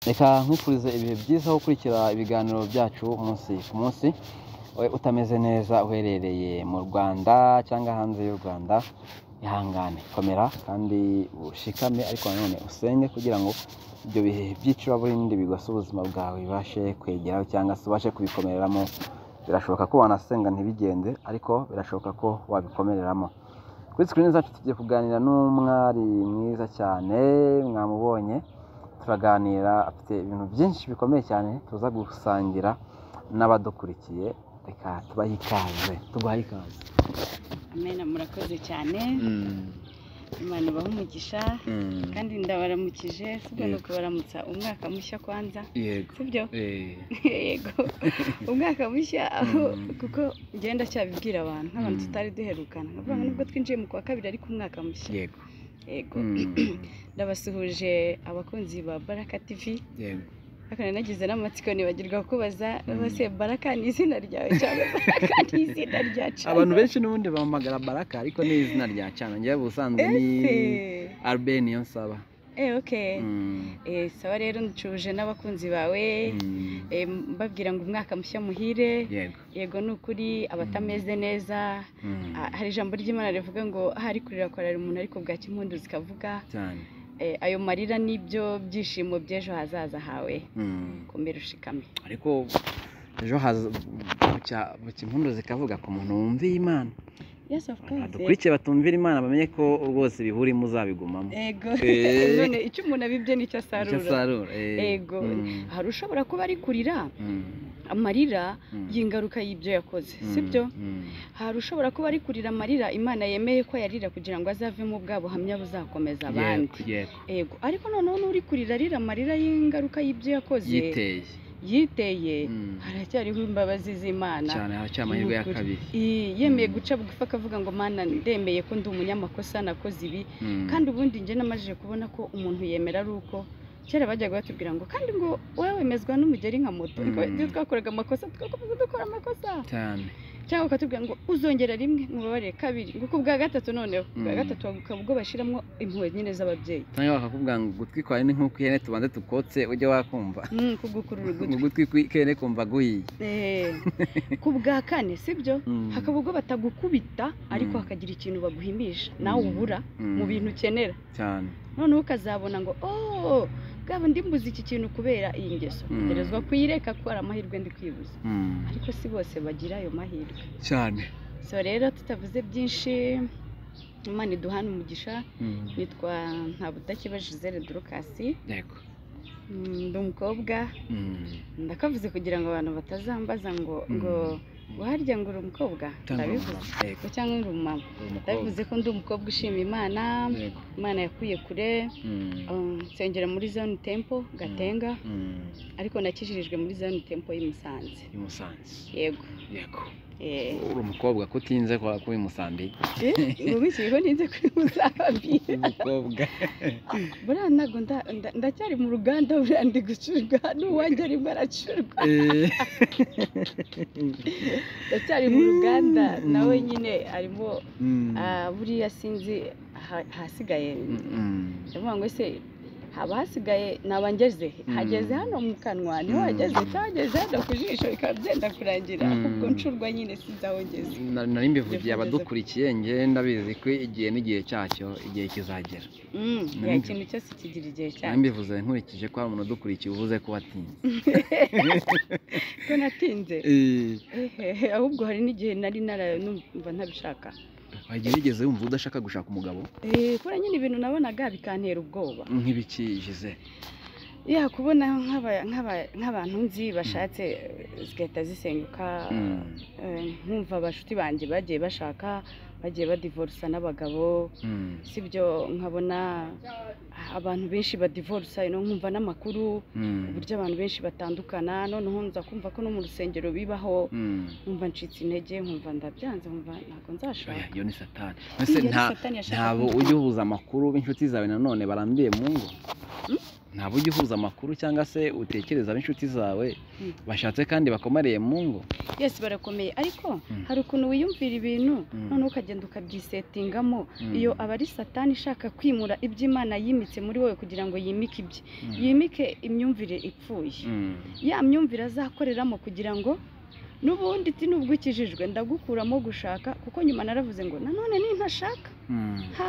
Reka nkwifurize ibihe byiza aho gukurikira ibiganiro byacu umunsi ku munsi. Wowe utameze neza uherereye mu Rwanda cyangwa hanze y'u Rwanda, ihangane, komera kandi ushikame, ariko nanone usenge kugira ngo ibyo bihe by'icuraburindi bigose ubuzima bwawe bibashe kwegeraho cyangwa se ubashe kubikomereramo. Birashoboka ko wanasenga ntibigende, ariko birashoboka ko wabikomereramo. Kuri screen zacu tugiye kuganira n'umwari mwiza cyane, mwamubonye, turaganira, afite ibintu byinshi bikomeye cyane tuza gusangira n'abadukurikiye. Reka tubahe ikaze, tuguhaye ikaze. Amena, murakoze cyane. Imana ibahe umugisha kandi ndabaramukije, sibwo ni ukubaramutsa umwaka mushya kwanza. Yego. Sibyo? Yego, umwaka mushya aho kuko ngenda cyabibwira abantu nk'abantu tutari duherukana, nkavuga ngo nubwo twinjiye mu kwa kabiri ariko umwaka mushya. Yego. Yego. Ndabasuhuje abakunzi ba Baraka TV. Yego. Ariko nari nagize n'amatsiko nibagirwa kubaza bose, Baraka ni izina ryawe cyangwa Baraka ni izina rya channel? Abantu benshi n'ubundi bahamagara Baraka, ariko ni izina rya channel. Njyewe ubusanzwe ni Ese Albert Niyonsaba. Okay. Sawa rero, ncuje n'abakunzi bawe, mbabwira ngo umwaka mushya muhire. Yego. Yego, ni ukuri abatameze neza, hari ijambo ry'Imana rivuga ngo ahari kurira kwarara umuntu ariko bwacya impundu zikavuga. Cyane. Ayo marira nibyo byishimo by'ejo hazaza hawe. Komera ushikame. Ariko ejo haza bucya bucya impundu zikavuga ku muntu wumviye Imana. Yes, of course. Adukurikiye batumvira Imana bamenye ko rwose ibihurimo uzabigumamo. Ego. None icyo umuntu abibye nicyo Icyo asarura. asarura. Ego. Hari ushobora kuba ari kurira amarira y'ingaruka y'ibyo yakoze, sibyo? Hari ushobora kuba ari kurira amarira Imana yemeye ko yarira kugira ngo azavemo bwa buhamya buzakomeza abandi. Yego. Ego, ariko noneho n'uri kurira arira amarira y'ingaruka y'ibyo yakoze yiteye, yiteye, haracyariho imbabazi z'Imana. Cyane, haracyari amahirwe ya Ni ukuri. kabiri. Yemeye guca bugufi akavuga ngo Mana, ndemeye ko ndi umunyamakosa, nakoze ibi. Kandi ubundi njye namajije kubona ko umuntu yemera ari uko kera bajyaga batubwira ngo kandi ngo wowe wemezwa n'umugeri nka moto. Iyo twakoraga amakosa tugakomeza dukora amakosa, cyane, cyangwa bakatubwira ngo uzongera rimwe mubabarire, kabiri, ngo ku bwa gatatu, noneho bwa gatatu ukaba ubwo bashyiramo impuhwe nyine z'ababyeyi. Cyangwa bakakubwira ngo ugutwi kwawe ni nk'uko ihene, tubanze tukotse ujye wakumva. Kugukurura ugutwi. Ugutwi kw'ihene kumva guhiye. Ku bwa kane, sibyo? Hakaba ubwo batagukubita ariko hakagira ikintu baguhimisha nawe ubura mu bintu ukenera. Cyane. Noneho ukazabona ngo oh, bwaba ndimbuze iki kintu kubera iyi ngeso, ntegerezwa kuyireka ko ari amahirwe ndi kwibuza. Ariko si bose bagira ayo mahirwe. Cyane. So rero tutavuze byinshi, Imana iduhane umugisha. Nitwa Ntabudakiba Gisele Dorcas. Yego. Ndi umukobwa. Ndakavuze kugira ngo abantu batazambaza ngo ngo ngo harya ngo uri umukobwa. Cyangwa uri Ndabivuze. umumama. Yego. Ngo cyangwa uri umumama. Uri umukobwa. Ndabivuze ko ndi umukobwa ushima Imana. Yego. Imana yakuye kure. Nsengera muri Zion Temple Gatenga, ariko nakijirijwe muri Zion Temple y'i Musanze. I Musanze. Yego. Yego. Uri umukobwa kutinze kwa kuba i Musambi? Ngo bikiriho ninze kuri Musambi? Umukobwa. Buriya ntabwo ndacyari mu ruganda, buriya ndi gucurwa n'uwanjye arimo aracurwa. Ndacyari mu ruganda nawe nyine arimo. Buriya sinzi hasigaye, ndavuga ngo ese haba hasigaye naba ngeze he? Hageze hano mu kanwa niho hageze, cyangwa hano ku jisho bikaba byenda kurangira. Ubwo ncurwa nyine sinzi aho ngeze. Nari mbivugiye Ngeze. abadukurikiye, njye ndabizi ko igihe n'igihe cyacyo, igihe kizagera. Ya, ikintu cyose kigira igihe Nari cyacyo. mbivuze nkurikije ko hari umuntu udukurikiye uvuze ko watinze. Ko natinze? Ehehe, ahubwo hari n'igihe nari numva ntabishaka. Wagiye wigeze wumva udashaka gushaka umugabo? Kubera nyine ibintu nabonaga bikantera ubwoba. Nk'ibiki, Gisele? Ya, kubona nk'abantu nzi bashatse zigahita zisenyuka. Nkumva abashuti banjye bagiye bashaka bagiye badivorusa n'abagabo, sibyo? Nkabona abantu benshi badivorusa, nkumva n'amakuru uburyo abantu benshi batandukana, noneho nza kumva ko no mu rusengero bibaho. Nkumva ncitse intege, nkumva ndabyanze, nkumva ntabwo nzashaka. Oya, iyo ni satani. Mbese Iyo ni nta Satani yashaka ntabo kumutwara. ujya uhuza amakuru b'inshuti zawe nanone barambiye mu ngo? Ntabwo ujya uhuza amakuru cyangwa se utekereza ab'inshuti zawe bashatse kandi bakomariye mu ngo? Yes, barakomeye, ariko hari ukuntu wiyumvira ibintu noneho ukagenda ukabyisetingamo. Iyo aba ari Satani ishaka kwimura ibyo Imana yimitse muri wowe kugira ngo yimike ibye, yimike imyumvire ipfuye, ya myumvire azakoreramo kugira ngo n'ubundi iti nubwo ukijijwe ndagukuramo gushaka, kuko nyuma naravuze ngo nanone nintashaka ha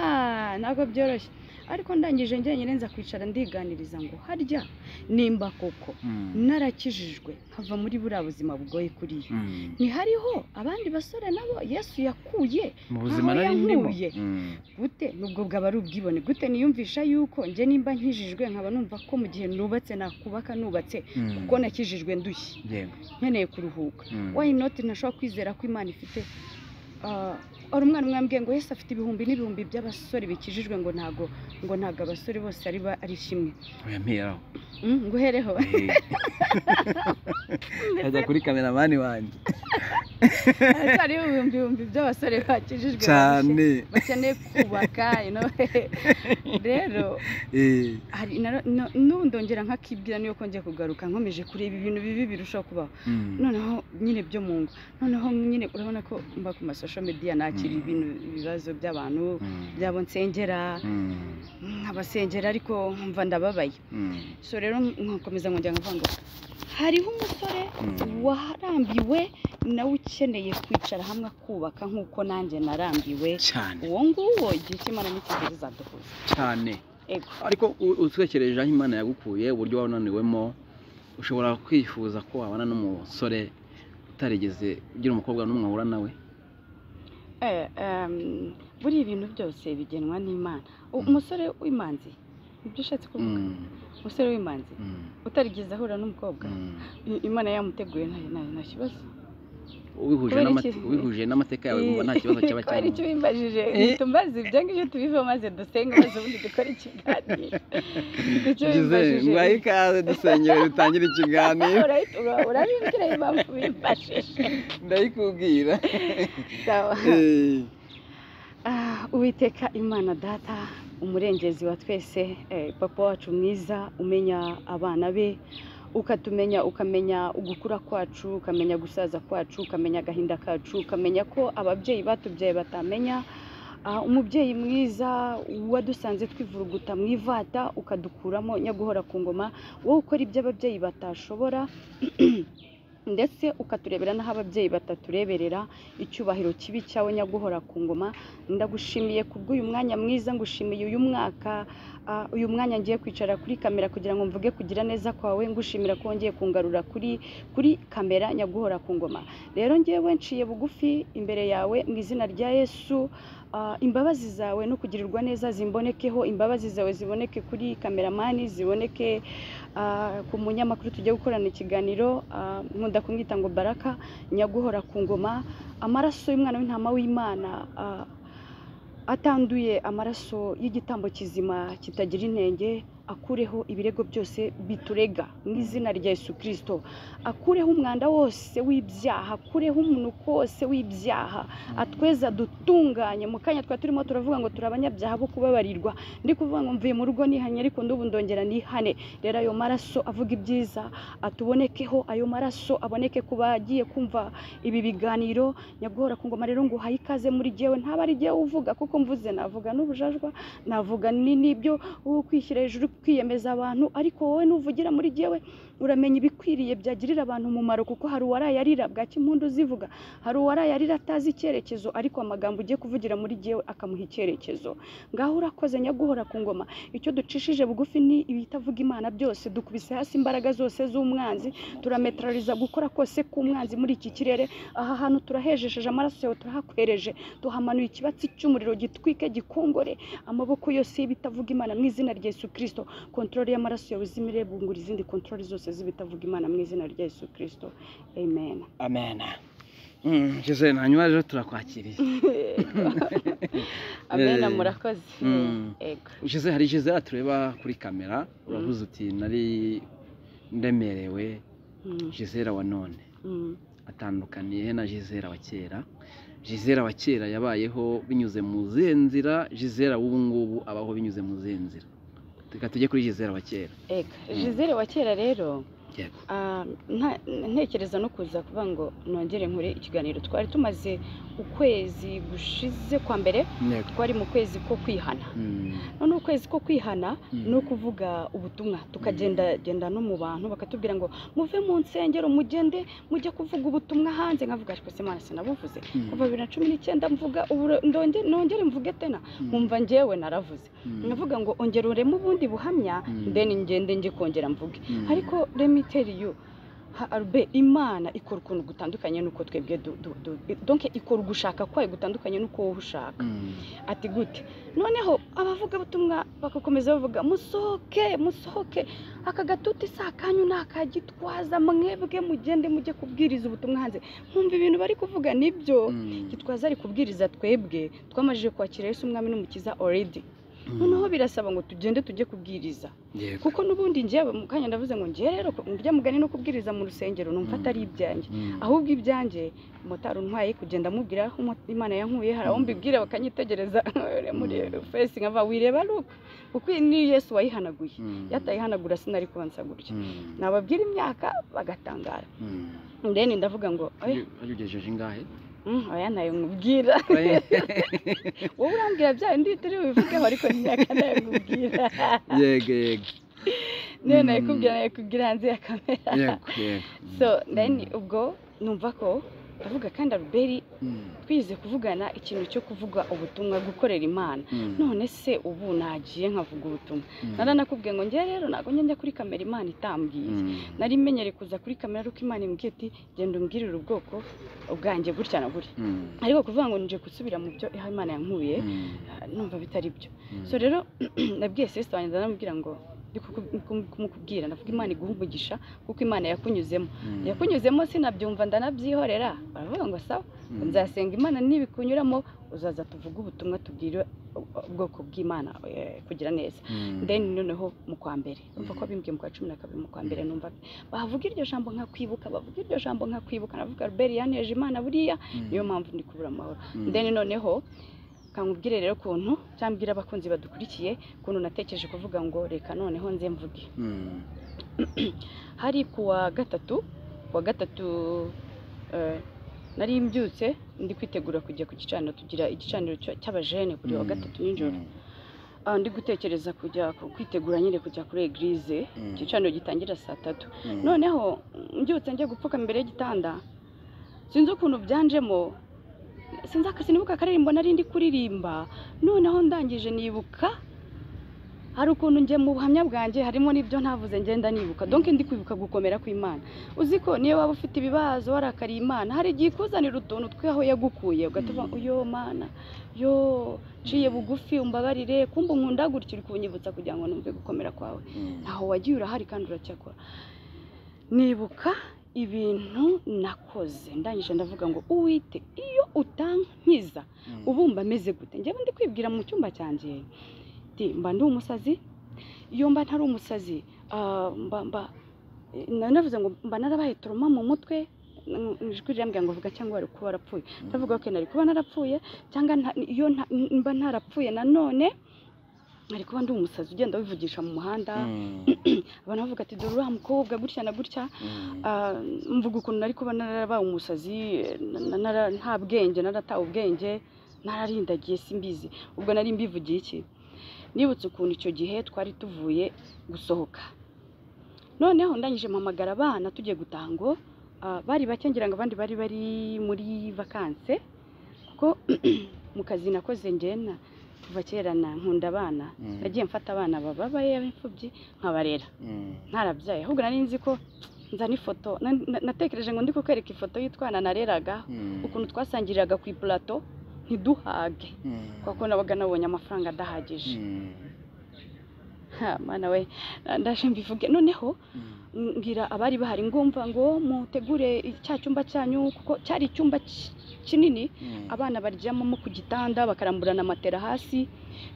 ntabwo byoroshye. Ariko ndangije njyenyine nza kwicara ndiganiriza ngo harya nimba koko narakijijwe nkava muri buriya buzima bugoye kuriya, ntihariho abandi basore nabo Yesu yakuye mu buzima nari ndimo gute? Nubwo bwaba ari ubwibone gute niyumvisha yuko njye nimba nkijijwe nkaba numva ko mu gihe nubatse nakubaka nubatse kuko nakijijwe ndushye nkeneye kuruhuka. Why not ntashobora kwizera ko Imana ifite ari umwana umwe ngo Yesu afite ibihumbi n'ibihumbi by'abasore bikijijwe ngo ntago abasore bose ari kimwe. Oya mperaho nguhereho ajya kuri kameramani wanjye ari ibihumbi by'abasore bakijijwe cyane bakeneye kubaka. Rero hari n'ubu ndongera nkakibwira niyo kongeye kugaruka nkomeje kureba ibintu bibi birushaho kubaho noneho nyine byo mu ngo. Noneho nyine urabona ko mba ku masocial media nakira ibintu ibibazo by'abantu byabo nsengera nkabasengera ariko nkumva ndababaye. So rero nkakomeza nkongera nkavuga ngo hariho umusore warambiwe nawe ukeneye kwicara hamwe akubaka nk'uko nanjye narambiwe cyane. Uwo nguwo igihe cy'Imana nikigera izaduhuza cyane. Ariko utwekereje aho Imana yagukuye, uburyo wananiwemo, ushobora kwifuza ko wabana n'umusore utarigeze ugira umukobwa n'umwe ahura nawe? Buriya ibintu byose bigenwa n'Imana. Umusore w'imanzi nibyo ushatse kuvuga? Umusore w'imanzi utarigeze ahura n'umukobwa, Imana yamuteguye nta kibazo. Wihuje n'amateka yawe wumva nta kibazo cyaba cyarimo? Kubera icyo wimbajije tumbaze ibyo ngibyo tubiveho maze dusenge maze ubundi dukore ikiganiro. Nguhaye ikaze dusengere dutangire ikiganiro. Urabimbwira impamvu wimbajije? Ndayikubwira. Uwiteka Imana Data, umurengezi wa twese, papa wacu mwiza umenya abana be, ukatumenya, ukamenya ugukura kwacu, ukamenya gusaza kwacu, ukamenya agahinda kacu, ukamenya ko ababyeyi batubyaye batamenya. Umubyeyi mwiza wadusanze twivuruguta mu ivata ukadukuramo, nyaguhora ku ngoma, wowe ukora ibyo ababyeyi batashobora ndetse ukaturebera n'aho ababyeyi batatureberera. Icyubahiro kibi cyawe nyaguhora ku ngoma. Ndagushimiye kubw'uyu mwanya mwiza, ngushimiye uyu mwaka, uyu mwanya ngiye kwicara kuri kamera kugira ngo mvuge kugira neza kwawe, ngushimira ko wongeye kungarura kuri kamera nyaguhora ku ngoma. Rero ngewe nciye bugufi imbere yawe mu izina rya Yesu. Imbabazi zawe no kugirirwa neza zimbonekeho, imbabazi zawe ziboneke kuri kameramani, ziboneke ku munyamakuru tugiye gukorana ikiganiro, nkunda kumwita ngo Baraka, nyaguhora ku ngoma. Amaraso y'umwana w'intama w'Imana atanduye, amaraso y'igitambo kizima kitagira inenge, akureho ibirego byose biturega mu izina rya Yesu Kristo, akureho umwanda wose w'ibyaha, akureho umunuko wose w'ibyaha, atweza dutunganye. Mu kanya twari turimo turavuga ngo turi abanyabyaha bo kubabarirwa, ndi kuvuga ngo mvuye mu rugo nihanye ariko ndubu ndongera nihane. Rero ayo maraso avuga ibyiza atubonekeho, ayo maraso aboneke ku bagiye kumva ibi biganiro. Nyaguhora ku ngoma, rero ngo uhaye ikaze muri jyewe, ntaba ari jyewe uvuga kuko mvuze navuga n'ubujajwa, navuga n'ibyo kwishyira hejuru, kwiyemeza abantu, ariko wowe nuvugira muri jyewe uramenya ibikwiriye byagirira abantu umumaro, kuko hari uwaraye arira bwaki impundu zivuga, hari uwaraye arira atazi icyerekezo, ariko amagambo ugiye kuvugira muri jyewe akamuha icyerekezo. Ngaho urakoze nyaguhora ku ngoma. Icyo ducishije bugufi ni ibitavuga Imana byose, dukubise hasi imbaraga zose z'umwanzi, turametraliza gukora kose k'umwanzi muri iki kirere. Aha hantu turahejesheje amaraso yawe, turahakwereje, tuhamanuye ikibatsi cy'umuriro gitwike gikongore amaboko yose y'ibitavuga Imana mu izina rya Yesu Kristo. Kontrole y'amaraso yawe zimire bungura izindi kontrole zose z'ibitavuga Imana mu izina rya Yesu Kristo. Amen. Amen. Gisele, hanyuma rero turakwakiriye. Amen, murakoze. Ego. Gisele, hari Gisele tureba kuri kamera, uravuze uti nari ndemerewe. Gisele wa none atandukaniye na Gisele wa kera? Gisele wa kera yabayeho binyuze mu zihe nzira? Gisele w'ubu ngubu abaho binyuze mu zihe nzira? Reka tujye kuri Gisele wa kera. Ega Gisele wa kera rero, Yego. Ntekereza no kuza kuvuga ngo nongere nkore ikiganiro. Twari tumaze ukwezi gushize kwa mbere, twari mu kwezi ko kwihana. None ukwezi ko kwihana no kuvuga ubutumwa, tukagenda genda no mu bantu bakatubwira ngo muve mu nsengero mugende mujye kuvuga ubutumwa hanze. Nkavuga ariko se Imana, sinabuvuze kuva 2019? Mvuga ubu nongere mvuge tena? Nkumva njyewe naravuze, nkavuga ngo ongera ureme ubundi buhamya, then ngende njye kongera mvuge. Ariko let me tell you, Albert, Imana ikora ukuntu gutandukanye n'uko twebwe donc ikora ugushaka kwayo gutandukanye n'uko wowe ushaka. Ati gute? Noneho abavugabutumwa bagakomeza bavuga: "Musohoke, musohoke, aka gatuti si akanyu, ni aka Gitwaza, mwebwe mugende mujye kubwiriza ubutumwa hanze." Nkumva ibintu bari kuvuga nibyo. Gitwaza ari kubwiriza twebwe twamajije kwakira Yesu Umwami n'Umukiza already. Noneho birasaba ngo tugende tujye kubwiriza, kuko n'ubundi njyewe mu kanya ndavuze ngo njyewe rero ndya mugani no kubwiriza mu rusengero numva atari ibyanjye, ahubwo ibyanjye motari untwaye kugenda amubwira aho Imana yankuye. Hari aho mbibwira bakanyitegereza muri face, nkava wireba look, kuko ni Yesu wayihanaguye. Yatayihanagura sinari kuba nsa gutya. Nababwira imyaka bagatangara. Then ndavuga ngo oya. Ugejeje ingahe? Oya, ntayo nkubwira. Wowe urambwira bya bindi turi bubivugeho, ariko imyaka ntayo nkubwira. Yego. Niyo nayikubwira, nayikubwira hanze ya kamera. yego yego So then ubwo numva ko ndavuga kandi Albert, twize kuvugana ikintu cyo kuvuga ubutumwa, gukorera Imana. None se ubu nagiye nkavuga ubutumwa? Naranakubwiye ngo njye rero ntabwo njya kuri kamera Imana itambwiye. Nari menyereye kuza kuri kamera ariko Imana imbwiye ati: "Genda umbwirire ubwoko bwanjye gutya na gutya." Ariko kuvuga ngo nje gusubira mu byo Imana yankuye, numva bitari byo. So rero nabwiye sister wanjye, ndanamubwira ngo ndi kumukubwira, ndavuga Imana iguha umugisha kuko Imana yakunyuzemo, yakunyuzemo. Sinabyumva, ndanabyihorera. Baravuga ngo sawa, nzasenga Imana, nibikunyuramo uzaza tuvuge ubutumwa, tubwire ubwoko bw'Imana kugira neza. Then noneho mu kwa mbere, umva ko bimbwiye mu kwa 12, mu kwa mbere numva bavuga iryo jambo nkakwibuka, bavuga iryo jambo nkakwibuka. Navuga Albert yaneje Imana buriya, niyo mpamvu ndi kubura amahoro. Then noneho kankubwire rero ukuntu, cyangwa mbwira abakunzi badukurikiye ukuntu natekereje kuvuga ngo reka noneho nze mvuge. Hari kuwa gatatu, kuwa gatatu nari mbyutse ndi kwitegura kujya ku gicaniro. Tugira igicaniro cy'abajene buri wa gatatu nijoro. Ndi gutekereza kujya kwitegura nyine kujya kuri église. Igicaniro gitangira saa 3. Noneho mbyutse njya gupfuka imbere y'igitanda, sinzi ukuntu byanjemo, sinzi, sinibuka akaririmbo nari ndi kuririmba. Noneho ndangije nibuka hari ukuntu njye mu buhamya bwanjye harimo n'ibyo ntavuze, ngenda nibuka. Donc ndi kwibuka gukomera kw'Imana. Uzi ko niyo waba ufite ibibazo, warakariye Imana, hari igihe ikuzanira utuntu tw'aho yagukuye, ugahita uvuga: "Yo Mana, yo nciye bugufi, umbabarire, kumva unkunda gutya, uri kunyibutsa kugira ngo numve gukomera kwawe. Ntaho wagiye, urahari kandi uracyakora." Nibuka ibintu nakoze, ndangije ndavuga ngo: "Uwite, iyo utankiza ubu mba meze gute?" Njyewe ndi kwibwira mu cyumba cyanjye nti mba ndi umusazi. Iyo mba ntari umusazi, mba nanavuze ngo mba narabaye trauma mu mutwe. Ijwi rirambwira ngo vuga cyangwa wari kuba warapfuye. Ndavuga ko nari kuba narapfuye, cyangwa iyo mba ntarapfuye nanone nari kuba ndi umusazi ugenda wivugisha mu muhanda, abantu bavuga ati: "Dore uriya mukobwa gutya na gutya." Mvuga ukuntu nari kuba narabaye umusazi, nta bwenge, naratawe ubwenge, nararindagiye, simbizi. Ubwo nari mbivugiye iki? Nibutse ukuntu icyo gihe twari tuvuye gusohoka, noneho ndangije mpamagara abana tugiye gutaha ngo bari bake, ngira ngo abandi bari bari muri vacances, kuko mu kazi nakoze ngena kuva kera na nkunda abana. Nagiye mfata abana bababaye b'imfubyi nkabarera ntarabyaye. Ahubwo nari nzi ko nzana ifoto, natekereje ngo ndi kukwereka ifoto y'utwana nareraga, ukuntu twasangiriraga ku ipulato ntiduhage, kuko nabaga nabonye amafaranga adahagije. Ha, Mana we, ndaje mbivuge. Noneho mbwira abari bahari ngumva ngo mutegure cya cyumba cyanyu, kuko cyari icyumba kinini, abana baryamamo ku gitanda, bakaramburana matera hasi,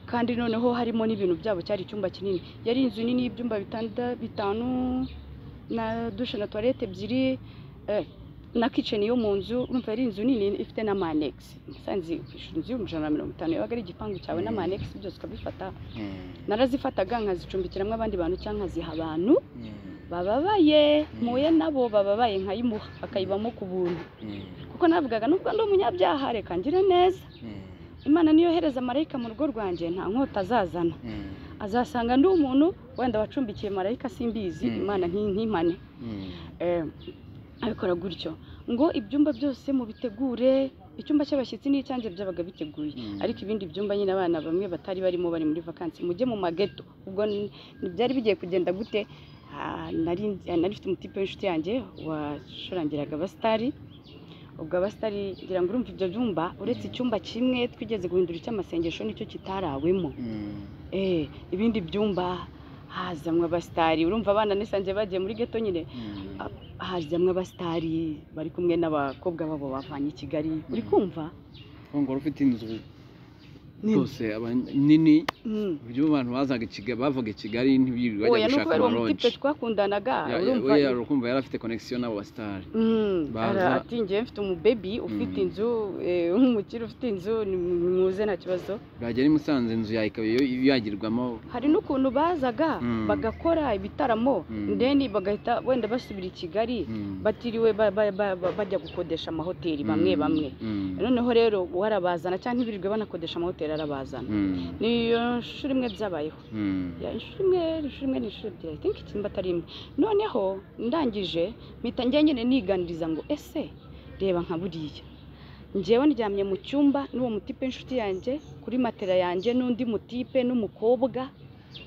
kandi noneho harimo n'ibintu byabo. Cyari icyumba kinini, yari inzu nini y'ibyumba bitanda 5 na douche na toilette ebyiri. Na kitchen yo mu nzu, urumva yari inzu nini ifite n'ama-annexe. Musanze kwishyura inzu 150,000 yabaga ari igipangu cyawe n'ama-annexe byose ukabifata. Narazifataga nkazicumbikiramo abandi bantu cyangwa nkaziha abantu bababaye, mpuye nabo bababaye, nkayimuha akayibamo ku buntu, kuko navugaga nubwo ndi umunyabyaha reka ngire neza. Imana niyohereza marayika mu rugo rwanjye nta nkota azazana, azasanga ndi umuntu wenda wacumbikiye marayika, simbizi. Imana ntimpane. Abikora gutyo ngo ibyumba byose mubitegure, icyumba cy'abashyitsi n'icyanjye byabaga biteguye, ariko ibindi byumba nyine abana bamwe batari barimo bari muri vakansi, mujye mu mageto. Ubwo byari bigiye kugenda gute? Nari mfite umutipe w'inshuti yanjye wacurangiraga abasitari. Ubwo abasitari ngira ngo urumva ibyo byumba, uretse icyumba kimwe twigeze guhindura icy'amasengesho nicyo kitarawemo, ibindi byumba hazamwe abasitari. Urumva abana nisanze bagiye muri geto nyine, hazamwe abasitari bari kumwe n'abakobwa babo bavanye i Kigali, uri kumva ngo ufite inzu rwose nini, uburyo abantu bazaga i Kigali bavaga i Kigali ntibirirwa bajya gushaka amaronji. Twakundanaga, urumva yari afite connection n'abo basitari. Ati ngewe mfite umubebi ufite inzu, umukire ufite inzu, muze nta kibazo. Bagera i Musanze inzu yawe ikaba yagirwamo. Hari n'ukuntu bazaga bagakora ibitaramo, ndeni bagahita wenda basubira i Kigali batiriwe bajya gukodesha amahoteli bamwe bamwe. Noneho rero warabazana cyangwa ntibirirwe banakodesha amahoteli, arabazana. Niyo nshuro imwe byabayeho, inshuro imwe n'inshuro ebyiri, I think ikimba atari imwe. Noneho ndangije mpita njya nyine niganiriza ngo ese reba nka buriya njyewe ndyamye mu cyumba n'uwo mutipe inshuti yanjye kuri matera yanjye n'undi mutipe n'umukobwa,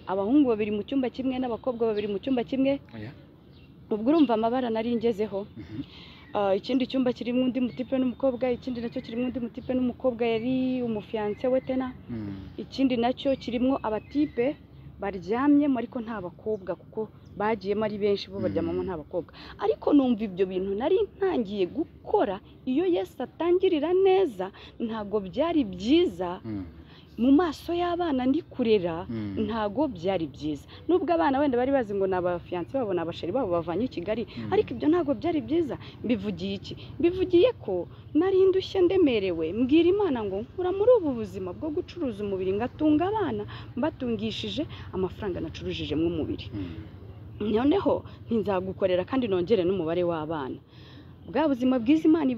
abahungu babiri mu cyumba kimwe n'abakobwa babiri mu cyumba kimwe. Ubwo urumva amabara nari ngezeho. Ikindi cyumba kirimo undi mutipe n'umukobwa, ikindi nacyo kirimo undi mutipe n'umukobwa yari umufiance we tena, ikindi nacyo kirimo abatipe baryamyemo ariko nta bakobwa kuko bagiyemo ari benshi, bo baryamamo nta bakobwa. Ariko numva ibyo bintu nari ntangiye gukora iyo Yesu atangirira neza ntago byari byiza mu maso y'abana ndi kurera, ntago byari byiza. Nubwo abana wenda bari bazi ngo ni abafiance babo ni abasheri babo bavanye i Kigali, ariko ibyo ntago byari byiza. Mbivugiye iki? Mbivugiye ko nari ndushye ndemerewe, mbwira Imana ngo nkura muri ubu buzima bwo gucuruza umubiri ngatunga abana mbatungishije amafaranga nacurujijemo umubiri. Noneho ntinzagukorera kandi nongere n'umubare w'abana. Bwa buzima bwiza Imana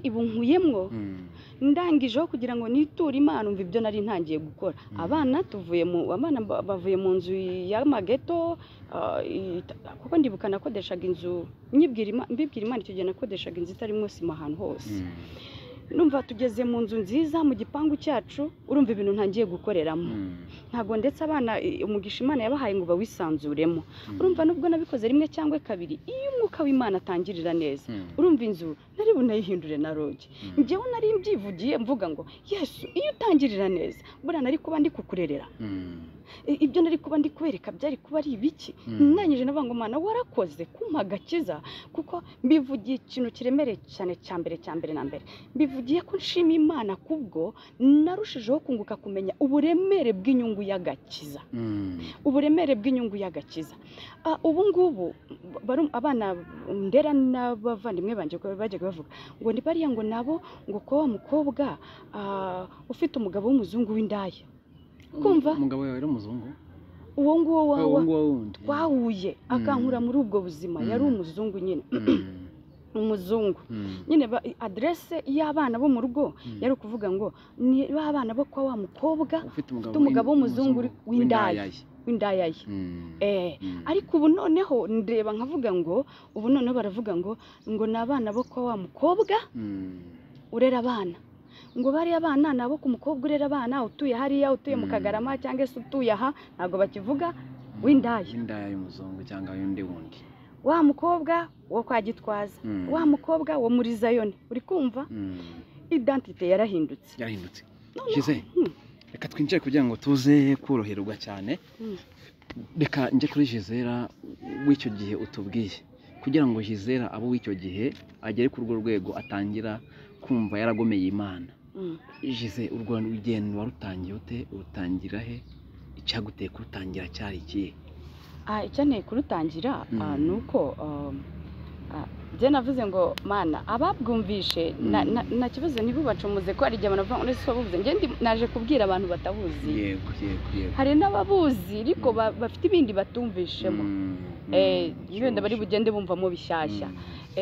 ibunkuyemwo, ndangijeho kugira ngo niture Imana. Umva ibyo nari ntangiye gukora. Abana tuvuye mu abana bavuye mu nzu y'amageto, kuko ndibuka nakodeshaga inzu, mbibwira Imana icyo gihe nakodeshaga inzu itarimo sima ahantu hose. Numva tugeze mu nzu nziza mu gipangu cyacu, urumva ibintu ntangiye gukoreramo. Ntago ndetse abana umugisha Imana yabahaye ngo bawisanzuremo. Urumva nubwo nabikoze rimwe cyangwa kabiri, iyo umwuka w'Imana atangirira neza, urumva inzu nari bunayihindure na roge. Njyewe nari mbyivugiye mvuga ngo Yesu iyo utangirira neza, buriya nari kuba ndi kukurerera. Ibyo nari kuba ndi kubereka byari kuba ari ibiki. Ndangije navuga ngo Mana warakoze kumpa agakiza, kuko mbivugiye ikintu kiremereye cyane cya mbere na mbere. Mbivugiye ko nshima Imana kubwo narushijeho kunguka kumenya uburemere bw'inyungu y'agakiza. Uburemere bw'inyungu y'agakiza. Ubu ngubu abana ndera n'abavandimwe banjye bajyaga bavuga ngo ndi bariya ngo nabo ngo ko wa mukobwa ufite umugabo w'umuzungu w'indaya. Kumva umugabo yawe ari umuzungu, uwo nguwo twahuye akankura muri ubwo buzima, yari umuzungu nyine. Umuzungu nyine adresse y'abana bo mu rugo yari ukuvuga ngo ni abana bo kwa wa mukobwa ufite umugabo w'umuzungu w'indaya ye. Ariko ubu noneho ndeba nkavuga ngo ubu noneho baravuga ngo ni abana bo kwa wa mukobwa urera abana, ngo bari abana nabo ku mukobwa urera abana utuye hariya, utuye mu Kagarama cyangwa se utuye aha, ntabwo bakivuga w'indaya y'umuzungu cyangwa y'undi wundi, wa mukobwa wo kwa Gitwaza, wa mukobwa wo muri Zayoni. Uri kumva identite yarahindutse. Gisele, reka twinjire kugira ngo tuze koroherwa cyane. Reka nje kuri Gisele w'icyo gihe utubwiye, kugira ngo Gisele abo w'icyo gihe agere ku rwo rwego atangira kumva yaragomeye Imana. Gisele, urwo rugendo warutangiye ute? Urutangira he? Icyaguteye kurutangira cyari ikihe? Icyanteye kurutangira ni uko Njye navuze ngo Mana, ababwumvishe nta kibazo, ntibubacumuze, ko hari igihe abantu bavuga ngo ese wabuvuze. Njye naje kubwira abantu batabuzi. yego yego yego Hari n'ababuzi ariko bafite ibindi batumvishemo, wenda bari bugende bumvamo bishyashya.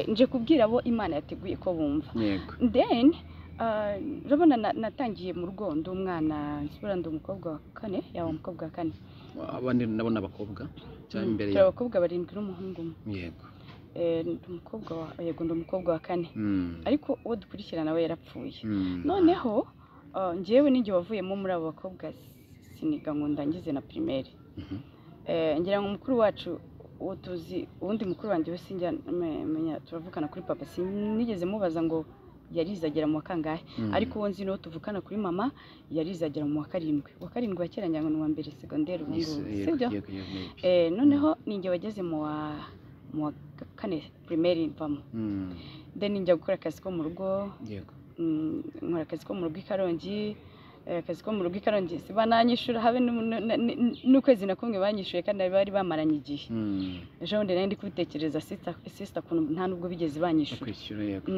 Nje kubwira abo Imana yateguye ko bumva. Then urabona natangiye mu rugo ndi umwana, nsubira ndi umukobwa wa kane, yaba umukobwa wa kane. Abandi nabo ni abakobwa cyangwa imbere Turi yawe? abakobwa barindwi n'umuhungu umwe. Ndi umukobwa wa, yego, ndi umukobwa wa kane, ariko uwo dukurikirana we yarapfuye. Noneho njyewe ninjye wavuyemo muri abo bakobwa, siniga ngo ndangize na primaire. Ngira ngo mukuru wacu uwo tuzi, uwundi mukuru wanjye we sinjya menya, turavukana kuri papa, sinigeze mubaza ngo yarize agera mu wa kangahe. Ariko uwo nzi n'uwo tuvukana kuri mama yarize agera mu wa karindwi, uwa karindwi wa kera, ngira ngo ni uwa mbere segonderi ubu ngubu, sibyo? Yego, maybe. Noneho ninjye wageze mu wa kane primaire mvamo. Then njya gukora akazi ko mu rugo. Nkora akazi ko mu rugo i Karongi. Akazi ko mu rugo i Karongi si bananyishura habe n'ukwezi na kumwe banyishuye, kandi bari bamaranye igihe. Ejo bundi nari ndi kubitekereza, sister, ukuntu nta nubwo bigeze banyishura. Kwishyura, yego.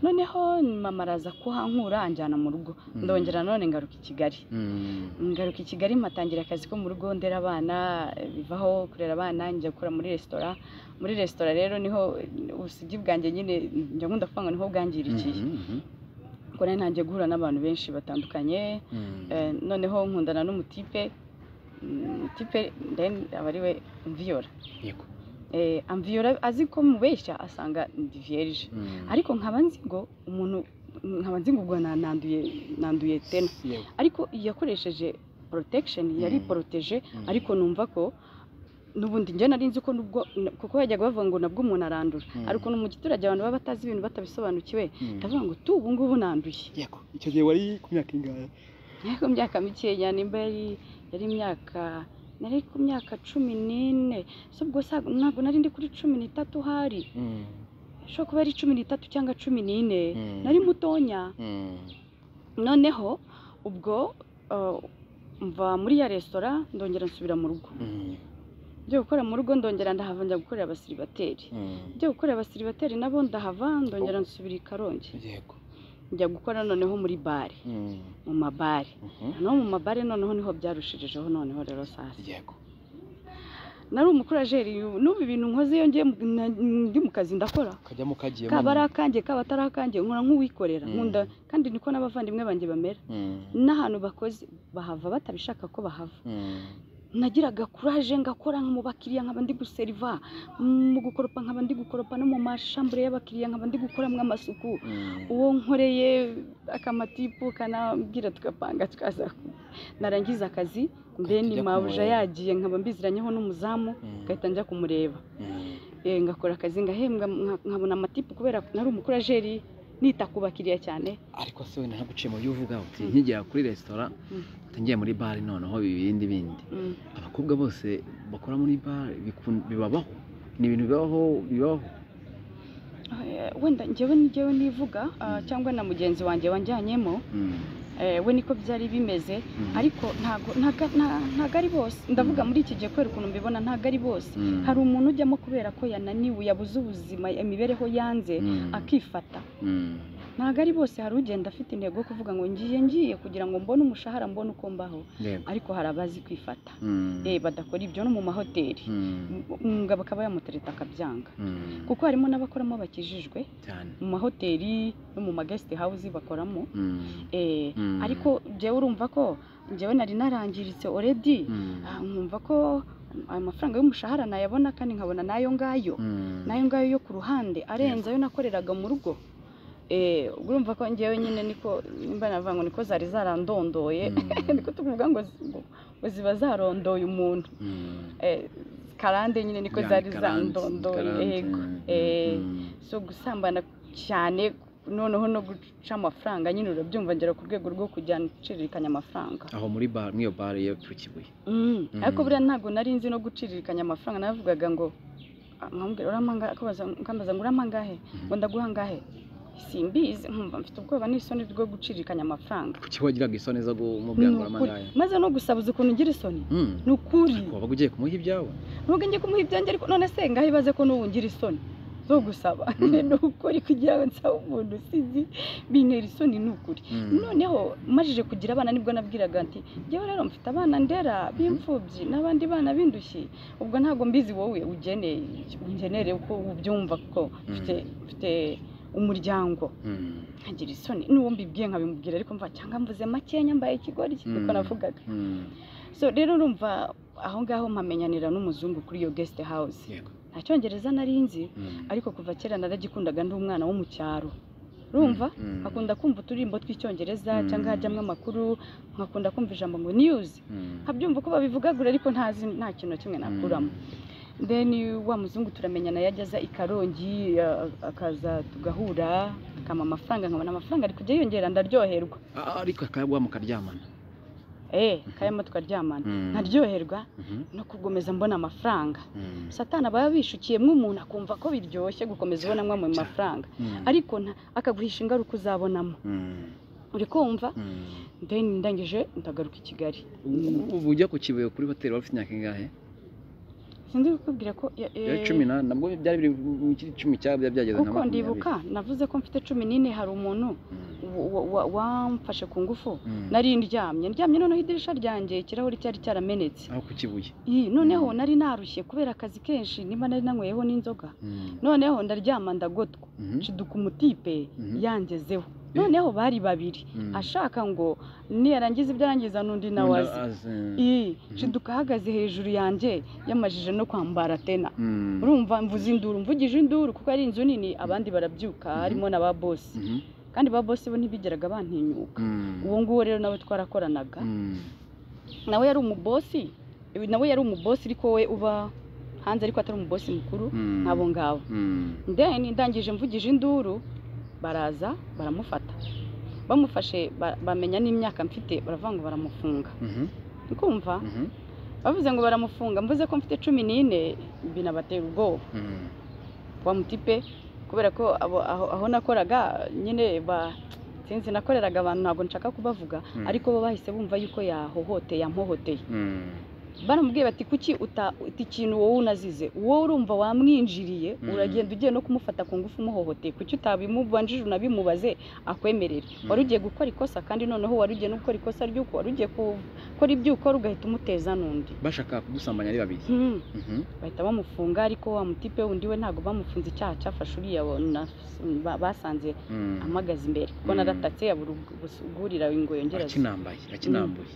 Noneho mama araza kuhankura, anjyana mu rugo. Ndongera none ngaruka i Kigali. Ngaruka i Kigali, mpatangira akazi ko mu rugo, ndera abana. Bivaho kurera abana, njya gukora muri resitora. Muri resitora rero niho ubusugi bwanjye nyine, njya nkunda kuvuga ngo niho bwangirikiye, kuko nari ntangiye guhura n'abantu benshi batandukanye. Noneho nkundana n'umutipe, umutipe then aba ari we mviyora. Amviyora azi ko mubeshya, asanga ndi vierge. Ariko nkaba nzi ngo umuntu, nkaba nzi ngo ubwo nanduye tena. Ariko yakoresheje protection, yari protégé. Ariko numva ko n'ubundi njye nari nzi ko nubwo, kuko bajyaga bavuga ngo nabwo umuntu arandura, ariko no mu giturage abantu baba batazi ibintu, batabisobanukiwe. Ndavuga ngo tu ubu ngubu nanduye. Icyo gihe wari ku myaka ingahe? Nari ku myaka mikeya, nimba yari imyaka, nari ku myaka 14. So ubwo ntabwo nari ndi kuri 13, hari ishobora kuba ari 13 cyangwa 14. Nari mutonya. Noneho ubwo mva muri ya resitora, ndongera nsubira mu rugo. Njya gukora mu rugo, ndongera ndahava njya gukorera abasiribateri. Njya gukorera abasiribateri nabo, ndahava ndongera nsubira i Karongi. Njya gukora noneho muri bare, mu mabare. Noneho mu mabare noneho niho byarushirijeho noneho rero sasa. Nari umukurajeri. N'ubu ibintu nkoze, iyo ngiye ndi mu kazi ndakora. Ukajyamo ukagiyemo. Kaba ari akanjye, kaba atari akanjye, nkora nk'uwikorera. Nkunda, kandi niko n'abavandimwe banjye bamera. N'ahantu bakoze bahava batabishaka ko bahava. Nagiraga courage, ngakora mu bakiriya, nkaba ndi guseriva, mu gukoropa nkaba ndi gukoropa, no mu mashambure y'abakiriya nkaba ndi gukoramo amasuku. Uwo nkoreye akamatipu kanambwira, tugapanga, tukaza narangiza akazi, then ujya mabuja kumureba. yagiye, nkaba mbiziranyeho n'umuzamu, ngahita njya kumureba. Ngakora akazi ngahembwa, nkabona amatipu kubera nari umukurajeri, nita ku bakiriya cyane. Ariko se wenda ntaguciye mu byo uvuga, uti nkigera kuri resitora, uti ngiye muri bare, noneho ibindi bindi. Abakobwa bose bakora muri bare bibabaho? Ni ibintu bibaho, bibaho? Wenda njyewe nivuga, cyangwa na mugenzi wanjye wanjyanyemo, we niko byari bimeze. Ariko ntago ari bose. Ndavuga muri iki gihe kubera ukuntu mbibona, ntago ari bose. Hari umuntu ujyamo kubera ko yananiwe, yabuze ubuzima, imibereho yanze, akifata. Ntago ari bose. Hari ugenda afite intego yo kuvuga ngo ngiye kugira ngo mbone umushahara, mbone uko mbaho. Ariko hari abazi kwifata, badakora ibyo. No mu mahoteli, umugabo akaba yamutereta akabyanga, kuko harimo n'abakoramo bakijijwe. Mu mahoteli no mu ma guest house bakoramo. Ariko njyewe urumva ko njyewe nari narangiritse already. Nkumva ko ayo mafaranga y'umushahara nayabona, kandi nkabona n'ayo ngayo, n'ayo ngayo yo ku ruhande arenze ayo nakoreraga mu rugo. Ubwo urumva ko njyewe nyine niko, nimba navuga ngo niko zari zarandondoye, niko tukuvuga ngo ziba zarondoye umuntu. Karande nyine niko Ya, zari karande, zandondoye. Karande. Yego. So gusambana cyane, noneho no guca amafaranga nyine, urabyumva, ngera ku rwego rwo kujya nciriririkanya amafaranga. Aho muri bar, muri iyo bar yo ku Kibuye? Ariko buriya ntabwo nari nzi no guciririkanya amafaranga. Navugaga ngo nkamubwira urampa angahe, akambaza ngo urampa angahe, ngo ndaguha angahe, simbizi. Nkumva mfite ubwoba n'isoni rwo guciririkanya amafaranga. Kuki wagiraga isoni zo kumubwira ngo Ni urampa ukuri. angahe? Maze no gusabuza ukuntu ngira isoni. Ni ukuri. Ariko wabaga ugiye kumuha ibyawe. Nubwo ngiye kumuha ibyanjye, ariko none se ngaho ibaze ko n'ubu ngira isoni zo zo gusaba. Ni ukuri, kugira ngo nsabe umuntu sinzi, bintera isoni, ni ukuri. Noneho majije kugira abana, nibwo nabwiraga nti njyewe rero mfite abana ndera b'imfubyi n'abandi bana b'indushyi, ubwo ntabwo mbizi, wowe ugene ungenere uko ubyumva, kuko mfite umuryango. Nkagira isoni n'uwo mbibwiye nkabimubwira, ariko mva cyangwa mvuze makenya mbaye ikigoryi, niko navugaga. So rero urumva aho ngaho mpamenyanira n'umuzungu kuri iyo guest house. Nta cyongereza nari nzi, ariko kuva kera naragikundaga, ndi umwana wo mu cyaro, urumva, nkakunda kumva uturirimbo tw'icyongereza cyangwa hajyamo amakuru, nkakunda kumva ijambo ngo news, nkabyumva uko babivugagura, ariko ntazi, nta kintu na kimwe nakuramo. Then wa muzungu turamenyana, yajya i Karongi, akaza tugahura, akampa amafaranga, nkabona amafaranga ari kujya yiyongera, ndaryoherwa. Ariko akayaguha mukaryamana? Kayama tukaryamana, nkaryoherwa no kugomeza mbona amafaranga. Satani aba yabishukiyemo umuntu akumva ko biryoshye gukomeza ubonamo ayo mafaranga, ariko akaguhisha ingaruka uzabonamo, uri kumva? Then ndangije ndagaruka i Kigali. Ubu ujya ku Kibuye kuri hoteli wari ufite imyaka ingahe? Sinzi kukubwira ko Yari 10 na, nabwo byari biri mu kiri 10 cyangwa byari byageze nka kuko 20. Ndibuka navuze ko mfite 14, hari umuntu wamfashe ku ngufu. Nari ndyamye, noneho idirisha ryanjye ikirahuri cyari cyaramenetse. Aho ku Kibuye? Ii, noneho nari narushye kubera akazi kenshi, niba nari nanyweyeho n'inzoga, noneho ndaryama ndagotwa, nshiduka umutipe yangezeho. Noneho bari babiri, ashaka ngo niyarangiza ibyo arangiza n'undi nawe aze. Aze. Ii, nshiduka ahagaze hejuru yanjye, yamajije no kwambara tena. Urumva mvuze induru, mvugije induru, kuko ari inzu nini, abandi barabyuka, harimo na ba boss, kandi ba boss bo ntibigeraga bantinyuka. Uwo nguwo rero nawe twarakoranaga, nawe yari umubosi, nawe yari umubosi, ariko we uba hanze, ariko atari umubosi mukuru nk'abo ngabo. Then ndangije mvugije induru, baraza baramufata. Bamufashe bamenya n'imyaka mfite, baravuga ngo baramufunga. Kumva bavuze ngo baramufunga, mvuze ko mfite 14, binabatera ubwoba. Wa mutipe, kubera ko aho nakoraga nyine ba sinzi, nakoreraga abantu, ntabwo nshaka kubavuga, ariko bo bahise bumva yuko yahohoteye, yampohoteye. Baramubwiye bati kuki uta ikintu wowe unazize, wowe urumva wamwinjiriye, uragenda ugiye no kumufata ku ngufu, umuhohoteye, kuki utabimubanjije unabimubaze akwemerere? Wari ugiye gukora ikosa, kandi noneho wari ugiye no gukora ikosa ry'uko wari ugiye gukora ibyo ukora ugahita umuteza n'undi. Bashaka kugusambanya ari babiri? Bahita bamufunga, ariko wa mutipe wundi we ntabwo bamufunze, icyaha cyafashe uriya basanze amagaze imbere, kuko naratatse yabura ubwurira ngo yongere aze. Akinambaye, akinambuye?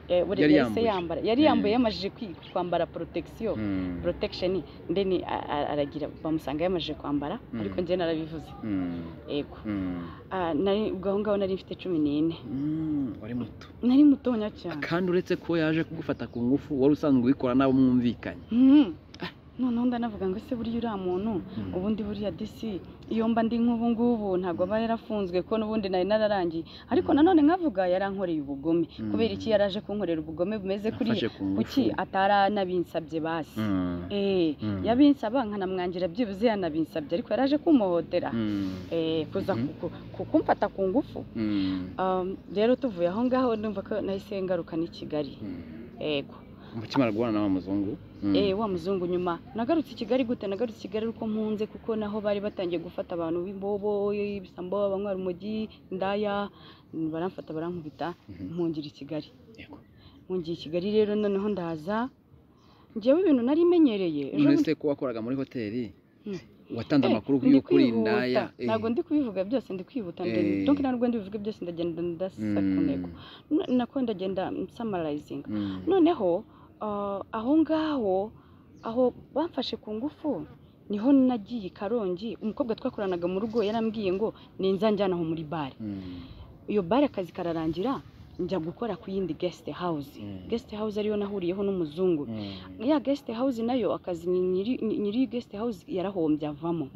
Buriya Yari yahise yambuye. Yambara, yari yambaye, yamajije kwambara protection, protection, then aragira bamusanga yamajije kwambara, ariko njye narabivuze. Yego. Nari ubwo aho ngaho nari mfite 14. Wari muto. Nari mutonya cyane. Kandi uretse ko yaje kugufata ku ngufu, wari usanzwe ubikora n'abo mwumvikanye. Noneho ndanavuga ngo ese buriya uriya muntu, ubundi buriya disi iyo mba ndi nk'ubu ngubu ntabwo aba yarafunzwe, ko n'ubundi nari nararangiye. Ariko nanone nkavuga yarankoreye ubugome. Kubera iki yaraje kunkorera ubugome bumeze kuriya? Afashe ku ngufu. Kuki ataranabinsabye basi? Yabinsaba nkanamwangira, byibuze yanabinsabye, ariko yaraje kumuhotera, kuza kumfata ku ngufu. Rero tuvuye aho ngaho, ndumva ko nahise ngaruka n'i Kigali. Ego. Ukimara guhura na wa muzungu? Wa muzungu, nyuma nagarutse i Kigali gute? Nagarutse i Kigali uko mpunze, kuko naho bari batangiye gufata abantu b'imbobo, ibisambo, abanywa urumogi, indaya, baramfata barankubita, mpungira i Kigali. Mpungiye i Kigali rero, noneho ndaza njyewe ibintu nari menyereye ejo None se ko wakoraga muri hoteli, watanze amakuru ndi y'uko uri kwihuta. indaya? Ntabwo ndi kubivuga byose, ndi kwihuta. Donc ntabwo ndi bubivuge byose, ndagenda ndasa ku ntego. Nako ndagenda nsummarizinga. Noneho aho ngaho aho bamfashe ku ngufu, niho nagiye i Karongi. Umukobwa twakoranaga mu rugo yarambwiye ngo ninza njyana aho muri bare. Iyo bare akazi kararangira, njya gukora ku yindi guest house. Guest house ariyo nahuriyeho n'umuzungu. Ya guest house nayo akazi, nyiri guest house yarahombye, avamo.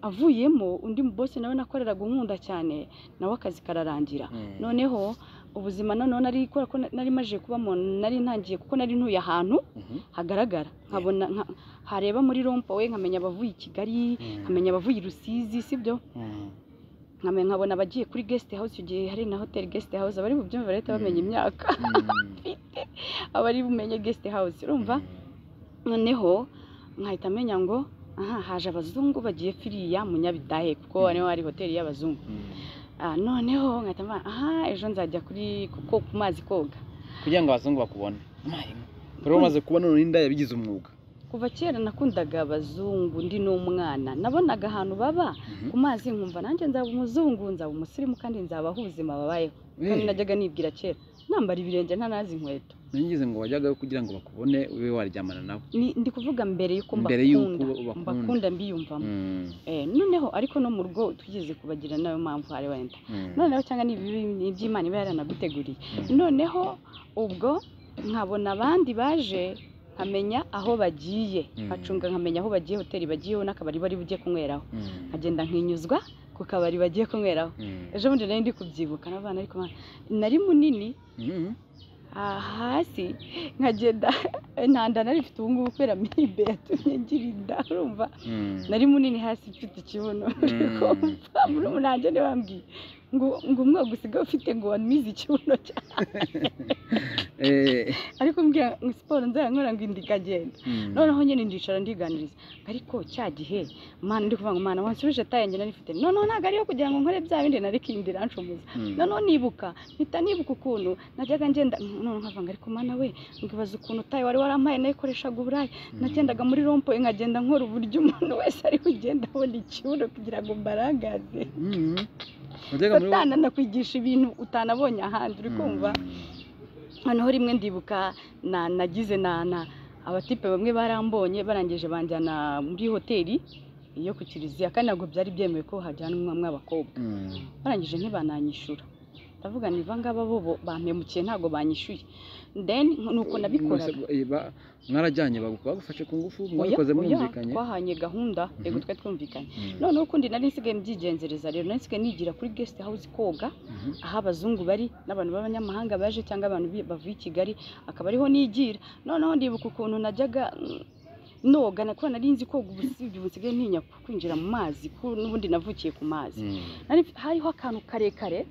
Avuyemo, undi boss nawe nakoreraga unkunda cyane, nawe akazi kararangira. Noneho ubuzima noneho nari kubera ko nari maje kubamo, nari ntangiye, kuko nari ntuye ahantu hagaragara, nkabona hareba muri rond-point, nkamenya abavuye i Kigali, nkamenya abavuye i Rusizi, sibyo? Nkamenya, nkabona abagiye kuri guest house. Icyo gihe hari na hotel guest house, abari bubyumve barahita bamenya imyaka mfite, abari bumenye guest house, urumva? Noneho nkahita menya ngo Aha haje abazungu bagiye firiya mu Nyabidahe, kuko niho hari hoteli y'abazungu. Noneho nkahita mvuga, aha ejo nzajya kuri ku mazi koga, kugira ngo abazungu bakubone. Rero umaze kubona none inda yabigize umwuga. Kuva kera nakundaga abazungu, ndi n'umwana nabonaga ahantu baba ku mazi nkumva nanjye nzaba umuzungu, nzaba umusirimu kandi nzabaho ubuzima babayeho. Kandi najyaga nibwira kera nambara ibirenge ntanazi inkweto. Nigeze ngo wajyagayo kugira ngo bakubone ube waryamana nabo. Ndi kuvuga mbere yuko mbakunda mbiyumvamo. Noneho ariko no mu rugo twigeze kubagira nayo mpamvu hari wenda. Noneho cyangwa ni iby'Imana iba yaranaguteguriye. Noneho ubwo nkabona abandi baje nkamenya aho bagiye, nkacunga nkamenya aho bagiye, hoteli bagiyeho n'akabari bari bujye kunyweraho, nkagenda nkinyuzwa ku kabari bagiye kunyweraho. Ejo bundi nari ndi kubyibuka n'abana, ariko nari munini hasi nkagenda ntanda nari mfite ubu ngubu kubera mibe yatumye ngira inda, urumva nari munini hasi mfite ikibuno. Murumuna wanjye ntibambwiye ngo umwaka usigaye ufite ngo wamize ikibuno cyane, ariko mbwira ngo siporo nzayakora ngo inda ikagenda. Noneho nyine ndicara ndiganiriza, ariko cya gihe Mana ndi kuvuga ngo Mana wansubije taye njye nari mfite, noneho ntabwo ariyo kugira ngo nkore bya bindi nari kindi irancumuza. Noneho nibuka mpita nibuka ukuntu najyaga ngenda, noneho nkavanga ariko Mana we ngibaza ukuntu taye wari warampaye nayikoreshaga uburayi, nagendaga muri rompoye nkagenda nkora uburyo umuntu wese ari kugenda abona ikibuno kugira ngo mbarangaze. Satani anakwigisha ibintu utanabonye ahandi, uri kumva. Noneho rimwe ndibuka nagize na abatipe bamwe barambonye barangije banjyana muri hoteli iyo ku kiliziya, kandi ntabwo byari byemewe ko hajyanwa abakobwa. Barangije ntibananyishura, ndavuga niba ngaba bo bampemukiye ntabwo banyishyuye. Then nuko nabikoraga. Mwarajyanye bagufashe ku ngufu, mwabikoze mwumvikanye? Twahanye gahunda, yego twari twumvikanye. Noneho ukundi nari nsigaye mbyigenzereza rero, nari nsigaye nigira kuri guest house koga, aho abazungu bari n'abantu b'abanyamahanga baje cyangwa abantu bavuye i Kigali, akaba ariho nigira. Noneho ndibuka ukuntu najyaga noga, nakuba nari nzi koga, ubu nsigaye ntinya kwinjira mu mazi, kuko n'ubundi navukiye ku mazi. Hariho akantu karekare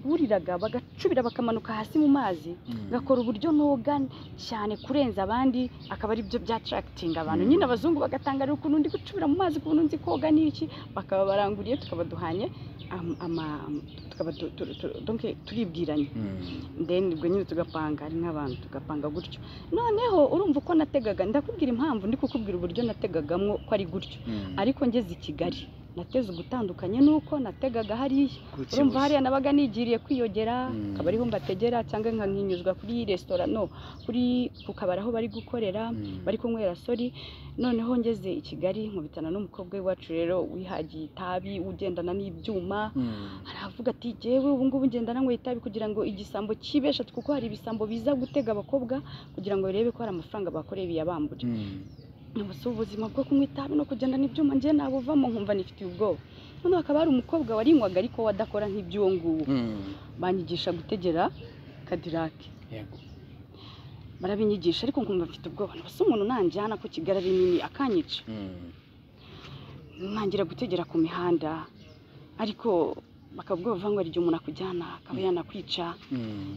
buriraga bagacubira bakamanuka hasi mu mazi, gakora uburyo noga cyane kurenza abandi, akaba ari byo byattracting abantu. Nyine abazungu bagatangarira ukuntu ndi gucubira mu mazi, ukuntu nzi koga n'iki, bakaba baranguriye tukabaduhanye tukaba donc turibwiranye. Then ubwo nyine tugapanga ari nk'abantu tugapanga gutyo. Noneho urumva uko nategaga, ndakubwira impamvu ndi kukubwira uburyo nategagamwo ko ari gutyo. Ariko ngeze i Kigali nateze ugutandukanye nuko nategaga hariya. Urumva hariya nabaga nigiriye kwiyogera, akaba ariho mbategera cyangwa nkinyuzwa kuri restaurant, no kuri ku kabari aho bari gukorera, bari kunywera sori. Noneho ngeze i Kigali nkubitana n'umukobwa w'iwacu rero wihagiye itabi, ugendana n'ibyuma. Aravuga ati jewe ubu ngubu ngenda nanywa itabi kugira ngo igisambo kibesha, kuko hari ibisambo biza gutega abakobwa kugira ngo birebe ko hari amafaranga bakoreye biyabambure. Ubu ubuzima bwo kunywa itabi no kugenda n'ibyuma njye nabuvamo nkumva nifitiye ubwoba. Noneho hakaba hari umukobwa warinywaga ariko wadakora nk'iby'uwo nguwo, banyigisha gutegera Cadillac. Barabinyigisha ariko nkumva mfite ubwoba, nabase umuntu nanjyana ko Kigali ari nini akanyica. Ntangira gutegera ku mihanda, ariko bakavuga bavuga ngo hari igihe umuntu akujyana akaba yanakwica,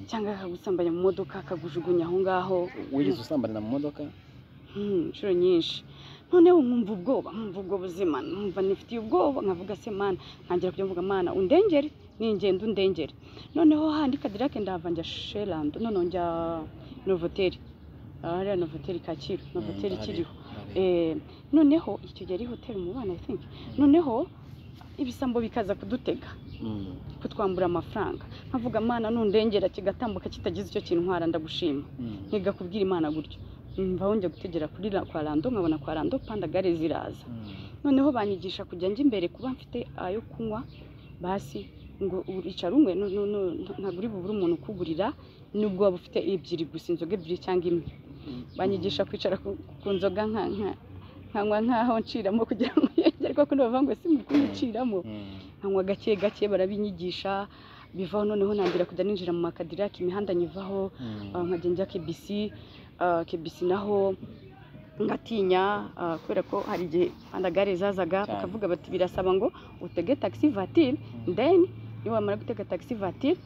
cyangwa akagusambanya mu modoka akagujugunya aho ngaho. Wigeze usambanira mu modoka? Inshuro nyinshi. Noneho nkumva ubwoba, nkumva ubwo buzima, nkumva nifitiye ubwoba, nkavuga se Mana, ntangira kujya mvuga Mana undengere, ningenda undengere. Noneho handi Cadillac ndahava njya Sherando, noneho njya Novotel, hariya Novotel Kacyiru, Novotel ikiriho. Noneho icyo gihe ari hoteli mu bana I think. Noneho ibisambo bikaza kudutega, kutwambura amafaranga, nkavuga Mana nundengera kigatambuka kitagize icyo kintwara ndagushima. Nkiga kubwira Imana gutyo. Mvaho njya gutegera kuri kwa Rando, nkabona kwa Rando panda gare ziraza. Noneho banyigisha kujya njya imbere kuba mfite ayo kunywa, basi ngo uricara umwe ntabwo uri bubure umuntu ukugurira, nubwo waba ufite ebyiri gusa, inzoga ebyiri cyangwa imwe. Banyigisha kwicara ku nzoga nkanywa nkaho nciramo kugira ngo yongere, kuko bavuga ngo si mukunyiciramo, nkanywa gake gake barabinyigisha. Bivaho noneho ntangira kujya ninjira mu makadirac, imihanda nyivaho, nkajya njya KBC, KBC naho ngatinya kubera ko hari igihe gare zazaga bakavuga bati birasaba ngo utege taxi voiture, then niba wamara gutega taxi voiture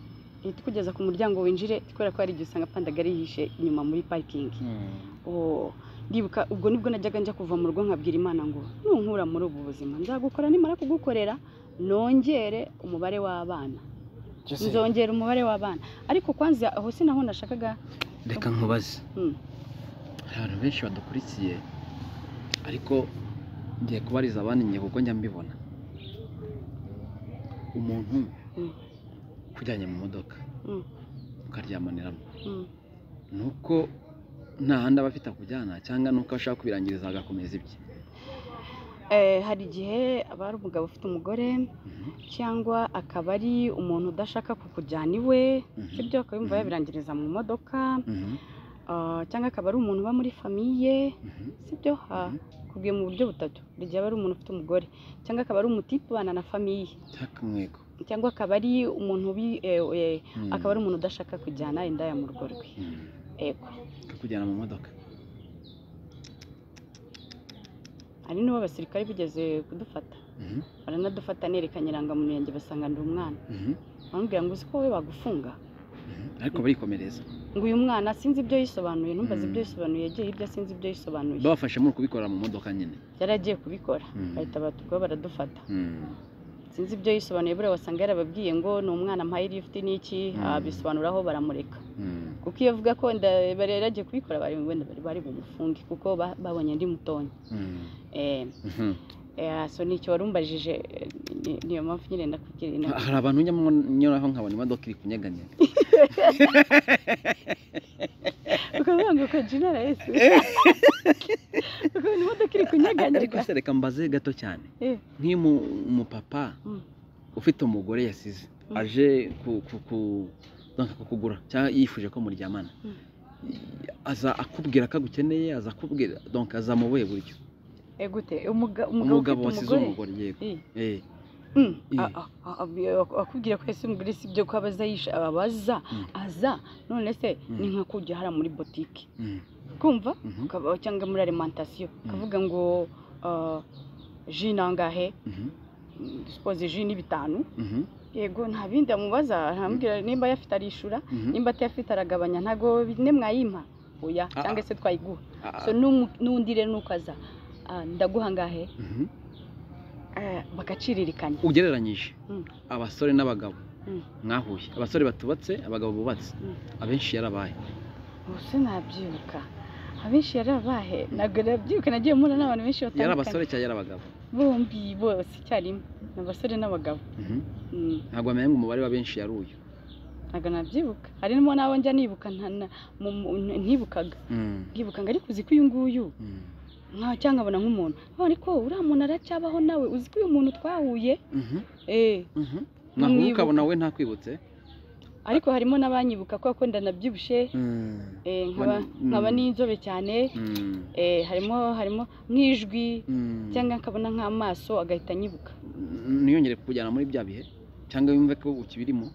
ihita ikugeza ku muryango winjire, kubera ko hari igihe usanga pandagare yihishe inyuma muri parking. Ndibuka ubwo nibwo najyaga njya kuva mu rugo nkabwira Imana ngo nunkura muri ubu buzima nzagukora, nimara kugukorera nongere umubare w'abana, nzongera umubare w'abana. Ariko kwanza aho sinaho nashakaga. Reka nkubaze, hari abantu benshi badukurikiye ariko ngiye kubariza abandi ngiye kuko njya mbibona. Umuntu kujyanye mu modoka ukaryamaniramo, nuko nta handi aba afite akujyana cyangwa nuko ashaka kubirangiriza agakomeza ibye? Hari igihe aba ari umugabo ufite umugore cyangwa akaba ari umuntu udashaka kukujyana iwe, sibyo, akaba yumva yabirangiriza mu modoka, cyangwa akaba ari umuntu uba muri famiye, sibyo, kubwiye mu buryo butatu. Hari igihe aba ari umuntu ufite umugore cyangwa akaba ari umutipe ubana na famiye, cyangwa akaba ari umuntu akaba ari umuntu udashaka kujyana indaya mu rugo rwe. Ego, akakujyana mu modoka. Hari n'uwo abasirikare bigeze kudufata, baranadufata nerekanye irangamuntu yanjye basanga ndi umwana, bamubwira ngo uzi ko wowe bagufunga, ariko barikomereza ngo uyu mwana sinzi ibyo yisobanuye, ntumbaze ibyo yisobanuye, yagiye hirya sinzi ibyo yisobanuye. Babafashe muri kubikora mu modoka nyine, yari agiye kubikora bahita batubwo baradufata, sinzi ibyo yisobanuye, buriya wasanga yarababwiye ngo ni umwana mpaye lift n'iki, abisobanuraho baramureka, kuko iyo avuga ko wenda bari yaragiye kubikora bari wenda bari bumufunge kuko babonye ndi mutonya. So nicyo warumbajije, niyo mpamvu nyine ndakubwira inama. Hari abantu njya nyuraho nkabona imodoka iri kunyeganyega, ukavuga ngo ko jina la Yesu, ukabona imodoka iri kunyeganyega. Ariko se reka mbaze gato cyane, nk'iyo umupapa ufite umugore yasize aje kukugura cyangwa yifuje ko muryamana, aza akubwira ko agukeneye, aza akubwira donc aza mu buhe buryo? Gute umugabo wasize umugore? Yego. Akubwira ko ese umugore si ibyo ko abaza yisha abaza aza, none se ni nka kujya hara muri botike kumva cyangwa muri alimentation ukavuga ngo ji nangahe, suppose ji ni 5, yego nta bindi amubaza, aramubwira nimba yafite arishura, nimba atayafite aragabanya, ntago ne mwayimpa oya cyangwa se twayiguha. So n'undi rero nuko aza ndaguha ngahe, bagaciririkanya. Ugereranyije abasore n'abagabo mwahuye, abasore batubatse, abagabo bubatse, abenshi yarabaye? Ubuse nabyibuka abenshi yarabahe, ntabwo nabyibuka, nagiye mpura n'abantu benshi batandukanye. Yari abasore cyangwa yari abagabo? Bombi bose icyarimwe, ni abasore n'abagabo. Ntabwo wamenya ngo umubare wa benshi yari uyu? Ntabwo nabyibuka, harimo n'abo njya nibuka ntibukaga, nkibuka ngo ariko uzi ko uyu nguyu nka cyangwa nkabona nk'umuntu, ariko uriya muntu aracyabaho nawe, uzi ko uyu muntu twahuye. Naho ukabona we ntakwibutse? Ariko harimo n'abanyibuka kuko ndanabyibushye, nkaba n'inzobe cyane, harimo nk'ijwi cyangwa nkabona nk'amaso agahita anyibuka. Ntiyongere kukujyana muri bya bihe cyangwa yumve ko ukibirimo?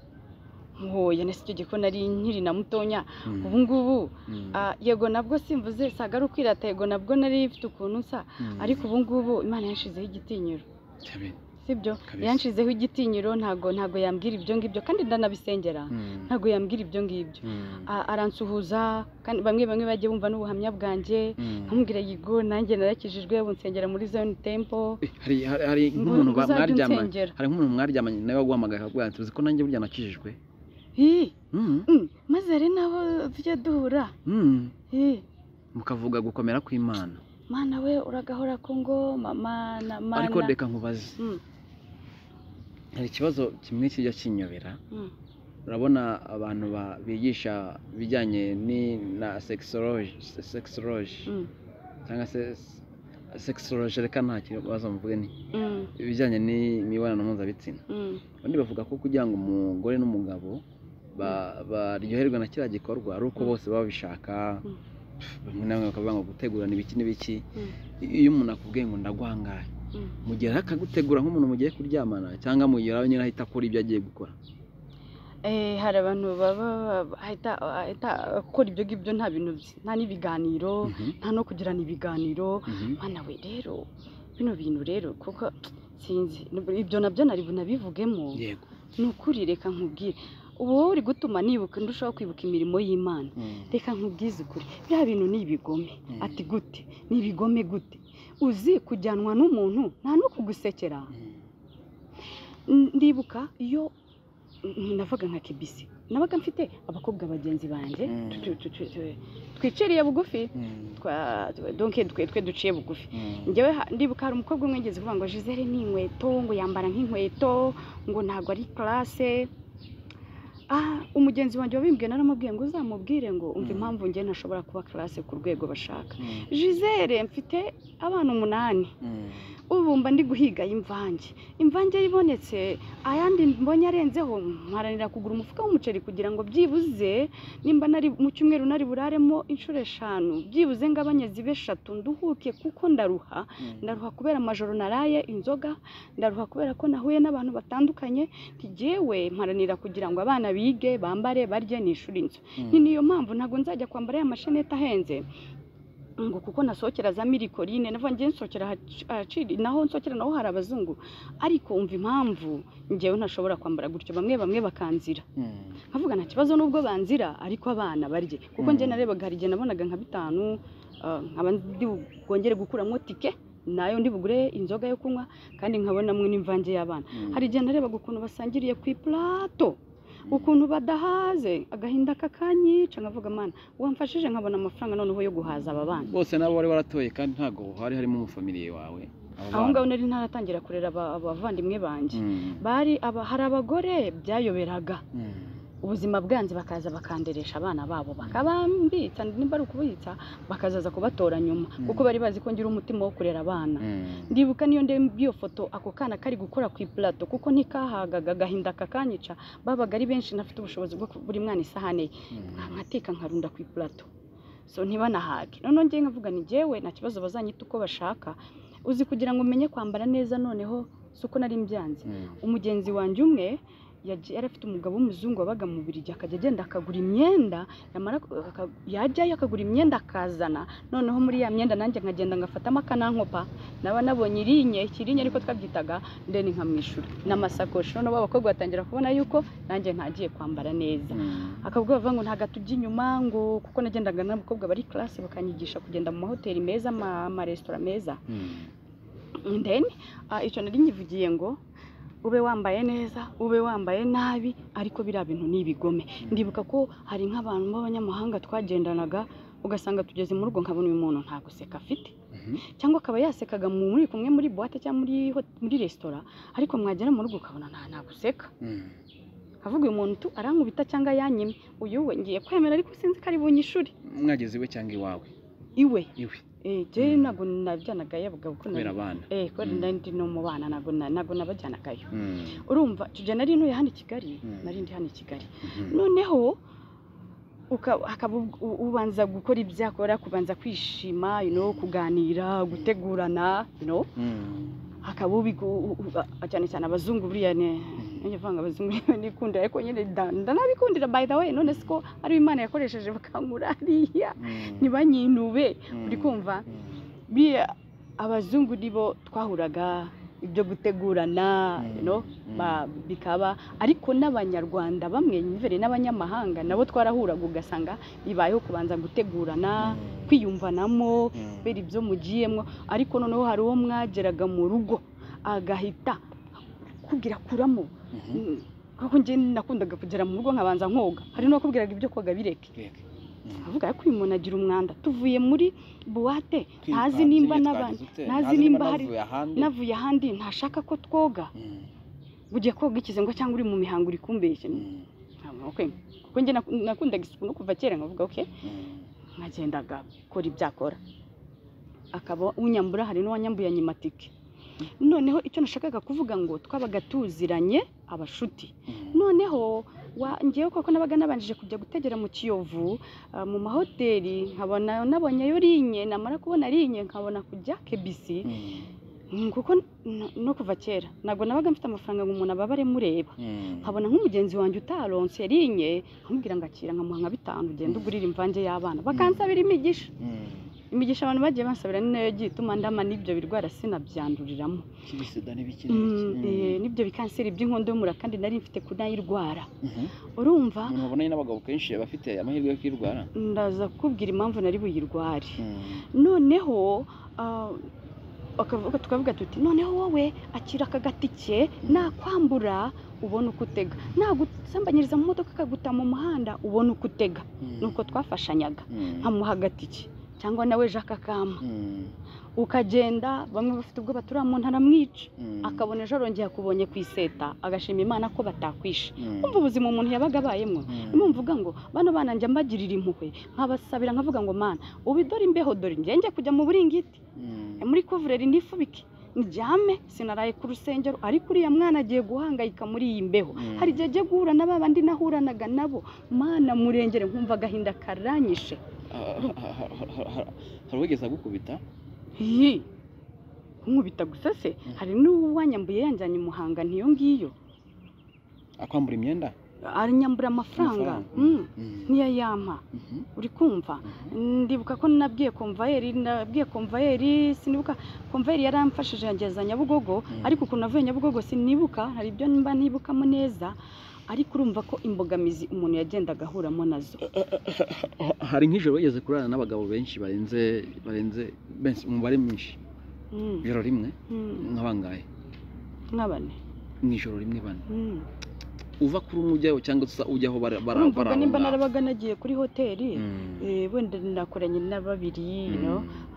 Nkoya nese icyo gihe ko nari nkiri na mutonya, ubu ngubu yego nabwo simvuze saga ari ukwirata, yego nabwo nari mfite ukuntu nsa, ariko ubu ngubu Imana yanshizeho igitinyiro, sibyo, yanshizeho igitinyiro, ntago yambwira ibyo ngibyo, kandi ndanabisengera, ntago yambwira ibyo ngibyo, aransuhuza, kandi bamwe bagiye bumva n'ubuhamya bwanjye, nkamubwira yego nanjye narakijijwe, ubu nsengera muri Zion Temple. Hari nk'umuntu mwaryamanye, hari nk'umuntu mwaryamanye nawe waguhamagaye akakubwira ati uzi ko nanjye burya nakijijwe? Maze hari n'abo tujya duhura mukavuga gukomera kw'Imana. Mana we uragahora ko ngo mama na mana. Ariko reka nkubaze, hari ikibazo kimwe kijya kinyobera. Urabona abantu bigisha ibijyanye na sexology cyangwa se sexology, reka nta kibazo mvuge, ni ibijyanye n'imibonano mpuzabitsina. Abandi bavuga ko kugira ngo umugore n'umugabo baryoherwa na kiriya gikorwa ari uko bose baba babishaka, bamwe na bamwe bakavuga ngo gutegurana ibiki n'ibiki. Iyo umuntu akubwiye ngo ndaguhangaye, mu gihe akagutegura nk'umuntu mugiye kuryamana, cyangwa mu gihe nyine ahita akora ibyo agiye gukora? Hari abantu baba ahita akora ibyo ngibyo, nta bintu, nta n'ibiganiro, nta no kugirana ibiganiro. Mwana we rero bino bintu rero kuko sinzi ibyo nabyo nari bunabivugemo. Ni ukuri reka nkubwire, Ubu wowe uri gutuma nibuka, ndushaho kwibuka imirimo y'Imana. Reka nkubwize ukuri, bya bintu ni ibigome. Ati gute? Ni ibigome gute? Uzi kujyanwa n'umuntu nta no kugusekera. Ndibuka iyo navaga nka KBC, nabaga mfite abakobwa bagenzi banjye twiciriye bugufi, donc twe duciye bugufi. Njyewe ndibuka hari umukobwa umwe ngeze kuvuga ngo Gisele ni inkweto, ngo yambara nk'inkweto, ngo ntabwo ari classe. Umugenzi wanjye wabimbwiye naramubwiye ngo uzamubwire ngo umva impamvu njye ntashobora kuba classe ku rwego bashaka. Gisele mfite abana 8, ubu mba ndi guhiga imvange, imvange ibonetse ayandi mbonye arenzeho mparanira kugura umufuka w'umuceri kugira ngo byibuze nimba nari mu cyumweru nari buraremo inshuro 5, byibuze ngabanye zibe 3 nduhuke, kuko ndaruha. Ndaruha kubera amajoro naraye inzoga, ndaruha kubera ko nahuye n'abantu batandukanye. Ntigewe mparanira kugira ngo abana bige, bambare, barye, nishure inzu. Ni niyo mpamvu ntabwo nzajya kwambara ya mashenete ahenze ngo kuko nasohokera za Mirikorine, navuga ngiye nsohokera ahaciri, naho nsohokera naho hari abazungu. Ariko umva impamvu njyewe ntashobora kwambara gutyo, bamwe bakanzira. Nkavuga nta kibazo nubwo banzira, ariko abana barye. Kuko njye narebaga hari igihe nabonaga nka 5, nkaba ndi bwongere gukuramo tike nayo ndi bugure inzoga yo kunywa, kandi nkabonamwe n'imvange y'abana. Hari igihe narebaga ukuntu basangiriye ku iplato, ukuntu badahaze, agahinda kakanyica, nkavuga mana wamfashije nkabona amafaranga noneho yo guhaza aba bana bose. Nabo bari baratoye kandi ntago hari harimo umufamiliye wawe aho ngaho. Nari ntaratangira kurera abavandimwe banjye, bari hari abagore byayoberaga ubuzima bwanze, bakaza bakanderesha abana babo, bakabambitsa nimba ari ukubitsa, bakazaza kubatora nyuma, kuko bari bazi ko ngira umutima wo kurera abana. Ndibuka niyo ndebye iyo foto ako kana kari gukora ku iplato, kuko ntikahagaga, agahinda kakanyica. Babaga ari benshi, nafite ubushobozi bwo buri mwana isahane ye, nkateka nkarunda ku iplato, so ntibanahage. Noneho ngiye nkavuga ni jyewe nta kibazo bazanyita uko bashaka. Uzi kugira ngo umenye kwambara neza noneho si uko nari mbyanze. Umugenzi wanjye umwe yari afite umugabo w'umuzungu wabaga mu Bubiligi, akajya agenda akagura imyenda, yamara yajyayo akagura imyenda akazana. Noneho muri ya myenda nanjye nkagenda ngafatamo akanankopa, naba nabonye irinye, ikirinye ariko twabyitaga, ndeni nkamwishura n'amasakoshi. Noneho abakobwa batangira kubona yuko nanjye ntagiye kwambara neza. Akavuga bavuga ngo ntago tujya inyuma, ngo kuko nagendaga n'abakobwa bari classe bakanyigisha kugenda mu mahoteli meza, amaresitora meza. Then icyo nari nyivugiye ngo ube wambaye neza, ube wambaye nabi, ariko biriya bintu ni ibigome. Ndibuka ko hari nk'abantu b'abanyamahanga twagendanaga, ugasanga tugeze mu rugo nkabona uyu muntu nta guseka afite, cyangwa akaba yasekaga muri kumwe muri boîte cyangwa muri resitora, ariko mwagera mu rugo ukabona nta guseka. Avuga uyu muntu arankubita cyangwa yanyime, uyu we ngiye kwemera ariko sinzi ko ari bunyishure. Mwageze iwe cyangwa iwawe? Iwe. Iwe. Je ntabwo nabyanagayo abagabo ko kubera abana. Kubera ndi no mu bana ntabwo nabajyanagayo. Urumva tujya nari ntuye hano i Kigali, nari ndi hano i Kigali. Noneho akaba ubanza gukora ibyo akora, kubanza kwishima, kuganira, gutegurana, hakaba cyane cyane abazungu buriya nanjye mvanga abazungu nikundira, ariko nyine ndanabikundira by the way. None siko ari Imana yakoresheje bakankura hariya ntibanyinube, uri kumva? Biriya abazungu nibo twahuraga ibyo gutegurana, bikaba. Ariko n'abanyarwanda bamwe nyivere n'abanyamahanga nabo twarahuraga, ugasanga bibayeho kubanza gutegurana, kwiyumvanamo kubera ibyo mugiyemo. Ariko noneho hari uwo mwageraga mu rugo agahita kubwira kuramo, kuko njye nakundaga kugera mu rugo nkabanza nkoga, hari n'uwakubwiraga ibyo koga bireke, avuga ko uyu muntu agira umwanda, tuvuye muri buwate ntazi nimba n'abandi, ntazi nimba hari navuye ahandi, ntashaka ko twoga, ugiye koga ikize ngo cyangwa uri mu mihango uri kumbeshya. Kuko njye nakundaga isuku no kuva kera, nkavuga okay, nkagendaga gukora ibyo akora, akaba unyambura. Hari n'uwanyambuye anyimatike. Noneho icyo nashakaga kuvuga ngo twabaga tuziranye abashuti. Noneho ngewe koko nabaga nabanjije kujya gutegera mu Kiyovu mu mahoteli, nkabona nabonyeyo rinye, namara kubona rinye nkabona kujya KBC, kuko no kuva kera ntabwo nabaga mfite amafaranga ngo umuntu ababare mureba. Nkabona nk'umugenzi wanjye utaronse rinye, nkamubwira ngakira nkamuha nka 5, ugenda ugurira imvange y'abana, bakansabira imigisha. Imigisha abantu bagiye bansabira ni nayo yagiye ituma ndama n'ibyo birwara sinabyanduriramo. Kibisida n'ibiki n'ibyo bikanseri by'inkondo y'umura, kandi nari mfite kunayirwara. Urumva umuntu wabonanye n'abagabo kenshi aba afite amahirwe yo kwirwara. Ndaza kukubwira impamvu nari buyirware. Noneho tukavuga tuti noneho wowe akira aka gatike, nakwambura ubona uko utega, nagusambanyiriza mu modoka akaguta mu muhanda ubona uko utega. Nuko twafashanyaga, nkamuha agatike cyangwa nawe Jacques akama, ukagenda. Bamwe bafite ubwoba turiya muntu aramwica, akabona ejo arongeye akubonye ku iseta agashima Imana ko batakwishe. Umva ubuzima umuntu yabaga abayemo. Niyo mvuga ngo bano bana njya mbagirira impuhwe, nkabasabira nkavuga ngo Mana ubu dore imbeho, dore ngenge kujya mu buringiti muri kuvureri nifubike ndyame, sinaraye ku rusengero, ariko uriya mwana agiye guhangayika muri iyi mbeho. Hari igihe agiye guhura na babandi nahuranaga nabo, Mana murengere, nkumva agahinda karanyishe. Hari uwigeze agukubita? Nkubita gusa se? Hari n'uwanyambuye yanjyanye Muhanga ntiyo ngiyo. Akwambura imyenda? Aranyambura amafaranga niyo yampa. Uri kumva? Ndibuka ko nabwiye komvayeri, sinibuka, komvayeri yaramfashije yangeza Nyabugogo, ariko ukuntu navuye Nyabugogo sinibuka, hari ibyo mba ntibukamo neza, ariko urumva ko imbogamizi umuntu yagendaga ahuramo nazo. Hari nk'ijoro wigeze kurarana n'abagabo benshi barenze benshi, umubare mwinshi, ijoro rimwe? Nk'abangahe? Nka bane. Mu ijoro rimwe bane? Uva kuri umwe ujyaho cyangwa ujyaho bara? Nimba narabaga nagiye kuri hoteli, wenda nakoranye na babiri,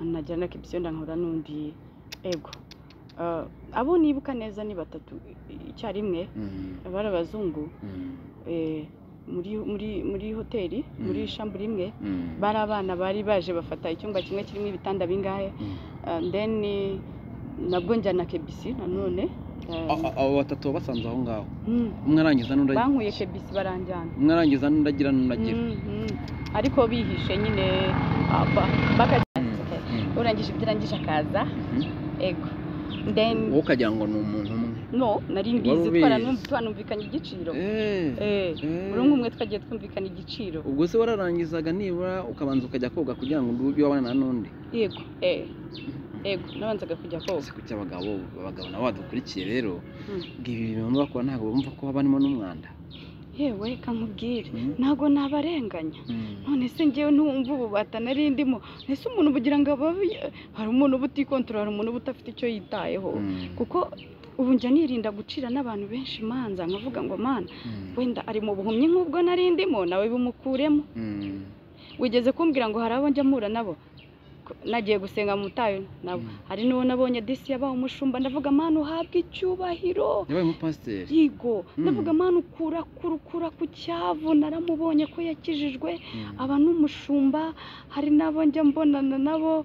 najya na kibisiyo nkahura n'undi. Ego, abo nibuka neza ni batatu icyarimwe, bari abazungu muri hoteli, muri shambure imwe, bari abana bari baje bafata icyumba kimwe kirimo ibitanda bingahe, then nabwo njya na kebisi nanone. Abo batatu basanze aho ngaho, umwe arangiza n'undi bankuye kebisi baranjyana, umwe arangiza n'undi agira n'undi agira, ariko bihishe nyine urangije ibyo urangije akaza. Ego, then wowe ukagira ngo ni umuntu umwe? No, nari mbizi, twanumvikanye igiciro. Buri umwe twagiye twumvikana igiciro. Ubwo se wararangizaga nibura ukabanza ukajya koga kugira ngo ube wabana n'undi? Yego, ego, nabanzaga kujya koga. Si kuki abagabo nabo badukurikiye rero ibi bintu bakora ntabwo bumva ko haba harimo n'umwanda? Yewe kankubwire, ntabwo nabarenganya. None se ngewe ntumva ububata nari ndimo? Ese umuntu bugira ngo hari umuntu uba utikontorora, hari umuntu uba udafite icyo yitayeho. Kuko ubu njya nirinda gucira n'abantu benshi imanza, nkavuga ngo Mana wenda ari mu buhumyi nk'ubwo nari ndimo, nawe bumukuremo. Wigeze kumbwira ngo hari abo njya mpura nabo nagiye gusenga mu butayu nabo, hari n'uwo nabonye disi yabaye umushumba, ndavuga Mana uhabwe icyubahiro, yabaye umupasiteri. Yego, ndavuga Mana ukura ku cyavu, naramubonye ko yakijijwe aba n'umushumba. Hari n'abo njya mbonana nabo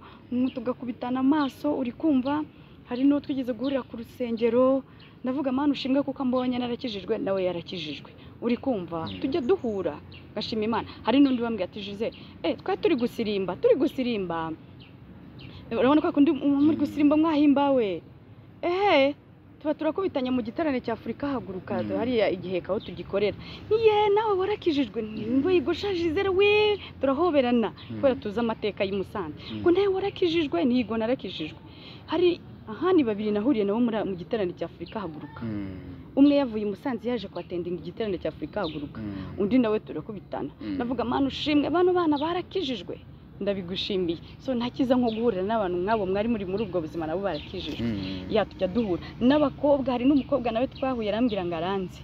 tugakubitana amaso, uri kumva? Hari n'uwo twigeze guhurira ku rusengero, ndavuga Mana ushimwe kuko ambonye narakijijwe, nawe yarakijijwe, uri kumva? Tujya duhura gashima Imana. Hari n'undi bambwiye ati Jose, twari turi gusirimba, urabona ko akundi muri gusirimba mwahimbawe, ehe tuba turakubitanye mu giterane cya Afurika Haguruka, hariya igihe kaho tugikorera, niye nawe warakijijwe, ngo yigosha Gisele we, turahoberana kubera tuzi amateka y'i Musanze, ngo nawe warakijijwe, nigo narakijijwe. Hari ahandi babiri nahuriye nabo mu giterane cya Afurika Haguruka, umwe yavuye i Musanze yaje kwatendinga igiterane cya Afurika Haguruka, undi nawe turakubitana, ndavuga Mana ushimwe, bano bana barakijijwe, ndabigushimiye. So ntakiza nko guhurira n'abantu nk'abo mwari muri ubwo buzima, nabo barakijijwe. Ya tujya duhura n'abakobwa, hari n'umukobwa nawe twahuye arambwira ngo aranze,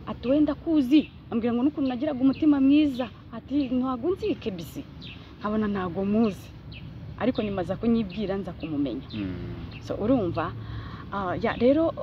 ati wenda kuzi, ambwira ngo n'ukuntu nagiraga umutima mwiza, ati ntago nzi kebisi, nkabona ntago muzi, ariko nyuma aza kunyibwira nza kumumenya. So urumva ya rero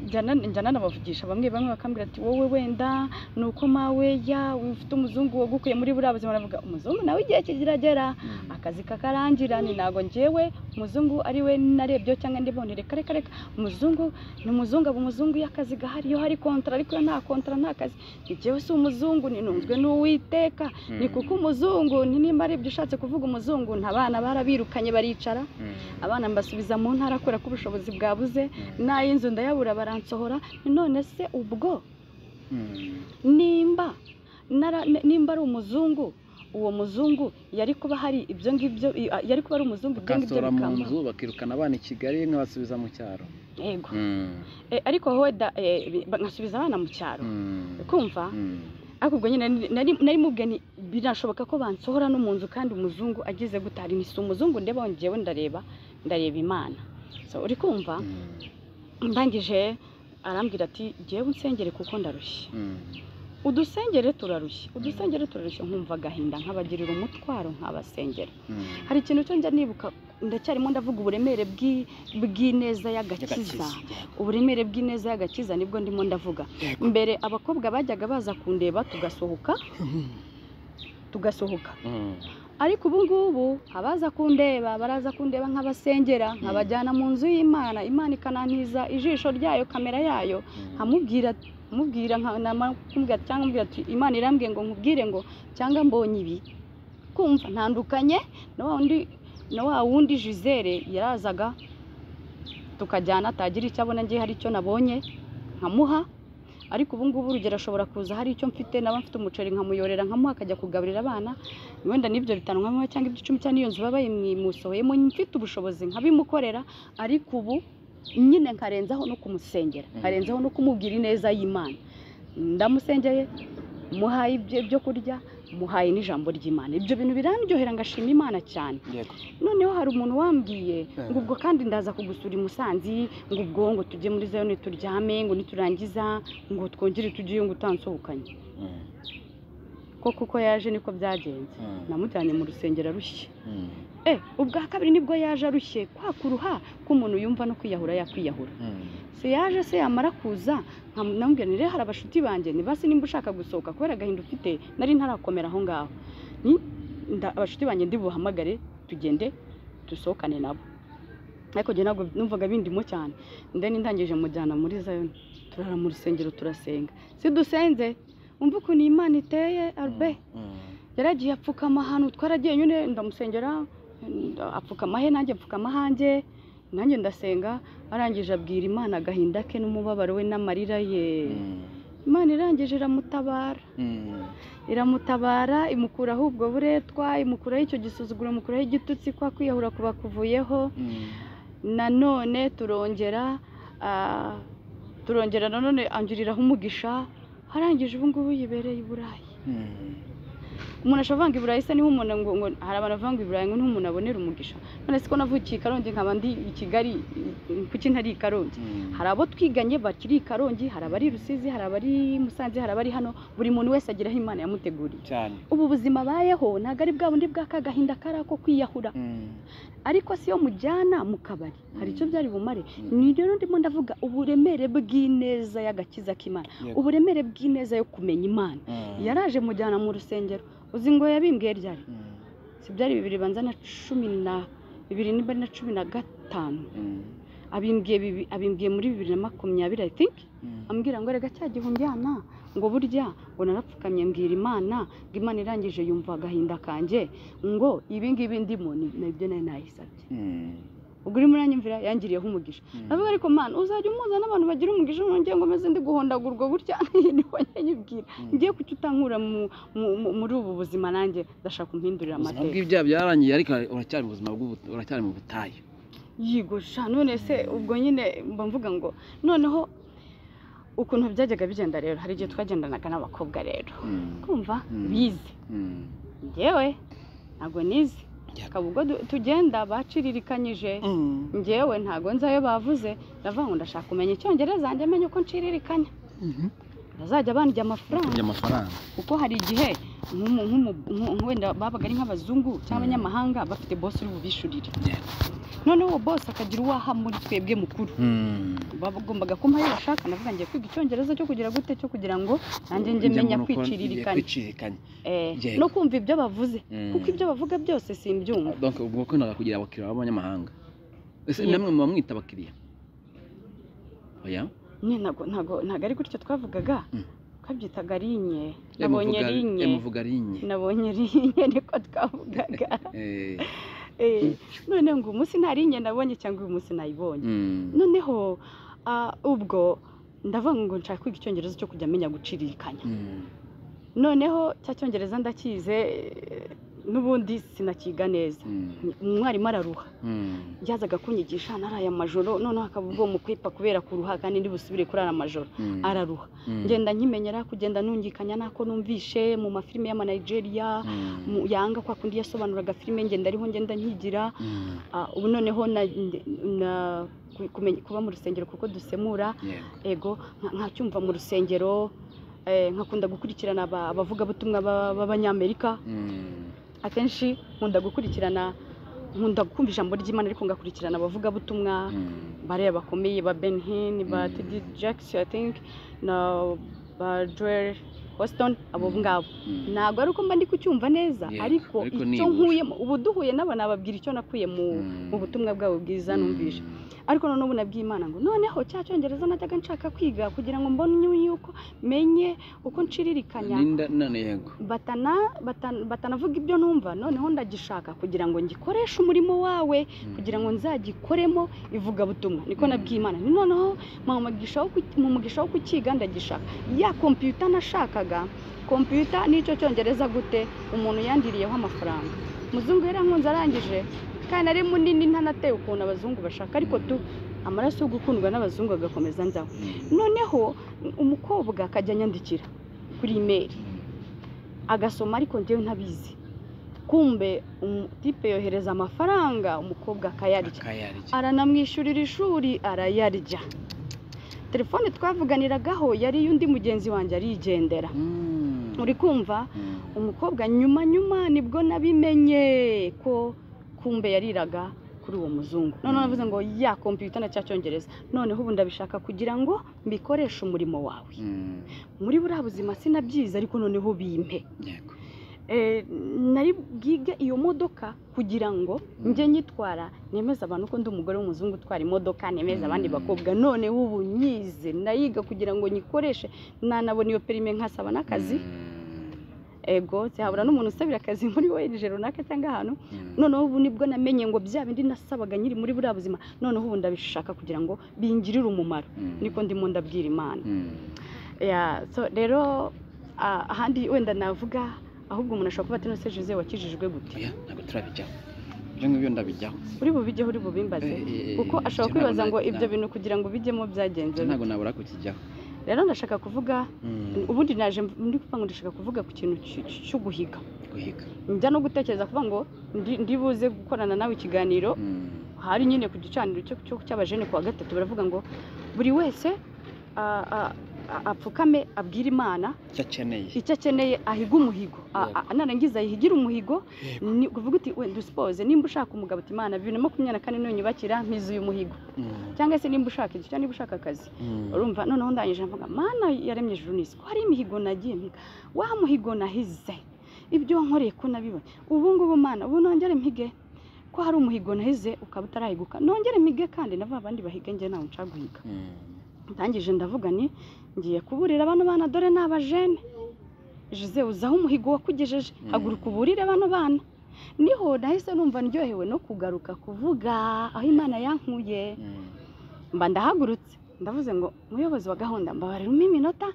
njya nanabavugisha bamwe bakambwira ati wowe wenda nuko mawe ya ufite umuzungu wagukuye muri buriya buzima. Baravuga umuzungu nawe igihe kigiragera akazi kakarangira, ni ntago njyewe umuzungu ari we narebye cyangwa ndibone, reka reka reka, umuzungu ni umuzungu, aba umuzungu iyo akazi gahari, iyo hari kontra, ariko iyo nta kontra nta kazi, njyewe si umuzungu, ninunzwe n'Uwiteka, ni kuko umuzungu ni nimba ari ibyo ushatse kuvuga umuzungu, nta bana barabirukanye baricara, abana mbasubiza mu ntara kubera ko ubushobozi bwabuze, n'ay'inzu ndayabura baransohora. None se ubwo nimba nimba ari umuzungu Uwo muzungu yari kuba hari ibyo ngibyo, yari kuba ari umuzungu ibyo ngibyo bikamba mu bikamba nzu, bakirukana abana i Kigali nkabasubiza mu cyaro. Yego. Ariko wowe nkasubiza abana mu cyaro. Kumva? Ariko ubwo nyine nari mubwiye nti birashoboka ko bansohora no mu nzu, kandi umuzungu agize gutari ni si umuzungu ndeba, njyewe ndareba Imana. So uri kumva? Ndangije arambwira ati jyewe unsengere kuko ndarushye. Udusengere turarushye, udusengere turarushye. Nkumva agahinda nkabagirira umutwaro nkabasengera. Hari ikintu cyo njya nibuka, ndacyarimo ndavuga uburemere bw'ineza y'agakiza. Uburemere bw'ineza y'agakiza nibwo ndimo ndavuga. Mbere abakobwa bajyaga baza kundeba tugasohoka. Ariko ubu ngubu abaza kundeba baraza kundeba nk'abasengera, nkabajyana mu nzu y'Imana, Imana ikanantiza ijisho ryayo, kamera yayo, nkamubwira cyangwa mbwira ati Imana irambwiye ngo nkubwire ngo cyangwa mbonye ibi. Kumva ntandukanye na wa wundi Gisele yarazaga tukajyana, atagira icyo abona ngiye hari icyo nabonye nkamuha. Ariko ubu ngubu urugero ashobora kuza hari icyo mfite, naba mfite umuceri nkamuyorera nkamuha akajya kugaburira abana, wenda n'ibyo bitanu nkamuha cyangwa ibyo 10 cyangwa n'iyo nzu baba bayimusohoyemo, mfite ubushobozi nkabimukorera. Ariko ubu nyine nkarenzaho no kumusengera, nkarenzaho no kumubwira ineza y'Imana. Ndamusengeye, muhaye ibyo kurya, muhaye n'ijambo ry'Imana. Ibyo bintu birandyohera ngashima Imana cyane. Noneho hari umuntu wambwiye ngo ubwo kandi ndaza kugusura i Musanze, ngo ubwo ngo tujye muri Zayoni turyame, ngo niturangiza ngo twongere tujye ngo utansohokanye. Koko uko yaje niko byagenze. Namujyanye mu rusengero arushye. Ubwa kabiri nibwo yaje arushye, kwa kuruha k'umuntu yumva no kwiyahura yakwiyahura. Se yaje se yamara kuza nkamubwira nti rero hari abashuti banjye, ni basi nimba ushaka gusohoka kubera agahinda ufite, nari ntarakomera aho ngaho, ni abashuti banjye ndi buhamagare tugende dusohokane nabo. Ariko njye ntabwo numvaga bindimo cyane. Ndeni ndangije mujyana muri Zayoni, turara mu rusengero turasenga. Si dusenze umva ukuntu Imana iteye Albert. Yaragiye apfukama ahantu twaragiye nyine, ndamusengera apfukama he nanjye apfukama hanjye, nanjye ndasenga. Arangije abwira Imana agahinda ke n'umubabaro we n'amarira ye. Imana irangije iramutabara. Iramutabara, imukuraho ubwo buretwa, imukuraho icyo gisuzuguro, imukuraho igitutsi kwa kwiyahura kuba kuvuyeho. Nanone turongera nanone angiriraho umugisha. Harangije ubu ngubu yibereye i Burayi. Umuntu ashobora kuvanga i Burayi se niho umuntu ngo hari abantu bavanga i Burayi ngo niho umuntu abonera umugisha. None siko navukiye i Karongi nkaba ndi i Kigali, kuki ntari i Karongi? Hari abo twiganye bakiri i Karongi, hari abari i Rusizi, hari abari i Musanze, hari abari hano. Buri muntu wese agira aho Imana yamuteguriye. Ubu buzima bayeho ntabwo ari bwa bundi bwa kagahinda kari ako kwiyahura. Ariko si yo mujyana mu kabari hari icyo byari bumare. Ni rero ndimo ndavuga uburemere bw'ineza y'agakiza k'Imana, uburemere bw'ineza yo kumenya Imana. Yaraje mujyana mu rusengero, uzi ngo yabimbwiye ryari? Si byari 2015. Abimbwiye muri 2020 I think. Ambwira ngo rega cya gihe unjyana ngo burya ngo narapfukamye mbwira Imana, ngo Imana irangije yumva agahinda kanjye, ngo ibi ngibi ndimo nibyo nari nayisabye. Ubwo urimo uranyumvira yangiriyeho umugisha. Ndavuga ariko Mana uzajya umuza n'abantu bagira umugisha, nongeye ngo meze ndi guhondagurwa gutya. Niho nyibwira ngiye kuki utankura muri ubu buzima, nanjye ndashaka kumpindurira amateka. Ubuzima bw'ibyaha byarangiye ariko uracyari mu buzima uracyari mu butayu. Yigo sha, none se ubwo nyine mba mvuga ngo noneho ukuntu byajyaga bigenda rero, hari igihe twagendanaga n'abakobwa rero kumva bize, njyewe ntabwo nize. Akaba ubwo tugenda baciririkanyije, njyewe ntabwo nzi ayo bavuze. Ndavuga ngo ndashaka kumenya icyongereza njye menye uko nciririkanya, bazajya bandya amafaranga. Kuko hari igihe wenda babaga ari nk'abazungu cyangwa abanyamahanga bafite boss uri bubishurire, noneho uwo boss akagira uwaha muri twebwe mukuru, bagombaga kumpa ayo bashaka. Ndavuga ngiye kwiga icyongereza cyo kugira gute, cyo kugira ngo nanjye njye menya kwiciririkanya no kumva ibyo bavuze, kuko ibyo bavuga byose simbyumva. Donc ubwo ko naga kugira abakiriya b'abanyamahanga, ese namwe muba mwita abakiriya? Oya ntago ari gutyo twavugaga, twabyitaga rinye. Nabonye rinye, muvuga rinye, nabonye rinye niko twavugaga. None ngo umunsi nta rinye nabonye cyangwa uyu munsi nayibonye. Noneho ubwo ndavuga ngo nshaka kwiga icyongereza cyo kujya menya guciririkanya. Noneho cya cyongereza ndakize, n'ubundi sinakiga neza. Umwarimu araruha, yazaga kunyigisha naraye amajoro, noneho akaba ubwo mukwepa kubera kuruha, kandi ndibusubire kurara amajoro, araruha. Ngenda nkimenyera kugenda nungikanya nako numvishe mu mafilime y'ama Nigeria, yanga kwa kundi yasobanuraga filime, ngenda ariho ngenda nkigira. Ubu noneho na kuba mu rusengero kuko dusemura, ego nkacyumva mu rusengero, nkakunda gukurikirana abavugabutumwa b'Abanyamerika. Akenshi nkunda gukurikirana, nkunda kumva ijambo ry'Imana, ariko ngakurikirana abavugabutumwa bariya bakomeye, ba Ben Hinn, ba T.D. Jakes, I think, na ba Joel Houston, abo ngabo. Ntabwo ari uko mba ndi kucyumva neza, ariko icyo nkuyemo, ubu duhuye nabo nababwira icyo nakuye mu butumwa bwabo bwiza numvishe. Ariko noneho ubu nabwiye Imana ngo noneho cya cyongereza najyaga nshaka kwiga kugira ngo mbone yuko menye uko nshyiririkanya, batanavuga ibyo numva, noneho ndagishaka kugira ngo ngikoreshe umurimo wawe, kugira ngo nzagikoremo ivugabutumwa. Niko nabwiye Imana, noneho mu mugisha wo kukiga ndagishaka. Ya kompiyuta nashakaga, kompiyuta n'icyo cyongereza gute, umuntu yandiriyeho amafaranga. Muzungu yarankunze arangije, kandi ari munini ntanateye ukuntu abazungu bashaka, ariko tu amaraso yo gukundwa n'abazungu agakomeza nzaho. Noneho umukobwa akajya anyandikira kuri email agasoma, ariko njyewe ntabizi. Kumbe tipe yohereza amafaranga, umukobwa akayarya, aranamwishyurira ishuri, arayarya. Telefone twavuganiragaho yari y'undi mugenzi wanjye, arigendera. Uri kumva umukobwa nyuma nibwo nabimenye ko kumbe yariraga kuri uwo muzungu. Noneho navuze ngo ya kompiyuta na cya cyongereza, noneho ubu ndabishaka kugira ngo mbikoreshe umurimo wawe. Muri buriya buzima sinabyize, ariko noneho bimpe. Nari bwige iyo modoka kugira ngo njye nyitwara, nemeze abantu ko ndi umugore w'umuzungu utwara imodoka, nemeze abandi bakobwa. Noneho ubu nyize, nayiga kugira ngo nyikoreshe, nanabona iyo perime nkasaba n'akazi. Ego sihabura n'umuntu usabira akazi muri ONG runaka cyangwa ahantu. Noneho ubu nibwo namenye ngo bya bindi nasabaga nkiri muri buriya buzima, noneho ubu ndabishaka kugira ngo bingirire umumaro. Niko ndimo ndabwira Imana. So rero ahandi wenda navuga, ahubwo umuntu ashobora kuba ati none se Jose wakijijwe gute? Ntabwo turabijyaho, ibyo ngibyo ndabijyaho. Uri bubijyeho, uri bubimbaze, kuko ashobora kwibaza ngo ibyo bintu kugira ngo bijyemo byagenze. Ntabwo nabura kukijyaho. Rero ndashaka kuvuga, ubundi naje ndi kuvuga ngo ndashaka kuvuga ku kintu cyo guhiga. Njya no gutekereza kuvuga ngo ndibuze gukorana nawe ikiganiro, hari nyine ku gicaniro cy'abajene kuwa gatatu, baravuga ngo buri wese apfukame abwira Imana icyo akeneye, ahiga umuhigo, narangiza ayihigira umuhigo. Ni kuvuga uti wenda usipoze nimba ushaka umugabo uti Imana 2024 nonyubakira mpize uyu muhigo, cyangwa se nimba ushaka inzu, cyangwa nimba ushaka akazi. Urumva noneho ndangije mvuga Mana yaremye ijuru n'isi, ko hari imihigo nagiye mpiga, wa muhigo nahize ibyo nkoreye ko nabibonye, ubu ngubu Mana ubu nongere mpige, ko hari umuhigo nahize ukaba utarahiguka, nongere mpige kandi nava abandi bahige, njye nawe nshaka guhiga. Ndangije ndavuga ni ngiye kuburira bano bana, dore n'abajene Jose uzaho umuhigo wakugejeje, haguruka uburire bano bana. Niho nahise numva ndyohewe no kugaruka kuvuga aho Imana yankuye. Mba ndahagurutse ndavuze ngo muyobozi wa gahunda mbabarira umpe iminota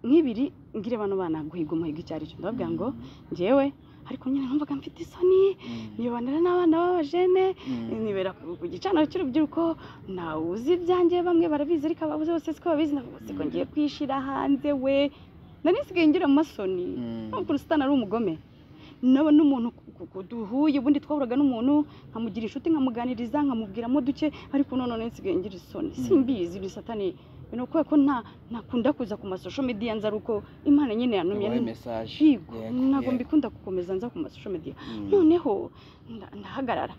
nk'ibiri ngire bano bana guhiga umuhigo icyo ari cyo. Ndababwira ngo njyewe ariko nyine numvaga mfite isoni, nibanira n'abana b'abajene, nibera ku gicaniro cy'urubyiruko, ntawe uzi ibyanjye, bamwe barabizi ariko ababuze bose siko babizi, navuze ko ngiye kwishira hanze we. Nari nsigaye ngira mu masoni, nubwo Satani ari umugome. Naba n'umuntu duhuye, ubundi twahuraga n'umuntu nkamugira inshuti, nkamuganiriza, nkamubwiramo duke, ariko none nsigaye ngira isoni, simbizi ni Satani. Bino kubera ko ntakunda kuza ku masocial media, nza aruko Imana nyine yantumye message, ntabwo mbikunda gukomeza nza ku masocial media. Noneho ndahagarara,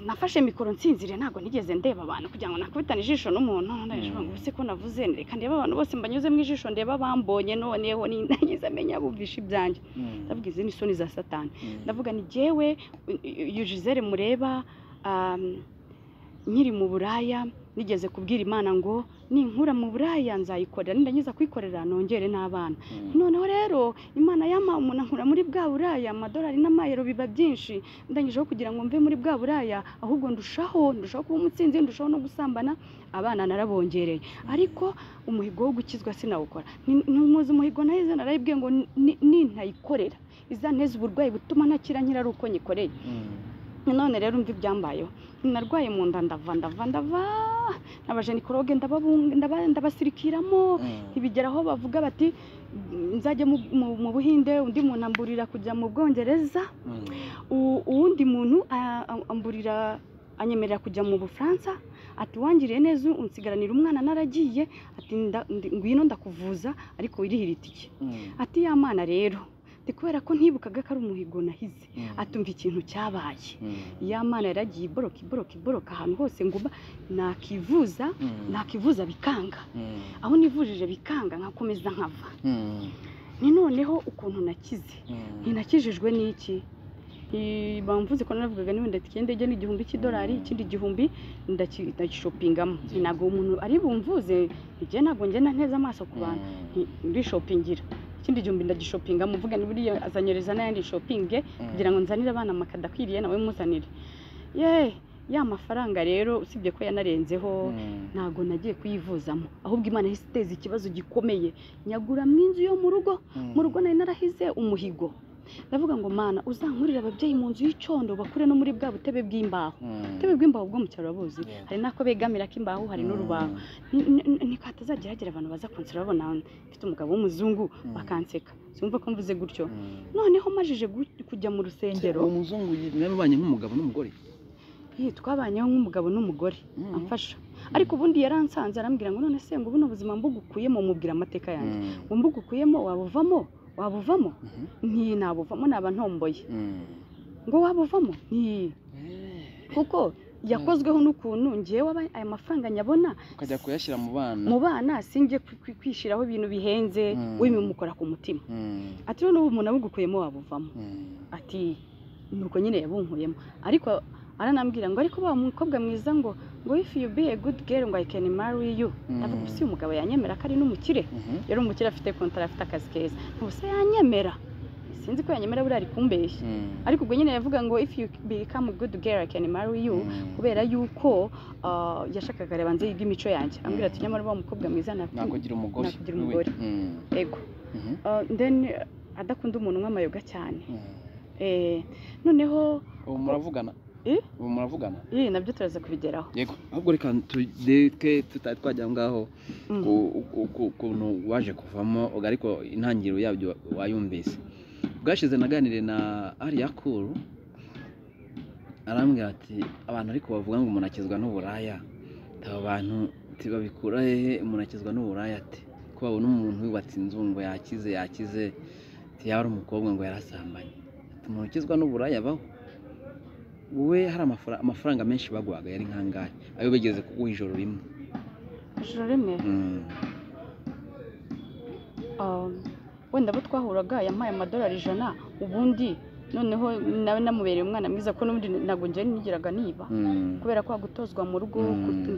nafashe mikoro nsinzire, ntabwo nigeze ndeba abantu kugira ngo nakubitane ijisho n'umuntu. Ndashobora ngo se ko navuze, reka ndebe abantu bose mbanyuze mu ijisho, ndeba bambonye, noneho nindagize amenya bumvisha ibyanjye. Ndavuga izi ni isoni za Satani. Ndavuga ni jyewe uyu Gisele mureba nkiri mu Buraya, Nigeze kubwira Imana ngo ninkura mu buraya nzayikorera, nindangiza kwikorera nongere n'abana. Noneho rero Imana yampa umuntu ankura muri bwa buraya, amadolari n'amayero biba byinshi, ndangijeho kugira ngo mve muri bwa buraya, ahubwo ndushaho kuba umutsinzi, ndushaho no gusambana, abana narabongereye. Ariko umuhigo wo gukizwa sinawukora. Ntumuzi umuhigo nahize, narayibwiye ngo nintayikorera izanteza uburwayi butuma ntakira nkira ari uko nyikoreye. None rero umva ibyambayeho, narwaye mu nda ndava n'abajenikologe ndabasirikiramo, ntibigeraho bavuga bati nzajya mu Buhinde, undi muntu amburira kujya mu Bwongereza, uwundi muntu amburira anyemerera kujya mu Bufaransa, ati wangiriye neza unsigaranira umwana naragiye, ati ngwino ndakuvuza ariko wirihira itike. Ati ya mana rero kubera ko ntibukaga ko ari umuhigo nahize, atumva ikintu cyabaye. Ya mana yaragiye iboroka iboroka iboroka ahantu hose nguba nakivuza bikanga, aho nivujije bikanga nkakomeza nkava. Ni noneho ukuntu nakize, ntinakijijwe n'iki? Bamvuze ko naravugaga niba ndetse ndege ni 1000 cy'idolari, ikindi 1000 ndakishopingamo. Ntabwo umuntu ari bumvuze njye, ntabwo ngenda nteze amaso ku bantu, ndishopingira ikindi 1000 ndagishopinga, muvuga ni buriya azanyereza n'ayandi shopping kugira ngo nzanire abana amakada akwiriye nawe muzanire. Ye ya mafaranga rero usibye ko yanarenzeho ntago nagiye kuyivuzamo, ahubwo Imana yahise iteza ikibazo gikomeye, nyagura mu inzu yo mu rugo. Mu rugo nari narahize umuhigo, ndavuga ngo Mana uzankurira ababyeyi mu nzu y'icyondo bakure no muri bwa butebe bw'imbaho. Butebe bw'imbaho bwo mu cyaro babuzi, hari nako begamira k'imbaho, hari n'urubaho. Niko hatazagira abantu baza kunsura babona mfite umugabo w'umuzungu bakanseka, simva ko mvuze gutyo. Noneho majije kujya mu rusengero. Uwo muzungu mwabanye nk'umugabo n'umugore? Twabanyeho nk'umugabo n'umugore amfasha, ariko ubundi yaransanze arambwira ngo none se ngo buno buzima mbugukuyemo, mubwira amateka yanjye, ngo mbugukuyemo wabuvamo? Wabuvamo? Nti nabuvamo naba ntomboye. Ngo wabuvamo? Nti kuko yakozweho n'ukuntu ngewe aya mafaranga nyabona ukajya kuyashyira mu bana, mu bana sinjye kwishiraho ibintu bihenze, we bimukora ku mutima. Ati none ubu umuntu abugukuyemo wabuvamo? Ati nuko nyine yabunkuyemo. Ariko aranambwira ngo ariko ba mukobwa mwiza ngo if you be a good girl ngo I can marry you. Ndavuga ubu umugabo yanyemera ko ari n'umukire, yari umukire afite kontara, afite akazi keza, ubuse yanyemera? Sinzi ko yanyemera, buriya ari kumbeshya. Ariko ubwo nyine yavuga ngo if you become a good girl I can marry you, kubera yuko yashakaga rebanze yiga imico yanjye. Ambwira ati nyamara wa mukobwa mwiza nakugira umugore, nakugira umugore. Ego. Then adakunda umuntu unywa amayoga cyane. Noneho ubu muravugana? Ubu muravugana? Nabyo turaza kubigeraho. Yego, ahubwo reka tudeke tutari twajya ngaho ukuntu waje kuvamo, ariko intangiriro yabyo wayumvise. Bwashize naganire na Ariyakuru, arambwira ati abantu ariko bavuga ngo umuntu akizwa n'uburaya, aba bantu babikura hehe umuntu akizwa n'uburaya? Ati ko babona umuntu yubatse inzu ngo yakize yakize, yaba ari umukobwa ngo yarasambanye, ati umuntu ukizwa n'uburaya abaho? Wowe hari amafaranga menshi bagwaga yari nkangahe ayo bageze kuguha ijoro rimwe? Ijoro rimwe? Wenda abo twahuraga yampaye amadolari 100, ubundi noneho nawe namubereye umwana mwiza ko n'ubundi ntabwo njye nigeraga niba, kubera ko gutozwa mu rugo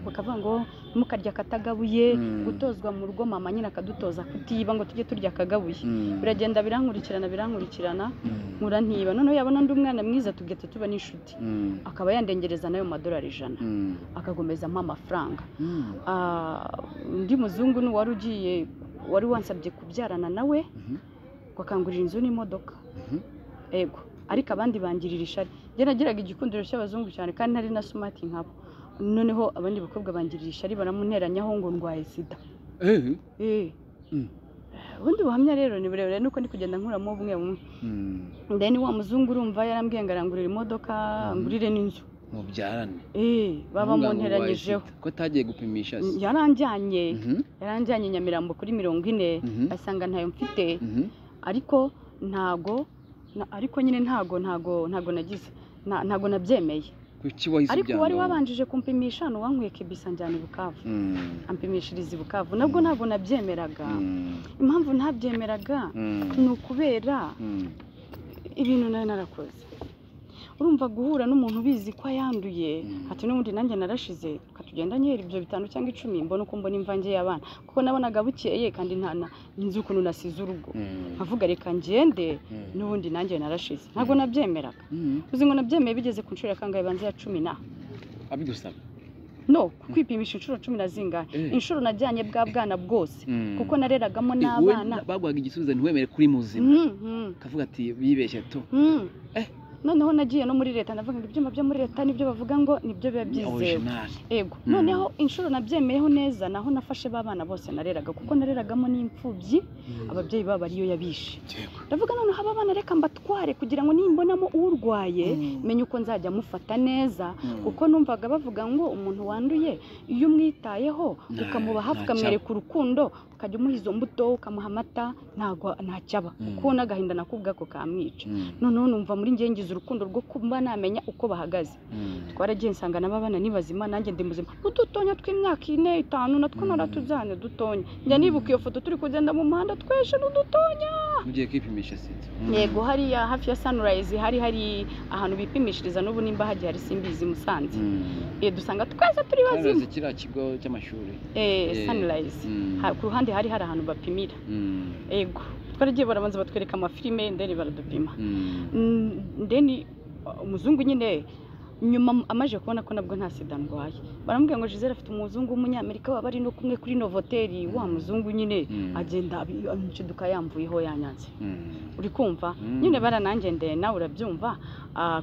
bakavuga ngo ntimukarye akatagabuye, gutozwa mu rugo mama nyine akadutoza kutiba ngo tujye turya akagabuye, biragenda birankurikirana birankurikirana nkura ntiba. Noneho yabona undi mwana mwiza tugahita tuba n'inshuti, akaba yandengereza nayo madolari 100, akagomeza ampa amafaranga. Undi muzungu ni wari ugiye, wari wansabye kubyarana nawe, akangurira inzu n'imodoka. Ego, ariko abandi bangirira ishari. Njye nagiraga igikundiro cy'abazungu cyane kandi ntari na smart nkabo. Noneho abandi bakobwa bangirira ishari baramunteranyaho ngo ndwaye sida. Ubundi buhamya rero ni burebure nuko ndi kugenda nkuramo bumwe bumwe. Then wa muzungu urumva yarambwiye ngo arangurira imodoka, ngurire n'inzu. Mubyarane. Baba munteranyijeho. Ko tagiye gupimisha se? Yaranjyanye. Yaranjyanye Nyamirambo kuri 40, asanga ntayo mfite. Ariko ntago ariko nyine ntago nagize ntago nabyemeye. Ariko wari wabanjije kumpimisha no wankuye kibisa njyana i Bukavu, ampimishiriza i Bukavu, nabwo ntago nabyemeraga. Impamvu ntabyemeraga ni ukubera ibintu nari narakoze. Urumva guhura n'umuntu ubizi ko yanduye, ati n'ubundi nanjye narashize, tugenda nyera ibyo 5 cyangwa 10 mbona uko mbona imvange y'abana, kuko nabonaga bukeye kandi nta nzi ukuntu nasize urugo, nkavuga reka ngende n'ubundi nanjye narashize. Ntabwo nabyemeraga, uzi ngo nabyemeye bigeze ku nshuro ya kangahe, banze ya 10 na abigusaba no kwipimisha inshuro 10 na zingahe, inshuro najyanye bwa bwana bwose, kuko nareragamo n'abana. Bagwaga igisubizo ntiwemere kuri muzima, kavuga ati bibeshye to. Noneho nagiye no muri leta, ndavuga ngo ibyuma byo muri leta nibyo bavuga ngo nibyo biba byizewe. Ego, noneho inshuro nabyemeyeho neza, naho nafashe babana bose nareraga, kuko nareragamo n'imfubyi, ababyeyi babo ariyo yabishe. Ndavuga noneho aba bana reka mbatware kugira ngo nimbonamo urwaye menye uko nzajya mufata neza, kuko numvaga bavuga ngo umuntu wanduye iyo umwitayeho ukamuba hafi ukamwereka urukundo, ukajya umuha izo mbuto, ukamuha amata, ntago ntacyaba, kuko n'agahinda nakubwa ko kamwica. Noneho numva muri njye ngize urukundo rwo kuba namenya uko bahagaze. Twaragiye nsanga n'abana ni bazima, nanjye ndi muzima. Udutonya tw'imyaka 4, 5 natwo naratujyanye dutonya. Njya nibuka iyo foto turi kugenda mu muhanda tweshe n'udutonya. Mugiye kwipimisha sida? Yego, hariya hafi ya Sunrise hari hari ahantu bipimishiriza, n'ubu nimba hagiye hari simbizi Musanze. Dusanga twese turi bazima. Sunrise kiriya kigo cy'amashuri. Sunrise. Ku ruhande hari hari ahantu bapimira. Yego, twaragiye barabanza batwereka amafilime ndeni baradupima. Ndeni umuzungu nyine nyuma amaje kubona ko nabwo nta sida ndwaye, baramubwira ngo Gisele afite umuzungu w'umunyamerika baba bari no kumwe kuri Novotel, wa muzungu nyine agenda amushiduka yamvuyeho yanyanze. Uri kumva nyine baranangendeye nawe urabyumva,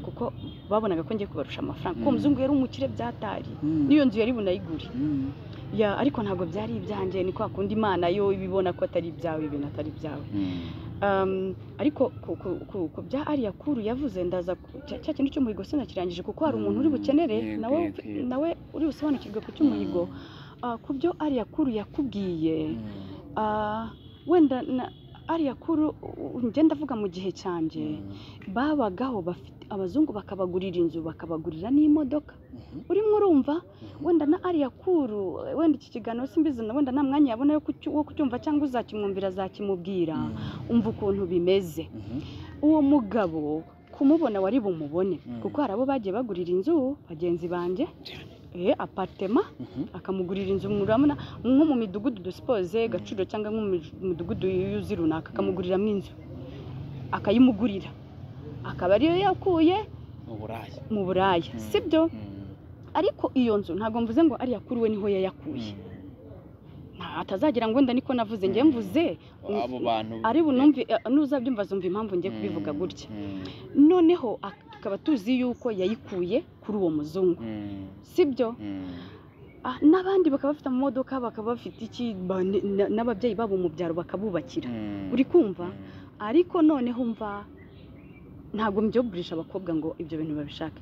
kuko babonaga ko ngiye kubarusha amafaranga, kuko umuzungu yari umukire byatari, n'iyo nzu yari bunayigure. Ya, ariko ntabwo byari ibyanjye, ni kwa kundi Imana yo ibibona ko atari ibyawe, ibintu atari ibyawe. Ariko ku bya Ariya Kuru yavuze, ndaza cya kintu cy'umuhigo sinakirangije, kuko hari umuntu uri bukenere nawe uri busobanukirwe ku cy'umuhigo. Ku byo Ariya Kuru yakubwiye, wenda Ariya Kuru ngenda avuga mu gihe cyanjye, babagaho bafite abazungu bakabagurira inzu, bakabagurira n'imodoka. Urimo urumva wenda na Ariya Kuru, wenda iki kiganiro simbizi, wenda nta mwanya yabona wo kucyumva cyangwa uzakimwumvira azakimubwira, umva ukuntu bimeze. Uwo mugabo kumubona wari bumubone, kuko hari abo bagiye bagurira inzu bagenzi banjye, apartema akamugurira inzu, murabona nko mu midugudu dusipoze Gacuriro cyangwa nko mu midugudu yuzi runaka, akamuguriramo inzu, akayimugurira, akaba ariyo yakuye mu Buraya, sibyo? Ariko iyo nzu ntabwo mvuze ngo Ariya Kuru we niho yayakuye, atazagira ngo wenda niko navuze, ngiye mvuze abo bantu ari bunumve, nuzabyumva zumva impamvu ngiye kubivuga gutya. Noneho tukaba tuzi yuko yayikuye kuri uwo muzungu, sibyo? N'abandi bakaba bafite amamodoka, bakaba bafite iki, n'ababyeyi babo mu byaro bakabubakira. Uri kumva? Ariko noneho umva, ntabwo mbyoburisha abakobwa ngo ibyo bintu babishake,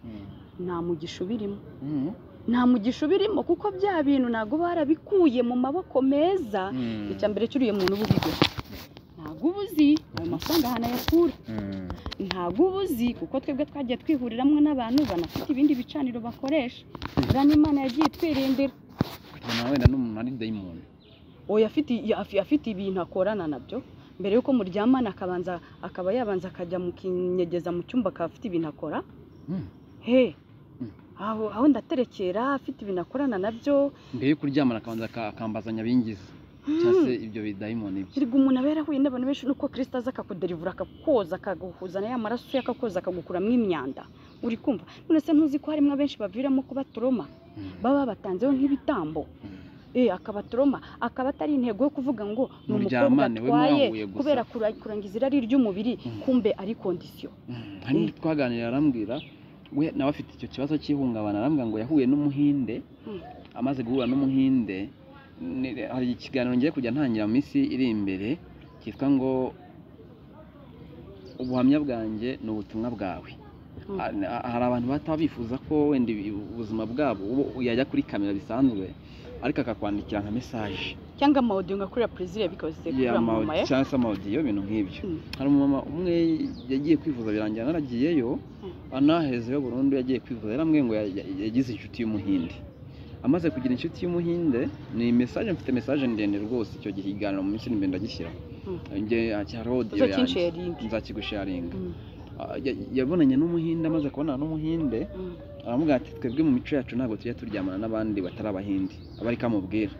nta mugisha ubirimo. Nta mugisha ubirimo, kuko bya bintu ntabwo barabikuye mu maboko meza. Icya mbere cy'uriye muntu uba ubigura, ntabwo uba uzi ayo mafaranga ahantu ayakura, ntabwo uba uzi, kuko twebwe twagiye twihuriramwo n'abantu banafite ibindi bicaniro bakoresha. Buriya n'Imana yagiye itwirindira. Wenda n'umuntu ari dayimoni. Oya, afite ibintu akorana nabyo. Mbere yuko muryamana akabanza akaba yabanza akajya mu kinyegeza mu cyumba, akaba afite ibintu akora. He, aho ndaterekera afite ibintu akorana nabyo. Mbere yo kuryamana akabanza akambazanya bingiza cyangwa se ibyo bidayimoni bye. Erega umuntu aba yarahuye n'abantu benshi, nuko Kristo aza akakuderivura, akakoza, akaguhuza na ya maraso ye, akakoza akagukuramo imyanda. Uri kumva? None se ntuzi ko harimo abenshi baviramo kuba trauma, baba batanzeho nk'ibitambo. Akaba trauma, akaba atari intego yo kuvuga ngo ni umukobwa atwaye kubera kurangiza irari ry'umubiri, kumbe ari condition. Hari twaganira arambwira we nawe afite icyo kibazo cy'ihungabana, arambwira ngo yahuye n'umuhinde, amaze guhura n'umuhinde, hari ikiganiro ngiye kujya ntangira mu minsi iri imbere cyitwa ngo ubuhamya bwanjye ni ubutumwa bwawe. Hari abantu bataba bifuza ko wenda ubuzima bwabo yajya kuri kamera bisanzwe, ariko akakwandikira nka message cyangwa amaudio nka kuri Plaisir bikoze kuri mama ye, cyangwa se amaudio, ibintu nk'ibyo. Hari umumama umwe yagiye kwivuza birangira naragiyeyo, anahezeyo burundu, yagiye kwivuza yarambwiye ngo yagize inshuti y'umuhinde. Amaze kugira inshuti y'umuhinde, ni message, mfite message ndende rwose, icyo gihe iganiro mu minsi iri imbere ndagishyira. Nge hariho audio yanjye nzakigusharinga. Yabonanye n'umuhinde, amaze kubonana n'umuhinde aramubwira ati twebwe mu mico yacu ntabwo tujya turyamana n'abandi batari abahinde. Aba ariko amubwira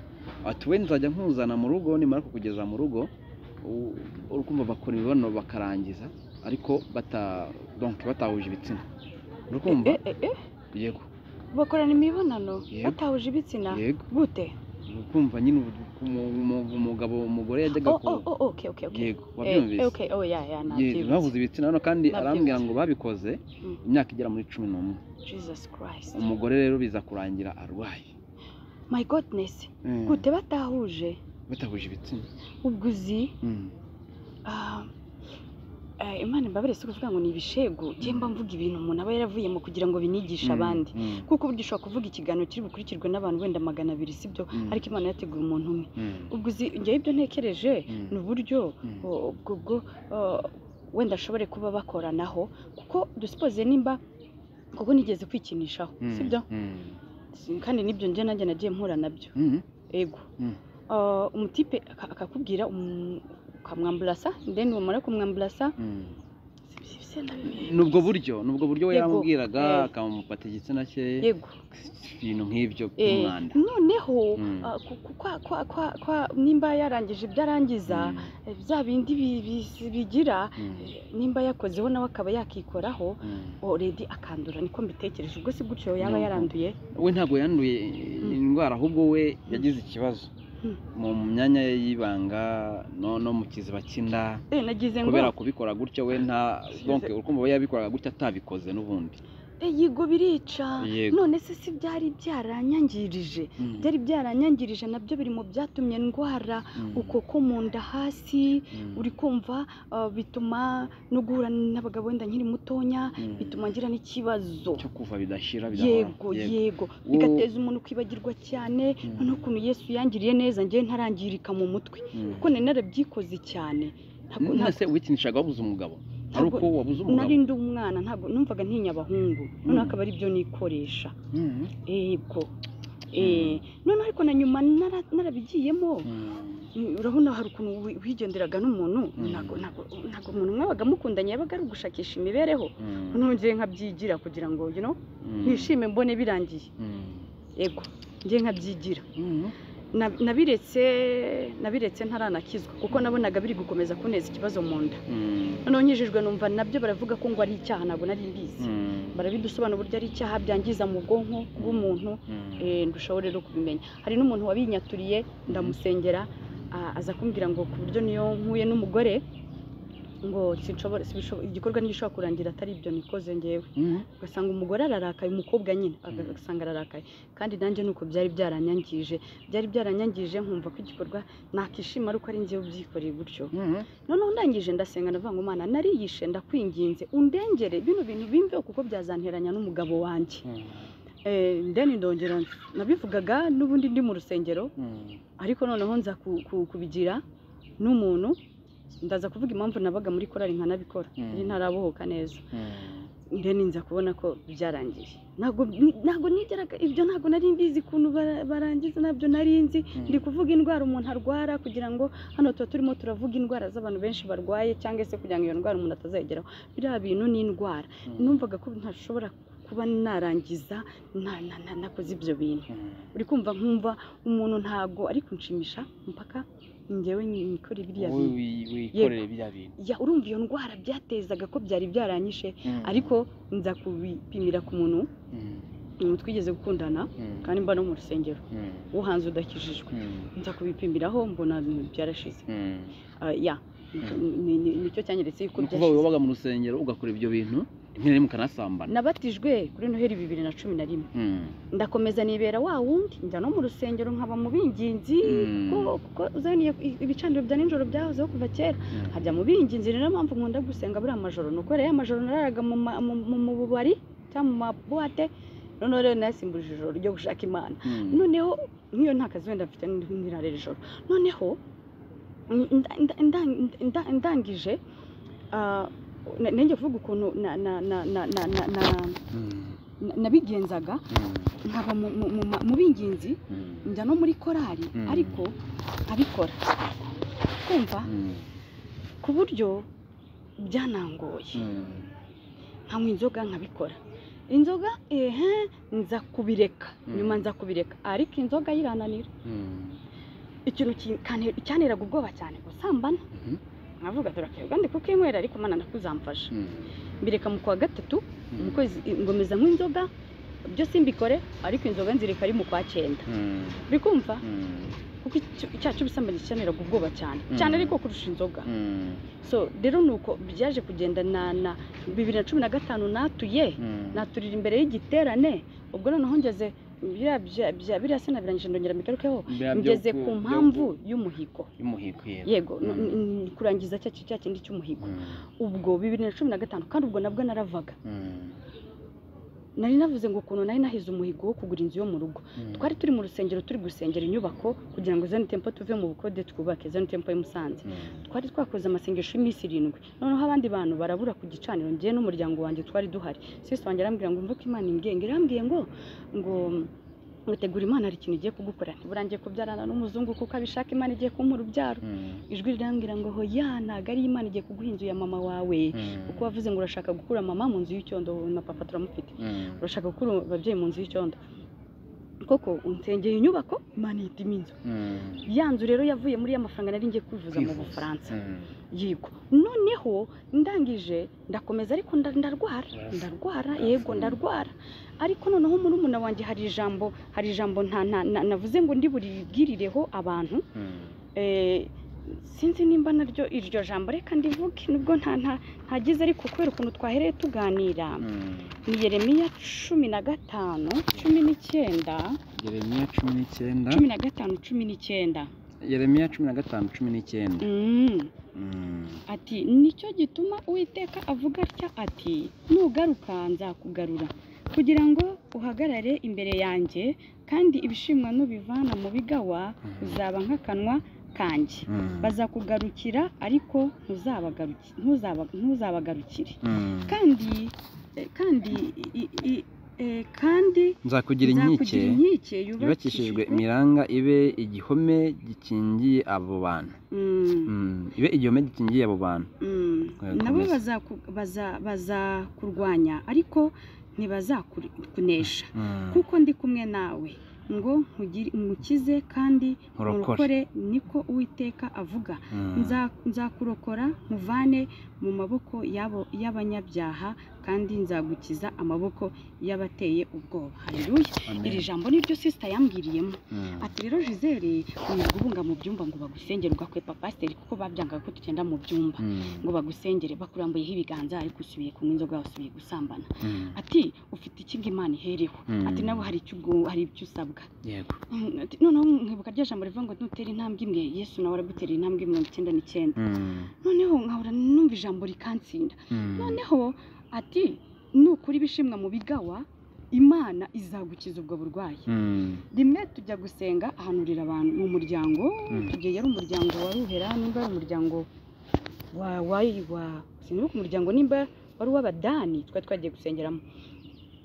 ati we nzajya nkuzana mu rugo, nimara kukugeza mu rugo urukumva bakora imibonano bakarangiza, ariko donc batahuje ibitsina. Urukumva? Yego. Bakorana imibonano batahuje ibitsina gute? Ukumva nyine umugabo umugore yajyaga ku okay. Yego, wabyumvise. Okay, oh yeah yeah, nabyumvise. Bahuze ibitsina hano, kandi arambwira ngo babikoze imyaka igera muri 11. Jesus Christ. Umugore rero biza kurangira arwaye. My goodness. Gute batahuje? Batahuje ibitsina. Ubwo uzi? Imana imbabare si kuvuga ngo ni ibishego, njye mba mvuga ibintu umuntu aba yaravuyemo kugira ngo binigishe abandi, kuko uburyo ushobora kuvuga ikiganiro kiri bukurikirwe n'abantu wenda 200, sibyo, ariko Imana yateguye umuntu umwe. Ubwo uzi njye ibyo ntekereje ni uburyo ubwo wenda ashobore kuba bakoranaho, kuko dusipoze nimba kuko nigeze kwikinishaho, sibyo, kandi nibyo njye nanjye nagiye mpura nabyo. Ego. Umutipe akakubwira ukamwamburasa, then wamara kumwamburasa nubwo buryo we yaramubwiraga akamufata igitsina cye. Yego. Ibintu nk'ibyo by'umwanda. Noneho kwa nimba yarangije ibyo arangiza, bya bindi bigira, nimba yakozeho nawe akaba yakikoraho already akandura, niko mbitekereje. Ubwo si gutyo yaba yaranduye? We ntabwo yanduye indwara, ahubwo we yagize ikibazo mu myanya ye y'ibanga no mu kiziba cy'inda, kubera kubikora gutyo we nta donc urukumva we yabikoraga gutyo atabikoze n'ubundi. Yego birica. None se si byari byaranyangirije? Byari byaranyangirije nabyo biri mu byatumye ndwara uko ko mu nda hasi, uri kumva, bituma no guhura n'abagabo wenda nkiri mutonya, bituma ngira n'ikibazo cyo kuva bidashira bidahora. Yego yego, bigateza umuntu kwibagirwa cyane. Noneho ukuntu Yesu yangiriye neza njye ntarangirika mu mutwe, kuko nari narabyikoze cyane. None se wikinishaga wabuze umugabo? Ariko wabuze umugabo? Nari ndi umwana, ntabwo numvaga ntinya abahungu, noneho akaba ari byo nikoresha. Yego. Noneho ariko na nyuma narabigiyemo. Urabona hari ukuntu wigenderaga n'umuntu, ntabwo umuntu mwabaga mukundanye yabaga ari ugushakisha imibereho. Noneho ngiye nkabyigira kugira ngo nishime mbone birangiye. Yego, ngiye nkabyigira. Nabiretse ntaranakizwa, kuko nabonaga biri gukomeza kuneza ikibazo mu nda. Noneho nkijijwe numva nabyo baravuga ko ngo ari icyaha, ntabwo nari mbizi. Barabidusobanura uburyo ari icyaha byangiza mu bwonko bw'umuntu, ndushaho rero kubimenya. Hari n'umuntu wabinyaturiye ndamusengera, aza kumbwira ngo ku buryo niyo nkuye n'umugore ngo sinshobora, igikorwa ntigishobora kurangira atari ibyo nikoze ngewe. Ugasanga umugore ararakaye, umukobwa nyine ugasanga ararakaye, kandi nanjye nuko byari byaranyangije, nkumva ko igikorwa nakishima ariko ari ngewe ubyikoreye gutyo. Noneho ndangije ndasenga ndavuga ngo Mana nariyishe, ndakwinginze undengere bino bintu bimveho kuko byazanteranya n'umugabo wanjye. Ndeni ndongera nabivugaga n'ubundi ndi mu rusengero, ariko noneho nza kubigira n'umuntu. Ndaza kuvuga impamvu nabaga muri korali nkanabikora, ari ntarabohoka neza. Ndeni nza kubona ko byarangiye. Ntabwo nigeraga ibyo, ntabwo nari mbizi ukuntu barangiza, nabyo nari nzi. Ndi kuvuga indwara umuntu arwara, kugira ngo hano tuba turimo turavuga indwara z'abantu benshi barwaye, cyangwa se kugira ngo iyo ndwara umuntu atazayigeraho. Biriya bintu ni indwara. Numvaga ko ntashobora kuba narangiza nakoze ibyo bintu. Uri kumva, nkumva umuntu ntago ari kunshimisha mpaka njyewe nikore biriya bintu. Wikorere biriya bintu. Ya, urumva iyo ndwara byatezaga ko byari byaranyishe, ariko nza kubipimira ku muntu twigeze gukundana, kandi mba no mu rusengero wo hanze udakijijwe. Nza kubipimiraho mbona byarashize. Ya, nicyo cyanyeretse yuko byashize. Wabaga mu rusengero ugakora ibyo bintu rimwe rimwe ukanasambana. Nabatijwe kuri Noheli 2011. Ndakomeza nibera wa wundi, njya no mu rusengero nkaba mu binginzi, kuko uzaniye ibicaniro bya nijoro byahozeho kuva kera, nkajya mu binginzi. Niyo mpamvu nkunda gusenga buriya amajoro, ni ukubera ya majoro nararaga mu bubari cyangwa mu mabuwate. Noneho rero nasimbuje ijoro ryo gushaka Imana. Noneho nk'iyo nta kazi wenda mfite ntirarira ijoro. Noneho ndangije nenge kuvuga ukuntu nabigenzaga, nkaba mu binginzi, njya no muri korali, ariko nkabikora kumva ku buryo byanangoye. Nkanywa inzoga, nkabikora inzoga, ehe, nza kubireka. Nyuma nza kubireka, ariko inzoga yirananira. Ikintu cyanteraga ubwoba cyane, gusambana. Nkavuga turakebwa ndi kukinywera, ariko Mana ndakuzamfasha. Mbireka mu kwa gatatu, mu kwezi ngomeza nk'inzoga byo simbikore, ariko inzoga nzireka ari mu kwa cyenda. Bikumva kuko icyaha cy'ubusambanyi cyanteraga ubwoba cyane cyane, ariko kurusha inzoga. So rero nuko byaje kugenda na 2015 natuye, naturira imbere y'igiterane. Ubwo noneho ngeze biriya sinabirangije, ndongera mbigarukeho. Ngeze ku mpamvu y'umuhigo. Y'umuhigo, yego. Yego, kurangiza cya kindi cy'umuhigo. Ubwo 2015, kandi ubwo nabwo naravaga. Nari navuze ngo ukuntu nari nahize umuhigo wo kugura inzu yo mu rugo. Twari turi mu rusengero, turi gusengera inyubako kugira ngo Zion Temple tuve mu bukode, twubake Zion Temple y'i Musanze. Twari twakoze amasengesho y'iminsi 7, noneho abandi bantu barabura ku gicaniro, njye n'umuryango wanjye twari duhari. Sister wanjye arambwira ngo mvuke Imana imbwiye, ngo irambwiye ngo tegura, Imana hari ikintu igiye kugukora, ntiburangiye kubyarana n'umuzungu kuko abishaka, Imana igiye kumpa urubyaro. Ijwi rirambwira ngo hoya, ntabwo ari Imana igiye kuguha inzu ya mama wawe, kuko wavuze ngo urashaka gukura mama mu nzu y'icyondo, na papa turamufite, urashaka gukura ababyeyi mu nzu y'icyondo. Koko unsengeye inyubako, Imana ihitamo inzu. Ya nzu rero yavuye muri ya mafaranga nari ngiye kwivuza mu Bufaransa. Yego, noneho ndangije ndakomeza, ariko ndarwara, ndarwara, yego ndarwara. Ariko noneho murumuna wanjye hari ijambo navuze ngo ndi buribwirireho abantu. Sinzi nimba naryo iryo jambo reka ndivuge nubwo ntagize, ariko kubera ukuntu twahereye tuganira. Ni Yeremiya 15 19. Yeremiya 19 15 19. Yeremiya 15 19. Ati nicyo gituma Uwiteka avuga atya ati nugaruka nzakugarura kugira ngo uhagarare imbere yanjye, kandi ibishimwa nubivana mu bigawa uzaba nk'akanwa kanjye. Bazakugarukira ariko ntuzabagarukire. Kandi nzakugira inkike yubakishijwe imiranga, ibe igihome gikingiye abo bantu. Ibe igihome gikingiye abo bantu. Nabo bazakurwanya ariko ntibazakunesha, kuko ndi kumwe nawe ngo nkukize kandi nkurokore, niko Uwiteka avuga. Nzakurokora nkuvane mu maboko y'abanyabyaha, kandi nzagukiza amaboko y'abateye ubwoba. Haleluya. Iri jambo niryo sister yambwiriyemo. Ati rero Gisele, wirirwa ubunga mu byumba ngo bagusengere, ugakwepa pasiteri kuko babyangaga ko tugenda mu byumba ngo bagusengere, bakurambuyeho ibiganza ariko usubiye kunywa inzoga, usubiye gusambana. Ati ufite iki ngo Imana ihereho? Ati nawe hari icyo usabwa. Yego. Noneho nkibuka rya jambo rivuga ngo nutera intambwe imwe, Yesu nawe aragutera intambwe 99. Noneho nkahora numva ijambo rikantsinda. Noneho ati nukuri ibishimwa mu bigawa, Imana izagukiza ubwo burwayi. Rimwe tujya gusenga ahanurira abantu mu muryango, tugiye yari umuryango wa Ruhera, nimba ari umuryango wa sinibuka umuryango nimba wari uw'Abadani, twari twagiye gusengeramo.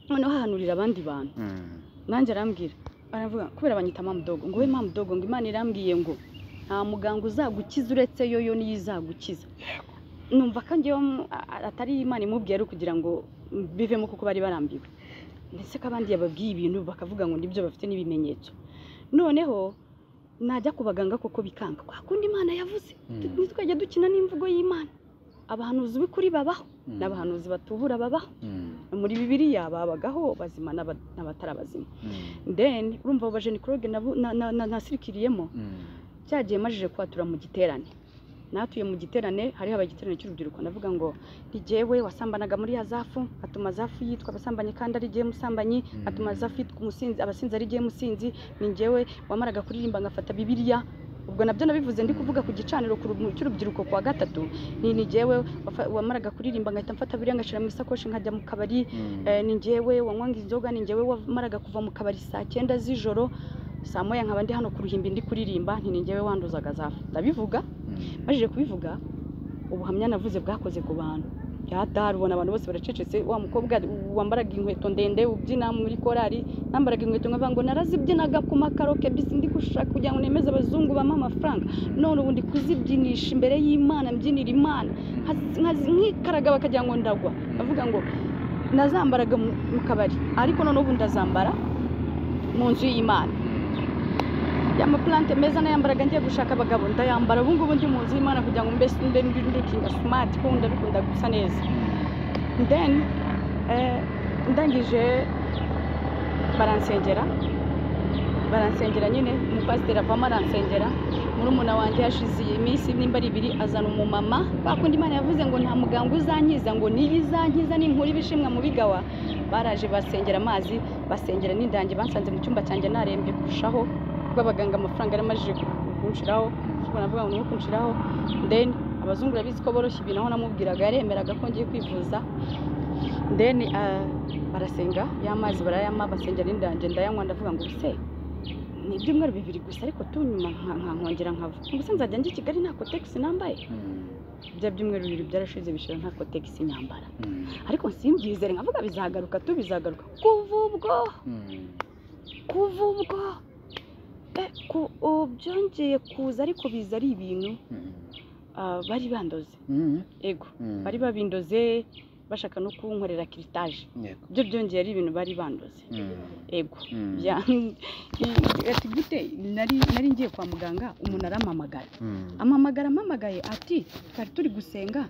Noneho ahanurira abandi bantu. Nanjye arambwira, aravuga kubera banyita mamudogo, ngo we mamudogo, ngo Imana irambwiye ngo nta muganga uzagukiza uretse yoyo niyo izagukiza. Numva ko njyewe atari Imana imubwiye ari kugira ngo bivemo, kuko bari barambiwe. Ndetse ko abandi yababwiye ibintu bakavuga ngo nibyo bafite n'ibimenyetso. Noneho najya ku baganga koko bikanga, kwa kundi Imana yavuze. Nitwajya dukina n'imvugo y'Imana. Abahanuzi b'ukuri babaho n'abahanuzi batubura babaho. Muri Bibiliya babagaho bazima n'abatarabazima. Then urumva abo bajenikologe nasirikiriyemo cyagiye majije kwatura mu giterane. Natuye mu giterane, hari haba igiterane cy'urubyiruko, ndavuga ngo njyewe wasambanaga muri Azafu, atuma Azafu yitwa abasambanyi kandi ari jye musambanyi, atuma Azafu yitwa umusinzi, abasinzi ari jye musinzi, ni njyewe wamaraga kuririmba ngafata Bibiliya. Ubwo nabyo nabivuze ndi kuvuga ku gicaniro cy'urubyiruko kwa gatatu, ni njyewe wamaraga kuririmba ngahita mfata Bibiliya ngashira mu isakoshi nkajya mu kabari, ni njyewe wanywanga inzoga, ni njyewe wamaraga kuva mu kabari saa 9 z'ijoro, saa 1 nkaba ndi hano ku ruhimbi ndi kuririmba, nti ni njyewe wanduzaga Azafu. Ndabivuga, majije kubivuga, ubuhamya navuze bwakoze ku bantu. Byatari ubona abantu bose baracecetse, wa mukobwa wambaraga inkweto ndende ubyina muri korari, nambaraga inkweto nkavuga ngo narazibyinaga ku makaroke bisi ndi gushaka kugira ngo nemeze abazungu bampa amafaranga, none ubu ndi kuzibyinisha imbere y'Imana, mbyinira Imana, nkikaraga bakagira ngo ndagwa. Bavuga ngo Nazambaraga mu kabari, ariko none ubu ndazambara mu nzu y'Imana. Ya maplante meza nayambaraga ngiye gushaka abagabo, ndayambara ubu ngubu ndi mu nzu y'Imana kugira ngo mbe ndi looking smart, kuko ndabikunda gusa neza. Then ndangije baransengera nyine, umupasiteri avamo aransengera. Murumuna wanjye hashize iyi minsi nimba ari ibiri azana umumama, bakundi Imana yavuze ngo nta muganga uzankiza, ngo niyo izankiza ninkura ibishimwa mu bigawa. Baraje basengera amazi, basengera n'indange, bansanze mu cyumba cyanjye narembye kurushaho, kuko abaganga amafaranga yaramajije kunshiraho, navuga ngo ni kunshiraho. Then abazungu urabizi ko boroshya ibintu, aho namubwiraga yaremeraga ko ngiye kwivuza. Then barasenga ya mazi barayama, basengera n'indange ndayanywa, ndavuga ngo se ni ibyumweru bibiri gusa, ariko tunyuma nkongera nkava, ubuse nzajya njya i Kigali nta kotegisi nambaye. Bya byumweru bibiri byarashize bishira nta kotegisi nyambara, ariko simbyizere nkavuga bizagaruka tu, bizagaruka. Kuva ubwo byongeye kuza, ariko biza ari ibintu bari bandoze. Ego, bari babindoze bashaka no kunkorera kiritaje, byo byongeye ari ibintu bari bandoze. Ego, ati gute nari ngiye kwa muganga, umuntu arampamagara, ampamagaye ati twari turi gusenga,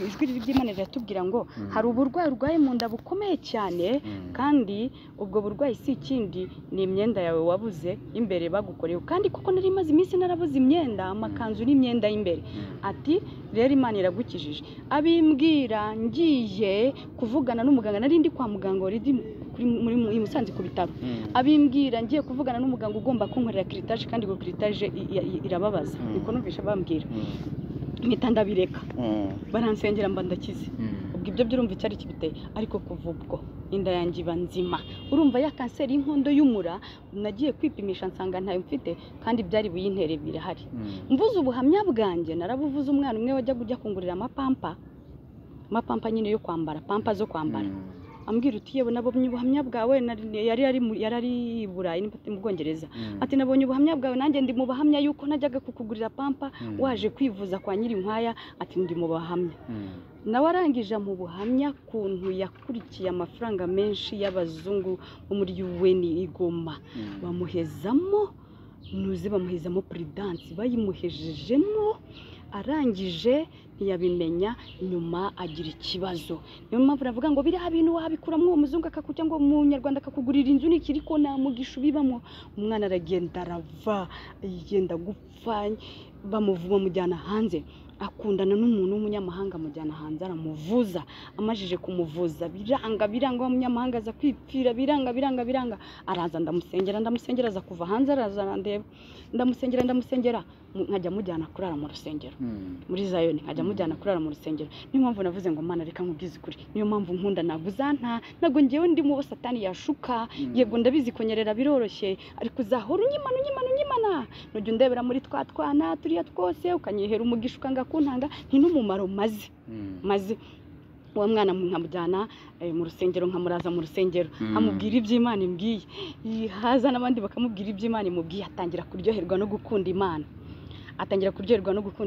ijwi ry'Imana riratubwira ngo hari uburwayi urwaye mu nda bukomeye cyane, kandi ubwo burwayi si ikindi ni imyenda yawe wabuze imbere bagukorewe. Kandi kuko nari maze iminsi narabuze imyenda, amakanzu n'imyenda y'imbere, ati rero Imana iragukijije. Abimbwira ngiye kuvugana n'umuganga, nari ndi kwa muganga already muri Musanze ku bitaro, abimbwira ngiye kuvugana n'umuganga ugomba kunkorera kiritaje, kandi ngo kiritaje irababaza, niko numvisha bambwira, mpita ndabireka, baransengera mba ndakize. Ubwo ibyo byurumva icyari kibiteye, ariko kuva ubwo inda yanjye iba nzima. Urumva ya kanseri y'inkondo y'umura nagiye kwipimisha nsanga ntayo mfite, kandi byari buyintere birahari. Mvuze ubuhamya bwanjye narabuvuze, umwana umwe wajya kujya kungurira amapampa nyine yo kwambara, pampa zo kwambara, ambwira uti yewe nabonye ubuhamya bwawe, yari ari Burayi mu Bwongereza, ati nabonye ubuhamya bwawe nanjye ndi mu bahamya yuko najyaga kukugurira pampa waje kwivuza kwa Nyirinkwaya, ati ndi mu bahamya. Nawe arangije mu buhamya kuntu yakurikiye amafaranga menshi y'abazungu bo muri UN i Goma, bamuhezamo nuze, bamuhezamo prudence, bayimuhejejemo arangije ntiyabimenya, nyuma agira ikibazo. Niyo mpamvu navuga ngo biriya bintu wabikuramo uwo muzungu akakujya ngo umunyarwanda akakugurira inzu n'ikiri ko nta mugisha ubibamo. Umwana aragenda arava, yenda gupfa, bamujyana hanze, akundana n'umuntu w'umunyamahanga, amujyana hanze aramuvuza, amajije kumuvuza biranga biranga, wa munyamahanga aza kwipfira biranga biranga biranga, araza ndamusengera aza kuva hanze, araza arandeba, ndamusengera nkajya mujyana kurara mu rusengero muri Zayoni, nkajya mujyana kurara mu rusengero. Niyo mpamvu navuze ngo Mana reka nkubwize ukuri, niyo mpamvu nkunda ntabwo uzanta, ntabwo ngewe ndi mu bo Satani yashuka. Yego ndabizi konyerera biroroshye, ariko uzahora unyimana, nujya undebera muri twa twana turiya twose ukanyihera umugisha ukanga kuntanga, nti n'umumaro maze uwo mwana nkamujyana mu rusengero, nkamuraza mu rusengero, amubwira iby'Imana imbwiye, haza n'abandi bakamubwira iby'Imana imubwiye, atangira kuryoherwa no gukunda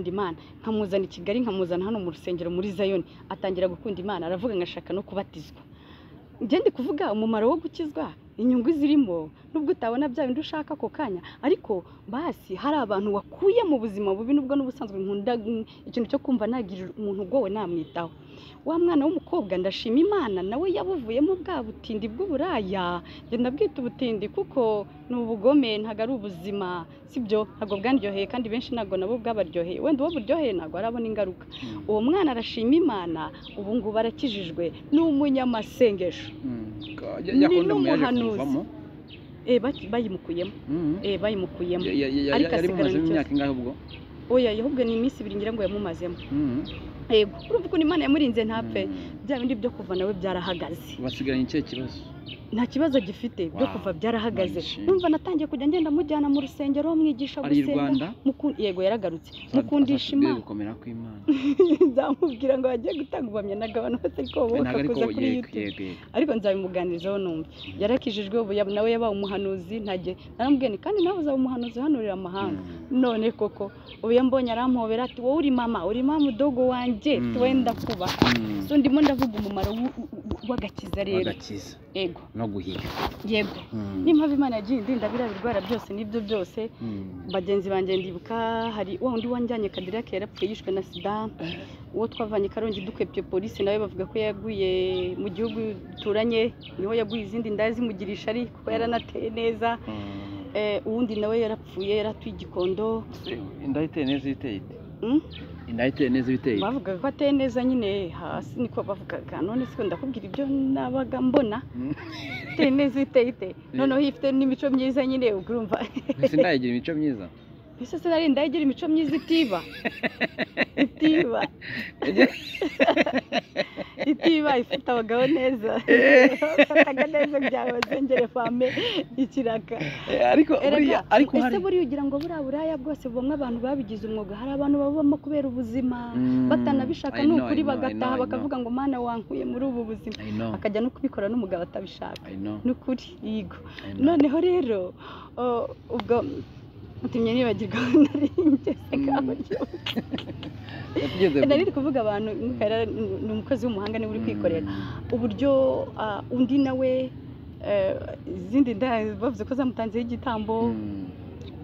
Imana, nkamuzana i Kigali, nkamuzana hano mu rusengero muri Zayoni, atangira gukunda Imana, aravuga ngashaka no kubatizwa. Njye ndi kuvuga umumaro wo gukizwa, inyungu zirimo, nubwo utabona bya bindi ushaka ako kanya, ariko basi hari abantu wakuye mu buzima bubi, nubwo n'ubusanzwe nkunda ikintu cyo kumva nagira umuntu ugowe namwitaho. Wa mwana w'umukobwa ndashima Imana nawe yabuvuyemo bwa butindi bw'uburaya, njye ndabwita ubutindi kuko ni ubugome, ntabwo ari ubuzima, sibyo, ntabwo bwandyoheye, kandi benshi ntabwo nabo bwabaryoheye, wenda uwo buryoheye ntabwo arabona ingaruka. Uwo mwana arashima Imana, ubu ngubu arakijijwe, ni umunyamasengesho, ni n'umuhanuzi. Bayimukuyemo, bayimukuyemo, ariko asigarana imyaka ingahe ubwo? Oya, ahubwo ni iminsi ibiri ngira ngo yamumazemo. Yego, urumva ukuntu Imana yamurinze ntapfe, bya bindi byo kuva nawe byarahagaze. Basigaranye ikihe kibazo? Nta kibazo gifite byo kuva byarahagaze. Numva natangiye kujya ngenda mujyana mu rusengero mwigisha gusenga. Yego yaragarutse. Mukundisha Imana. Gukomera kw'Imana. Nzamubwira ngo agiye gutanga ubuhamya n'agabano bose ariko bakakuza kuri YouTube. Ariko nzabimuganirizaho numva. Yarakijijwe ubu nawe yabaye umuhanuzi ntage. Naramubwiye nti kandi nawe uzaba umuhanuzi uhanurira amahanga. None koko ubu yambonye arampobera ati wowe uri mama mudogo wanjye twenda kuba. So ndimo ndavuga umumaro w'agakiza rero. W'agakiza. Yego. No guhiga. Yego. Nimpamvu Imana yagiye indinda biriya birwara byose n'ibyo byose. Bagenzi banjye ndibuka hari wa undi wanjyanye Cadillac yarapfuye yishwe na sida. Uwo twavanye Karongi dukwepye polisi nawe bavuga ko yaguye mu gihugu duturanye, niho yaguye izindi ndaya zimugirisha ari kuko yaranateye neza. Uwundi nawe yarapfuye yaratuye Igikondo. Inda iteye neza iteye ite? Inda iteye neza iteye. Bavugaga ko ateye neza nyine hasi niko bavugaga, none siko ndakubwira ibyo nabaga mbona. Iteye neza iteye ite? Noneho ifite n'imico myiza nyine urumva. Ese ndayigira imico myiza? Ese sinari ndayigira imico myiza itiba. Itiba. Itiba ifite abagabo neza. Fataga neza byawe zengere fame ikiraka. Ariko buriya ariko hari ese buriya ugira ngo buriya buraya bwose bumwe abantu babigize umwuga, hari abantu babamo kubera ubuzima batanabishaka n'ukuri bagataha bakavuga ngo Mana wankuye muri ubu buzima, akajya no kubikora n'umugabo atabishaka. N'ukuri yego. Noneho rero ubwo utumye nibagirwa nari ngeze kaburyo. Nari ndi kuvuga abantu ni umukozi w'umuhanga niwe uri kwikorera uburyo undi nawe izindi ndaya bavuze ko zamutanzeho igitambo,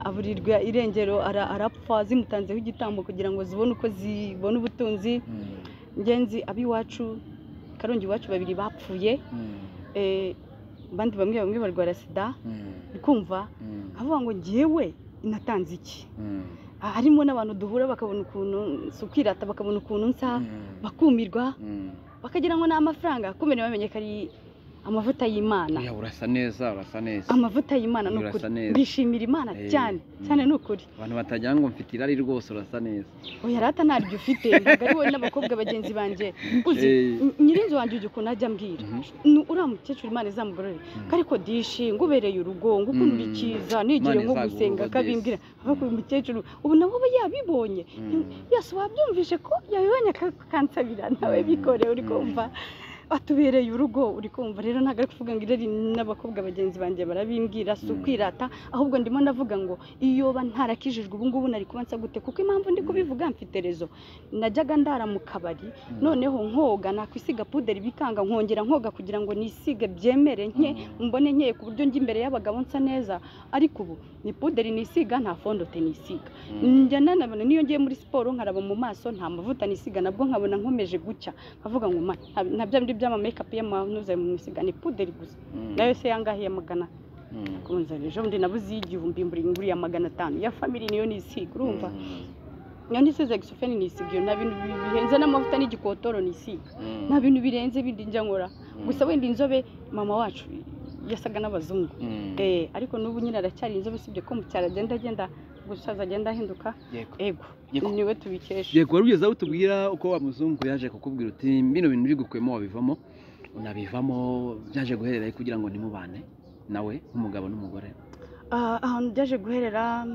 aburirwa irengero arapfa zimutanzeho igitambo kugira ngo zibone uko zibona ubutunzi. Ngenzi abiwacu Karongi iwacu babiri bapfuye, abandi bamwe barwara sida. Bikumva kavuga ngo ngewe natanze iki? Harimo n'abantu duhura bakabona ukuntu sukwirata, bakabona ukuntu nsa, bakumirwa, bakagira ngo ni amafaranga, kumene bamenye ko ari amavuta y'Imana. Urasa neza, urasa neza. Amavuta y'Imana ni ukuri. Ndishimira Imana cyane cyane ni ukuri. Abantu batagira ngo mfite irari rwose, urasa neza. Oya rata ntaryo ufite, ntabwo ari wowe n'abakobwa bagenzi banjye. Uzi nyirinzu wanjye ujya ukuntu ajya ambwira. Uriya mukecuru Imana izamugorore. Ariko dishi ngubereye urugo, ngukunda ikiza, nigire nko gusenga akabimbwira. Avuga uyu mukecuru ubu nawe aba yabibonye. Yose wabyumvise ko yabibonye akansabira nawe bikore uri kumva. Atubereye urugo uri kumva. Rero ntabwo ari kuvuga ngo irari n'abakobwa bagenzi banjye barabimbwira si ukwirata, ahubwo ndimo ndavuga ngo iyo ba ntarakijijwe ubu ngubu nari kuba nsa gute? Kuko impamvu ndi kubivuga mfite rezo. Najyaga ndara mu kabari noneho nkoga nakwisiga puderi bikanga, nkongera nkoga kugira ngo nisige byemere nke mbone nkeye ku buryo njya imbere y'abagabo nsa neza. Ariko ubu ni puderi nisiga, nta fondote nisiga. Njya nanabona niyo ngiye muri siporo nkaraba mu maso nta mavuta nisiga, nabwo nkabona nkomeje gucya nkavuga ngo nta bya bindi by'ama make up y'amanuza mu misiga ni puderi gusa. Nayo se yangahiye magana kunza ejo ndi nabuze igihumbi mburi nguri ya 500 ya family niyo nisiga urumva. Niyo nisize exofene nisiga na bintu bihenze n'amavuta n'igikotoro nisiga. Nta bintu birenze bindi njya nkora. Gusa wenda inzobe mama wacu yasaga n'abazungu. Ariko n'ubu nyine aracyari inzobe usibye ko mu cyaro agenda agenda gusaza agenda ahinduka. Yego. Niwe tubikesha. Yego, wari ugeze aho utubwira uko wa muzungu yaje kukubwira uti bino bintu bigukuyemo wabivamo, unabivamo byaje guherera kugira ngo nimubane nawe nk'umugabo n'umugore. Ahantu byaje guherera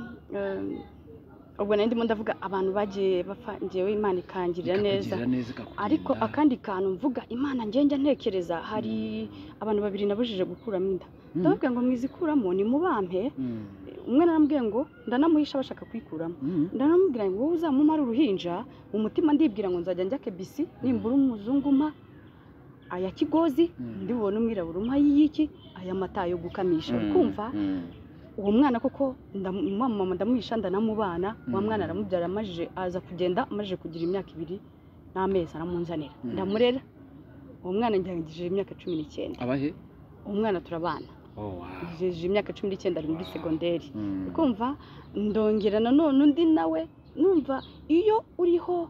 ubwo nari ndimo ndavuga abantu bagiye bapfa, njyewe Imana ikangirira neza. Ariko akandi kantu mvuga Imana njye ntekereza hari abantu babiri nabujije gukuramo inda. Ndababwira ngo mwizikuramo ni mubampe. Umwe narambwiye ngo ndanamuhisha bashaka kwikuramo. Ndanamubwira ngo wowe uzamumara uruhinja, mu mutima ndibwira ngo nzajya njya KBC nimbura umuzungu mpa aya kigozi, ndibubone umwirabura umpa y'iki aya mata yo gukamisha. Kumva uwo mwana koko mama ndamuhisha ndanamubana, wa mwana aramubyara amajije aza kugenda amajije kugira imyaka 2 n'amezi aramunzanira. Ndamurera uwo mwana ngangije imyaka 19. Abahe? Umwana turabana. Ngejeje imyaka 19 ari muri segonderi. Kumva ndongera nanone undi nawe numva iyo uriho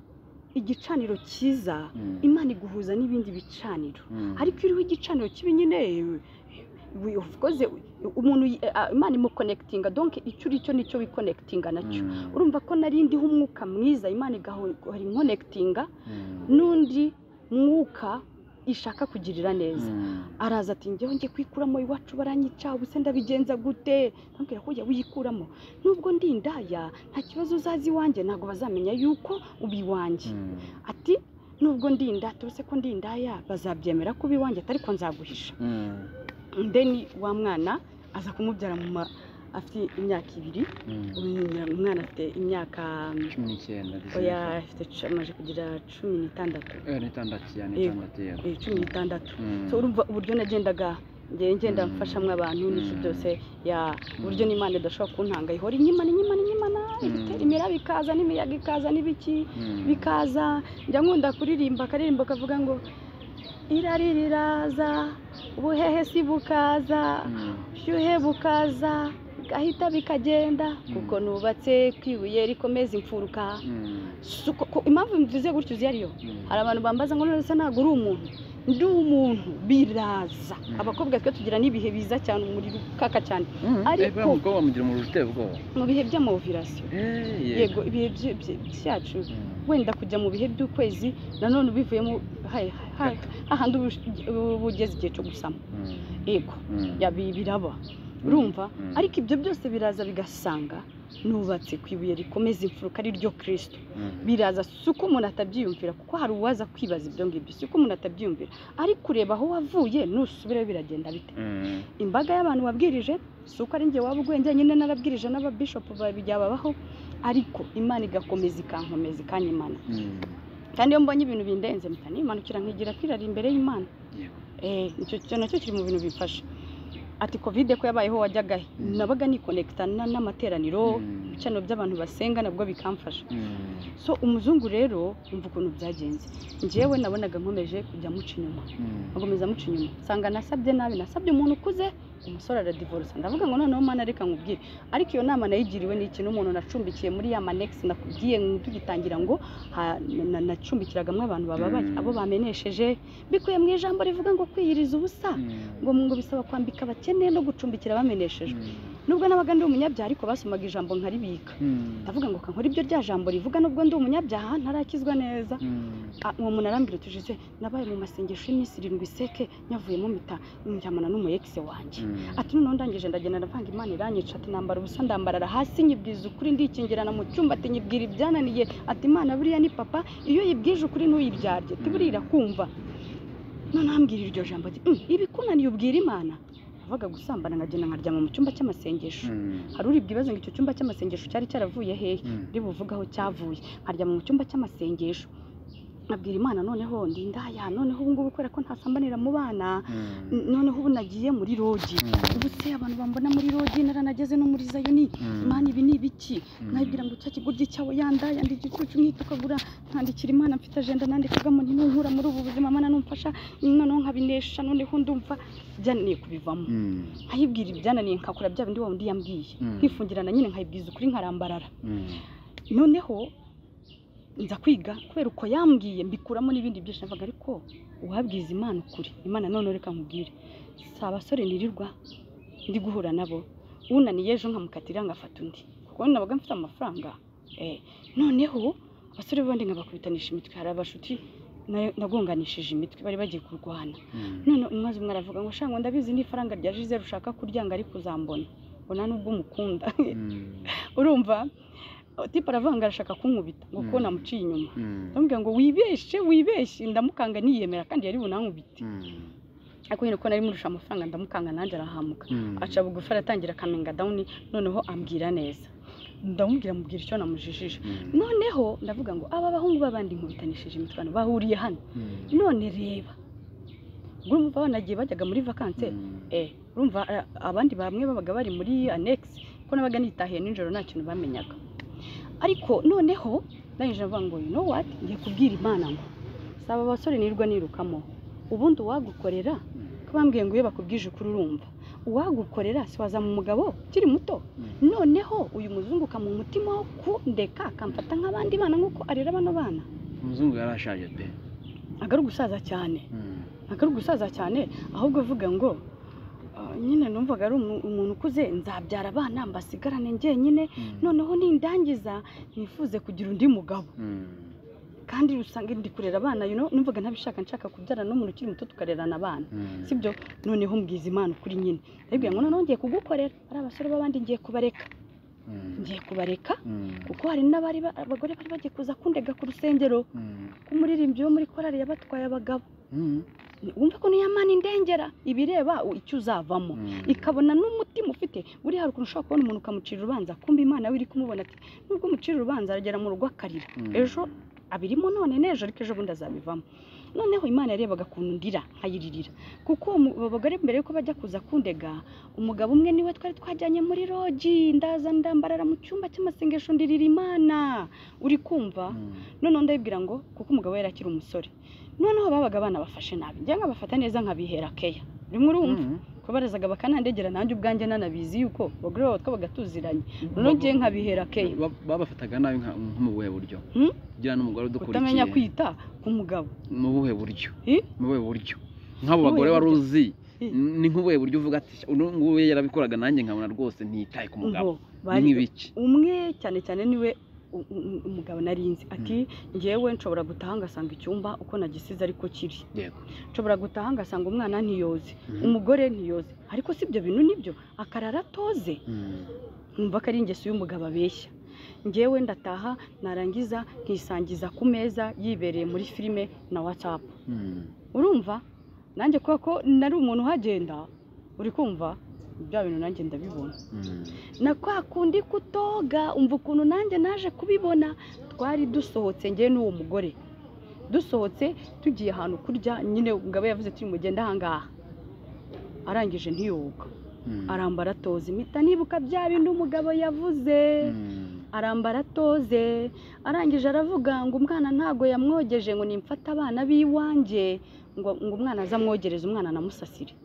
igicaniro cyiza Imana iguhuza n'ibindi bicaniro. Ariko iyo uriho igicaniro kibi nyine of course umuntu Imana imuconnectinga, donc icyo uri cyo nicyo wiconnectinga nacyo. Urumva ko nari ndiho umwuka mwiza Imana igahora inconnectinga n'undi mwuka ishaka kugirira neza. Araza ati njyewe ngiye kwikuramo, iwacu baranyica, ubuse ndabigenza gute? Ndamubwira ko ujya wiyikuramo, nubwo ndi indaya nta kibazo, uzaza iwanjye ntabwo bazamenya yuko uba iwanjye. Ati nubwo ndi indaya, turetse ko ndi indaya bazabyemera ko uba iwanjye, ariko nzaguhisha. Then wa mwana aza kumubyara muma afite imyaka 2. Umwana afite imyaka 19. Oya, afite amaze kugira 16. 16. 16. So urumva uburyo nagendaga ngenda mfashamwe abantu n'iki byose, ya uburyo n'Imana idashobora kuntanga, ihora inyimana inyimana inyimana, imiraba ikaza n'imiyaga ikaza n'ibiki bikaza. Njya nkunda kuririmba akaririmbo kavuga ngo irari riraza, ubuhehe si bukaza, shyuhe bukaza, gahita bikagenda, kuko nubatse kwibuye rikomeza imfuruka. Impamvu mvuze gutyo uzi ariyo, hari abantu bambaza ngo none se ntabwo uri umuntu? Ndi umuntu, biraza. Abakobwa twe tugira n'ibihe biza cyane, umuriro ukaka cyane, ariko mu bihe by'amaovirasiyo, yego ibihe byacu, wenda kujya mu bihe by'ukwezi nanone ubivuyemo hahandi uba ugeze igihe cyo gusama, yego biraba, urumva. Ariko ibyo byose biraza bigasanga nubatse ku ibuye rikomeza imfuruka ari ryo Kristo. Biraza, si uko umuntu atabyiyumvira, kuko hari uwaza kwibaza ibyo ngibyo, si uko umuntu atabyiyumvira, ariko ureba aho wavuye nusubirayo biragenda bite. Imbaga y'abantu wabwirije, si uko ari njye waba uguye njyenyine, narabwirije n'ababishopu babaho, ariko Imana igakomeza ikankomeza ikanyimana. Kandi iyo mbonye ibintu bindenze mpita nimanukira nkigira kwirara imbere y'Imana. Icyo nacyo kiri mu bintu bifasha. Ati Covid ko yabayeho wajyaga he? Nabaga nikonekita n'amateraniro, ibicaniro by'abantu basenga nabwo bikamfasha. So umuzungu rero umva ukuntu byagenze, njyewe nabonaga nkomeje kujya muca inyuma, nkomeza muca inyuma, nsanga nasabye nabi, nasabye umuntu ukuze, umusore aradivorce. Ndavuga ngo noneho Mana reka nkubwire. Ariko iyo nama nayigiriwe n'iki? N'umuntu nacumbikiye muri ya manex nakubwiye tugitangira ngo nacumbikiragamo abantu bababaye, abo bamenesheje, bikuye mu ijambo rivuga ngo kwiyiriza ubusa, ngo bisaba kwambika abakene no gucumbikira bameneshejwe. Nubwo nabaga ndi umunyabyaha ariko basomaga ijambo nkaribika. Ndavuga ngo kankora ibyo rya jambo rivuga nubwo ndi umunyabyaha ntarakizwa neza. Uwo muntu arambwira tujije nabaye mu masengesho y'iminsi 7 seke nyavuyemo mpita njyamana n'umu ex wanjye. Ati noneho ndangije ndagenda ndavanga Imana iranyica, ati nambara ubusa ndambarara hasi nyibwiza ukuri ndikingirana mu cyumba, ati nyibwira ibyananiye, ati Imana buriya ni papa, iyo yibwije ukuri ntuyibyarye, ati buriya irakumva. None ambwira iryo jambo ati ibikunaniye ubwira Imana. Avuga gusambana nkagenda nkaryama mu cyumba cy'amasengesho. Hari uri bwibaze ngo icyo cyumba cy'amasengesho cyari cyaravuye hehe? Ndi buvugaho cyavuye. Nkaryama mu cyumba cy'amasengesho nkabwira Imana noneho ndi indaya, noneho ubu ngubu kubera ko ntasambanira mu bana, noneho ubu nagiye muri rogi, ubu se abantu bambona muri rogi, naranageze no muri Zayoni, Imana ibi ni ibiki? Nkabwira ngo cya kigoryi cyawe yandaya ndi igicucu nkitukagura, nkandikira Imana mfite agenda nandikagamo nti nunkura muri ubu buzima Mana numfasha, noneho nkabinesha, noneho ndumva byananiye kubivamo. Nkayibwira ibyananiye nkakora bya bindi wa undi yambwiye, nkifungirana nyine nkayibwiza ukuri nkarambarara. Noneho nza kwiga kubera uko yambwiye mbikuramo n'ibindi byinshi, navuga ariko uwabwiza Imana ukuri, Imana none reka nkubwire, si abasore nirirwa ndi guhura nabo, unaniye ejo nkamukatira ngafata undi, kuko nabaga mfite amafaranga. Noneho abasore bandi nkabakubitanisha imitwe, hari abashuti nagonganishije imitwe bari bagiye kurwana. None umwazi umwe aravuga ngo shango ndabizi ni ifaranga rya Gisele ushaka kuryanga ariko uzambona, ngo nubwo umukunda. Urumva tipa aravanga arashaka kunkubita ngo ko namuciye inyuma. Ndamubwira ngo wibeshe wibeshe, ndamukanga niyemera kandi yari bunankubite. Ariko nyine ko nari murusha amafaranga ndamukanga nanjye arahamuka. Aca bugufi aratangira akamenga down, noneho ambwira neza. Ndamubwira mubwira icyo namujijije. Noneho ndavuga ngo aba bahungu babandi nkubitanishije imitwe bahuriye hano. None reba urumva banagiye bajyaga muri vacances, urumva abandi bamwe babaga bari muri annex, ko nabaga nitahiye nijoro nta kintu bamenyaga. Ariko noneho ndangije ndavuga ngo you know what, ngiye kubwira Imana ngo saba abasore nirwa nirukamo, ubundi uwagukorera ko bambwiye ngo iyo bakubwije ukuri urumva, uwagukorera si waza mu mugabo ukiri muto, noneho uyu muzungu mu mutima wo kundeka akamfata nk'abandi bana nk'uko arera bano bana. Umuzungu yarashaje pe, agari gusaza cyane, agari gusaza cyane, ahubwo avuga ngo nyine numvaga ari umuntu ukuze, nzabyara abana mbasigarane njyenyine, noneho nindangiza nifuze kugira undi mugabo. Kandi usanga ndi kurera abana, numvaga ntabishaka, nshaka kubyara n'umuntu ukiri muto tukarerana abana, sibyo? Noneho mbwiza Imana ukuri nyine, ndabibwira ngo noneho ngiye kugukorera, ari abasore b'abandi ngiye kubareka, ngiye kubareka, kuko hari n'abari abagore bari bagiye kuza kundega ku rusengero, ko umuririmbyi wo muri korali yabatwaye abagabo. Wumva ko niyo Mana indengera ibireba icyo uzavamo, ikabona n'umutima ufite. Buriya hari ukuntu ushobora kubona umuntu ukamucira urubanza, kumva Imana we iri kumubona ati nubwo umucira urubanza aragera mu rugo akarira, ejo abirimo none n'ejo, ariko ejo bundi azabivamo. Noneho Imana yarebaga ukuntu ndira nkayiririra, kuko abagore mbere yuko bajya kuza kundega, umugabo umwe niwe twari twajyanye muri rogi, ndaza ndambarara mu cyumba cy'amasengesho ndirira Imana, uri kumva? Noneho ndabibwira ngo kuko umugabo yari akiri umusore, noneho babaga abana bafashe nabi, njye nkabafata neza nkabihera keya, rimwe urumva ko barazaga bakanandegera, nanjye ubwanjye nanabizi yuko abagore babo twabaga tuziranye, noneho njye nkabihera keya. Babafataga nabi nko mu buhe buryo? Kugira n'umugore udukurikiye kutamenya kwita ku mugabo. Mu buhe buryo? Mu buhe buryo? Nk'abo bagore wari uzi, ni nk'ubuhe buryo uvuga ati uyu nguyu yarabikoraga nanjye nkabona rwose ntiyitaye ku mugabo? Ni nk'ibiki? Umwe cyane cyane niwe umugabo narinzi ati ngewe nshobora gutaha ngasanga icyumba uko nagisize ariko kiri, nshobora gutaha ngasanga umwana ntiyoze, umugore ntiyoze, ariko si ibyo bintu nibyo akarara atoze. Nkumva ko ari ingeso y'umugabo abeshya. Ngewe ndataha narangiza nkisangiza ku meza yibereye muri filime na WhatsApp, urumva? Nanjye kubera ko nari umuntu uhagenda, uri kumva bya bintu nanjye ndabibona, na kwa kundi kutoga, umva ukuntu nanjye naje kubibona. Twari dusohotse ngewe n'uwo mugore, dusohotse tugiye ahantu kurya nyine, umugabo yavuze turi mugende ahangaha, arangije ntiyoga, arambara atoze. Impita nibuka bya bindi umugabo yavuze, arambara atoze, arangije aravuga ngo umwana ntago yamwogeje, ngo nimfate abana b'iwanjye ngo umwana azamwogereze, umwana anamusasire.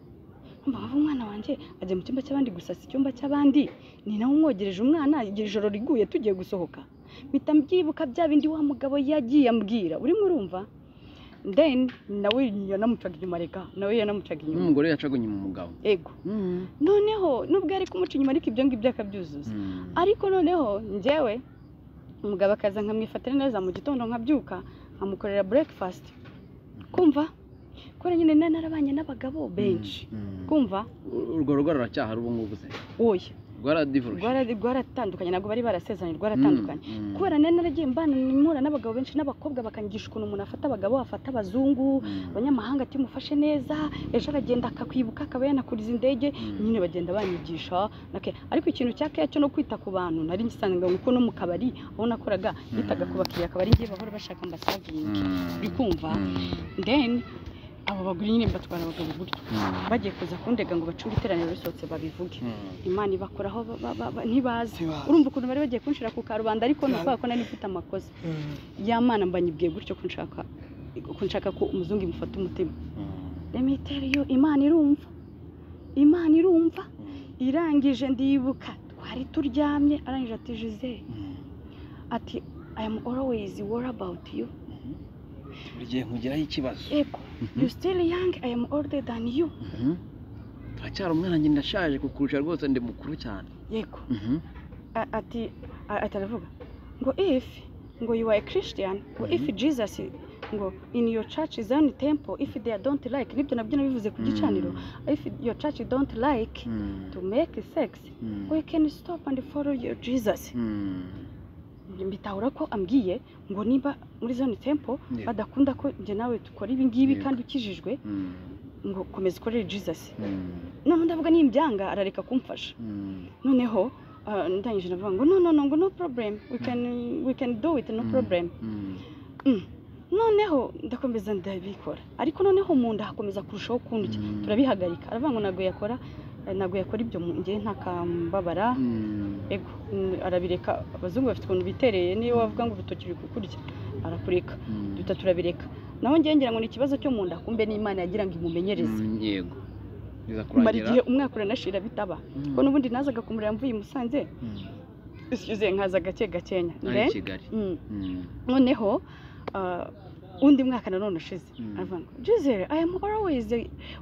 Mpamvu umwana wanjye ajya mu cyumba cy'abandi gusasa icyumba cy'abandi, ni nawe umwogereje umwana ijoro riguye tugiye gusohoka. Mpita mbyibuka bya bindi wa mugabo yagiye ambwira, urimo urumva? Then nawe yanamucaga inyuma, reka nawe yanamucaga inyuma. N'umugore yacaga inyuma umugabo. Ego. Noneho nubwo yari kumuca inyuma ariko ibyo ngibyo akabyuzuza. Ariko noneho njyewe umugabo akaza nkamwifatira neza mu gitondo, nkabyuka nkamukorera breakfast, kumva kubera nyine narabanye n'abagabo benshi, kumva. Urwo rugo ruracyahari ubu ngubu se? Oya. Rwaradivoruje? Rwaratandukanye, ntabwo bari barasezeranye, rwaratandukanye. Kubera nari naragiye mbana mpura n'abagabo benshi n'abakobwa, bakanyigisha ukuntu umuntu afata abagabo, afata abazungu, abanyamahanga, ati mufashe neza ejo aragenda akakwibuka akaba yanakuriza indege, nyine bagenda banyigisha. Ariko ikintu cya keya cyo no kwita ku bantu nari ngisanga, kuko no mu kabari aho nakoraga nitaga ku bakiriya, akabari ngiye bahora bashaka mbasavinge, uri kumva? Then abo bagore nyine mbatwara abagabo gutyo, bagiye kuza kundega ngo bacunge iteraniro risohotse babivuge. Imana ibakoraho ntibazi, urumva ukuntu bari bagiye kunshira ku karubanda, ariko ni ukubera ko nari mfite amakosa. Ya Mana mbanyibwiye gutyo ko nshaka ko umuzungu imufata umutima. Let me tell you, Imana irumva, Imana irumva. Irangije ndibuka twari turyamye, arangije ati Gisele, ati I am always worried about you. Buri gihe nkugiraho ikibazo. Ego, you still young, I am older than you. Turacyari umwana, njye ndashaje kukurusha rwose, ndi mukuru cyane. Yego. Ati aravuga ngo if ngo you are a Christian, ngo if Jesus ngo in your church is only temple, if they don't like, nibyo nabyo nabivuze ku gicaniro, if your church don't like to make sex, you can stop and follow your Jesus. Mbitahura ko ambwiye ngo niba muri Zion Temple badakunda ko njye nawe dukora ibi ngibi kandi ukijijwe, ngo komeza ukorere Jesus. Noneho ndavuga nimbyanga arareka kumfasha. Noneho ndangije ndavuga ngo no no no, ngo no problem, we can do it, no problem. Noneho ndakomeza ndabikora, ariko noneho mu nda hakomeza kurushaho kundya. Turabihagarika, aravuga ngo ntabwo yakora ibyo njye ntakambabara. Ego, arabireka. Abazungu bafite ukuntu bitereye, niyo wavuga ngo urutoki ruri kukurya arakureka. Duhita turabireka. Naho njye ngira ngo ni ikibazo cyo mu nda, kumbe n'Imana yagira ngo imumenyereze. Yego, biza mara kurangira igihe umwaka uranashira bitaba, ko n'ubundi nazaga kumureba mvuye i Musanze, excuse, nkaza gake gakenya. Ari Then, i Kigali. Noneho undi mwaka nanone ushize, aravuga ngo Gisele, I am always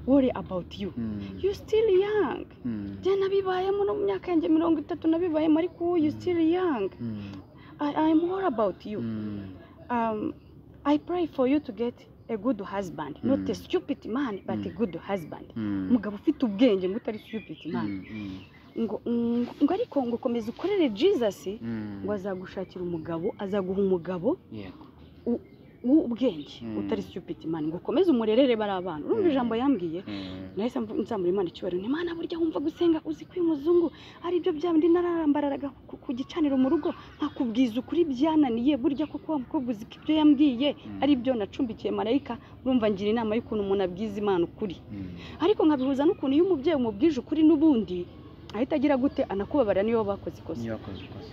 worry about you, you still young. Njye nabibayemo no mu myaka yanjye 30 nabibayemo, ariko you still young, I am worried about you. I pray for you to get a good husband, not a stupid man, but a good husband. Umugabo ufite ubwenge ngo utari stupid man. Ngo ariko ngo komeza ukorere Jesus, ngo azagushakira umugabo, azaguha umugabo w'ubwenge utari stupid man, ngo ukomeze umurerere bari abana. Urumva ijambo yambwiye, nahise nzamura Imana icyubahiro. Imana burya wumva gusenga, uzi ko uyu muzungu ari byo bya bindi nararambaraga ku gicaniro mu rugo nkakubwiza ukuri byananiye, burya koko wa mukobwa uzi ko ibyo yambwiye ari byo nacumbikiye marayika. Urumva ngira inama y'ukuntu umuntu abwiza Imana ukuri, ariko nkabihuza n'ukuntu iyo umubyeyi umubwije ukuri n'ubundi ahita agira gute, anakubabarira niyo bakoze ikosa.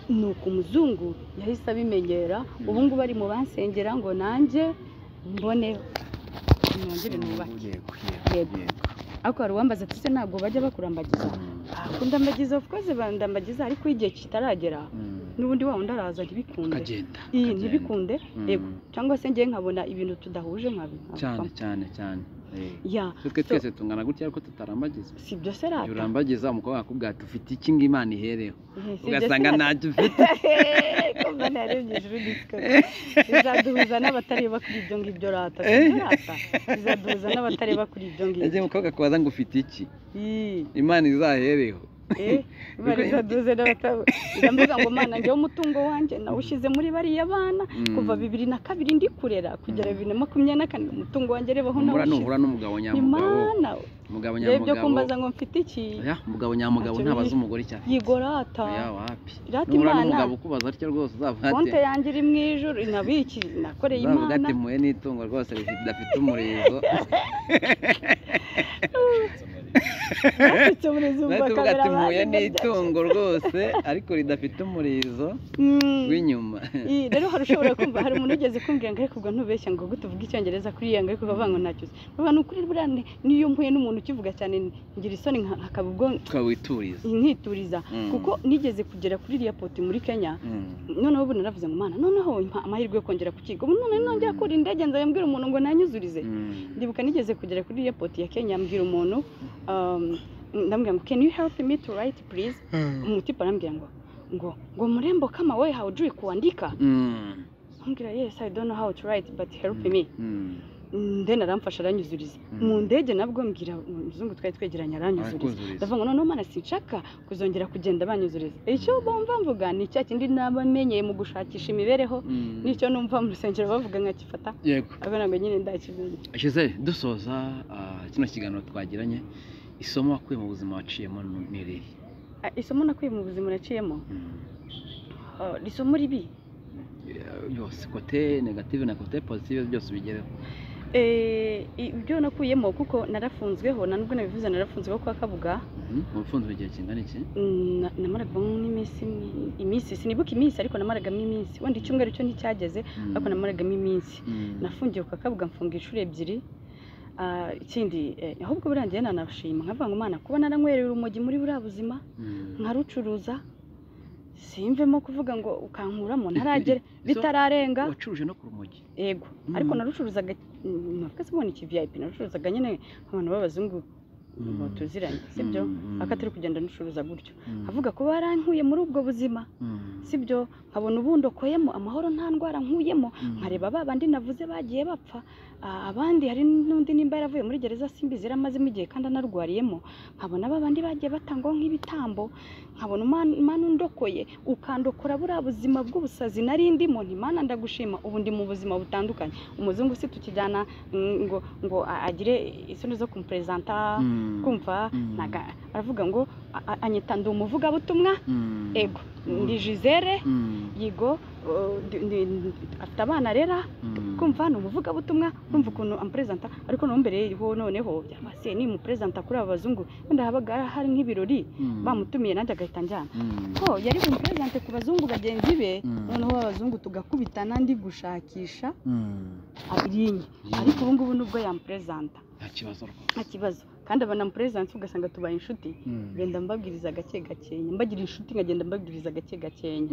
Nuko umuzungu yahise abimenyera, ubu ngubu ari mu bansengera ngo nanjye mbone nongere nubake. Yego. Ariko hari uwambaza ati se ntabwo bajya bakurambagiza? Kundambagiza of course bandambagiza, ariko igihe kitaragera n'ubundi wa wundi araza ntibikunde, ntibikunde. Yego, cyangwa se ngiye nkabona ibintu tudahuje cyane cyane cyane. Ya, twe twese tungana gutya ariko tutarambagiza. Si byo se rata? Urambagiza umukobwa akubwira ati ufite iki ngo Imana ihereho, ugasanga ntacyo ufite. Kumva narebye ijuru disco bizaduhuza n'abatareba kuri ibyo ngibyo rata. Si byo rata, bizaduhuza n'abatareba kuri ibyo ngibyo. Ese umukobwa akubaza ngo ufite iki, Imana izahereho. Imana izaduhuze n'abatareba. Ndavuga ngo Mana njyewe umutungo wanjye nawushyize muri bariya bana kuva 2002 ndi kurera kugera 2024, umutungo wanjye rebaho nawushyize. Nuhura n'umugabo nyamugabo, umugabo nyamugabo ibyo kumbaza ngo mfite iki, umugabo nyamugabo ntabaza umugore icyo afite. Yigorata wapi, nuhura n'umugabo ukubaza atyo rwose uzavuga ati konte yanjye iri mu ijuru nabiki nakoreye Imana, uzavuga ati muhe n'itungo rwose ridafite umurizo. Tuvuga ati muye n'itungo rwose ariko ridafite umurizo w'inyuma. Rero hari ushobora kumva, hari umuntu ugeze kumbwira ngo ariko ubwo ntubeshya ngo gute uvuga icyongereza kuri iyo, ngo ariko bavuga ngo ntacyo uzi. Bavuga ni ukuri buriya niyo mpuye n'umuntu ukivuga cyane ngira isoni nkakaba ubwo twawituriza nkituriza, kuko nigeze kugera kuri airport muri Kenya, noneho ubu naravuze ngo Mana noneho amahirwe yo kongera kukiga, ubu none nongera kuri indege nzayambwira umuntu ngo nanyuzurize. Ndibuka nigeze kugera kuri airport ya Kenya mbwira umuntu, ndamubwira ngo can you help me to write please? Umutipa arambwira ngo ngo ngo murembo kama wewe haujui kuandika. Ambwira yes I don't know how to write but help me. Then aramfasha aranyuzuriza. Mu ndege nabwo mbwira umuzungu twari twegeranye aranyuzuriza. Ndavuga ngo noneho Mana sinshaka kuzongera kugenda banyuzuriza. Icyo bumva mvuga ni cya kindi nabamenyeye mu gushakisha imibereho, nicyo numva mu rusengero bavuga nkakifata. Yego. Abana ngo nyine ndakibonye. Gisele, dusoza kino kiganiro twagiranye, isomo wakuye mu buzima waciyemo ni irihe? Isomo nakuye mu buzima naciyemo, isomo ribi yose, kote negative na kote positive byose ubigereho. Ibyo nakuyemo kuko narafunzweho, nubwo nabivuze narafunzweho kwa Kabuga. Ufunzwe igihe kingana iki? Namaragamo iminsi, sinibuka iminsi ariko namaragamo iminsi, wenda icyumweru cyo nticyageze ariko namaragamo iminsi. Nafungiwe kwa Kabuga mfunga inshuro 2. Ikindi ahubwo burangiye nanashima nkavuga ngo Mana kuba naranywerera urumogi muri buriya buzima nkarucuruza, simvemo kuvuga ngo ukankuramo ntaragera bitararenga. Wacuruje no ku rumogi? Yego, ariko narucuruzaga navuga se ubona iki VIP, narucuruzaga nyine abantu b'abazungu tuziranye, sibyo? Akatari kugenda nucuruza gutyo, avuga ko barankuye muri ubwo buzima, sibyo? Nkabona ubundokoyemo amahoro nta ndwara nkuyemo, nkareba babandi navuze bagiye bapfa, abandi hari n'undi nimba yaravuye muri gereza simbizi yaramazemo igihe kandi anarwariyemo, nkabona babandi bagiye batangwa nk'ibitambo, nkabona Mana undokoye ukandokora buriya buzima bw'ubusazi nari ndimo, nti Mana ndagushima ubu ndi mu buzima butandukanye. Umuzungu si tukijyana ngo ngo agire isoni zo kumupresenta, kumva aravuga ngo anyita ndi umuvugabutumwa, ego ndi Gisele, yego afite abana rera, kumva ni umuvugabutumwa, urumva ukuntu amupresenta. Ariko no mbere ho noneho byabase ni mupresenta kuri aba bazungu, wenda habaga hari nk'ibirori bamutumiye nanjye agahita njyana, ko yari umupresente ku bazungu bagenzi be, noneho abazungu tugakubitana ndi gushakisha abirinye. Ariko ubu ngubu nubwo yamupresenta nta kibazo, kandi abana mupresence ugasanga tubaye inshuti, ngenda mbabwiriza gake gakenya, mbagira inshuti nkagenda mbabwiriza gake gakenya.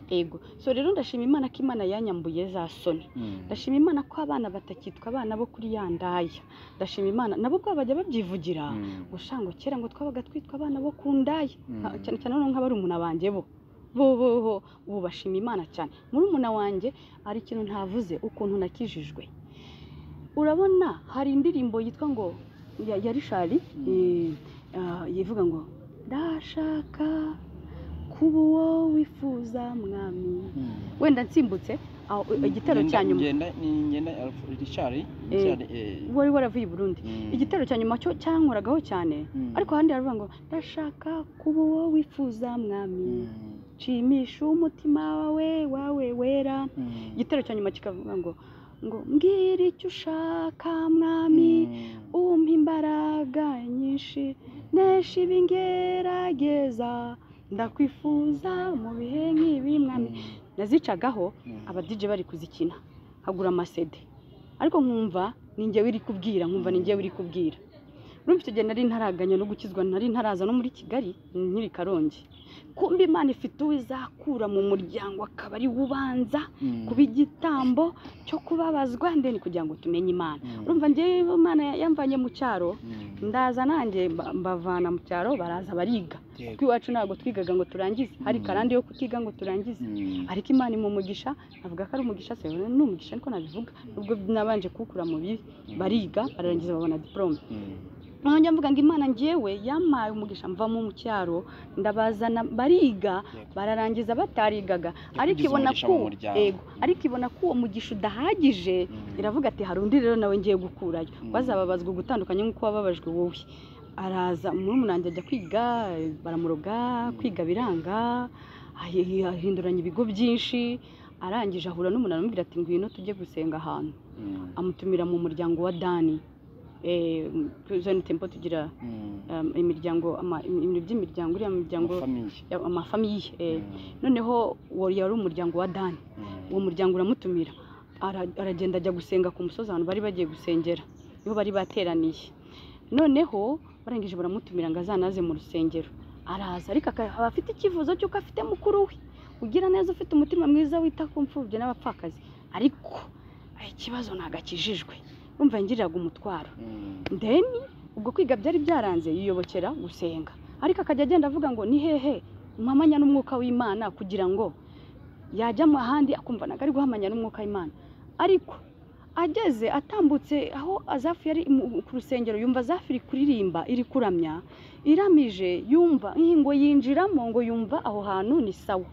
Ego, so rero ndashima Imana ko Imana yanyambuye za soni. Ndashima Imana ko abana batakitwa abana bo kuri ya ndaya. Ndashima Imana nabo ubwabo bajya babyivugira ngo shango kera ngo twabaga twitwa abana bo ku ndaya, cyane cyane noneho nk'abarumuna banjye bo Bo ubu bashima Imana cyane. Murumuna wanjye hari ikintu ntavuze ukuntu nakijijwe. Urabona hari indirimbo yitwa ngo ya Richard yivuga ngo ndashaka kuba uwo wifuza mwami. Wenda nsimbutse igitero cya nyuma ngenda Richard wari waravuye i Burundi. Igitero cya nyuma cyo cyankoragaho cyane, ariko ahandi haravuga ngo ndashaka kuba uwo wifuza mwami, nshimisha umutima wawe wera. Igitero cya nyuma kikavuga ngo mbwira icyo ushaka mwami, umpa imbaraga nyinshi nesha ibingerageza, ndakwifuza mu bihe nk'ibi mwami. Nazicagaho aba DJ bari kuzikina, hagura amasede, ariko nkumva ninjye wiri kubwira, nkumva ninjye wiri kubwira. Urumva icyo gihe nari ntaraganya no gukizwa, nari ntaraza no muri Kigali, nkiri Karongi. Kumbe Imana ifite uwizakura mu muryango akaba ari ubanza kuba igitambo cyo kubabazwa ndeni kugira ngo tumenye Imana. Urumva njye Imana yamvanye mu cyaro, ndaza nanjye mbavana mu cyaro, baraza bariga. Kuko iwacu ntabwo twigaga ngo turangize, hari karande yo kutiga ngo turangize. Ariko Imana imumugisha, navuga ko ari umugisha, se ni umugisha niko nabivuga, ubwo nabanje kukura mu bibi, bariga bararangiza babona diplome. Nongera mvuga ngo Imana njyewe yampaye umugisha mva mu cyaro, ndabazana bariga bararangiza batarigaga, ariko ibona ko yego, ariko ibona ko uwo mugisha udahagije, iravuga ati hari undi rero nawe ngiye gukurayo, bazababazwa gutandukanye nk'uko wababajwe wowe. Araza murumuna wanjye ajya kwiga, baramuroga, kwiga biranga, ahinduranya ibigo byinshi, arangije ahura n'umuntu aramubwira ati ngwino tujye gusenga ahantu, amutumira mu muryango wa Dani. Zone Temple tugira imiryango, ibintu by'imiryango, uriya miryango amafamiye. Noneho yari umuryango wa Dani, uwo muryango uramutumira, aragenda ajya gusenga ku musozi ahantu bari bagiye gusengera, niho bari bateraniye. Noneho barangije baramutumira ngo azanaze mu rusengero, araza, ariko akaba afite icyifuzo cy'uko afite mukuru we ugira neza, ufite umutima mwiza, wita ku mfubyi n'abapfakazi, ariko ikibazo ntabwo akijijwe. Umva yangiriraga umutwaro. Ndeni ubwo kwiga byari byaranze, yiyobokera gusenga, ariko akajya agenda avuga ngo ni hehe mpamanya n'umwuka w'Imana, kugira ngo yajya mu ahandi akumva ntabwo ari guhamanya n'umwuka w'Imana. Ariko ageze atambutse aho Azafu yari ku rusengero, yumva Azafu iri kuririmba, iri kuramya, iramije, yumva ngo yinjiramo, ngo yumva aho hantu ni sawa,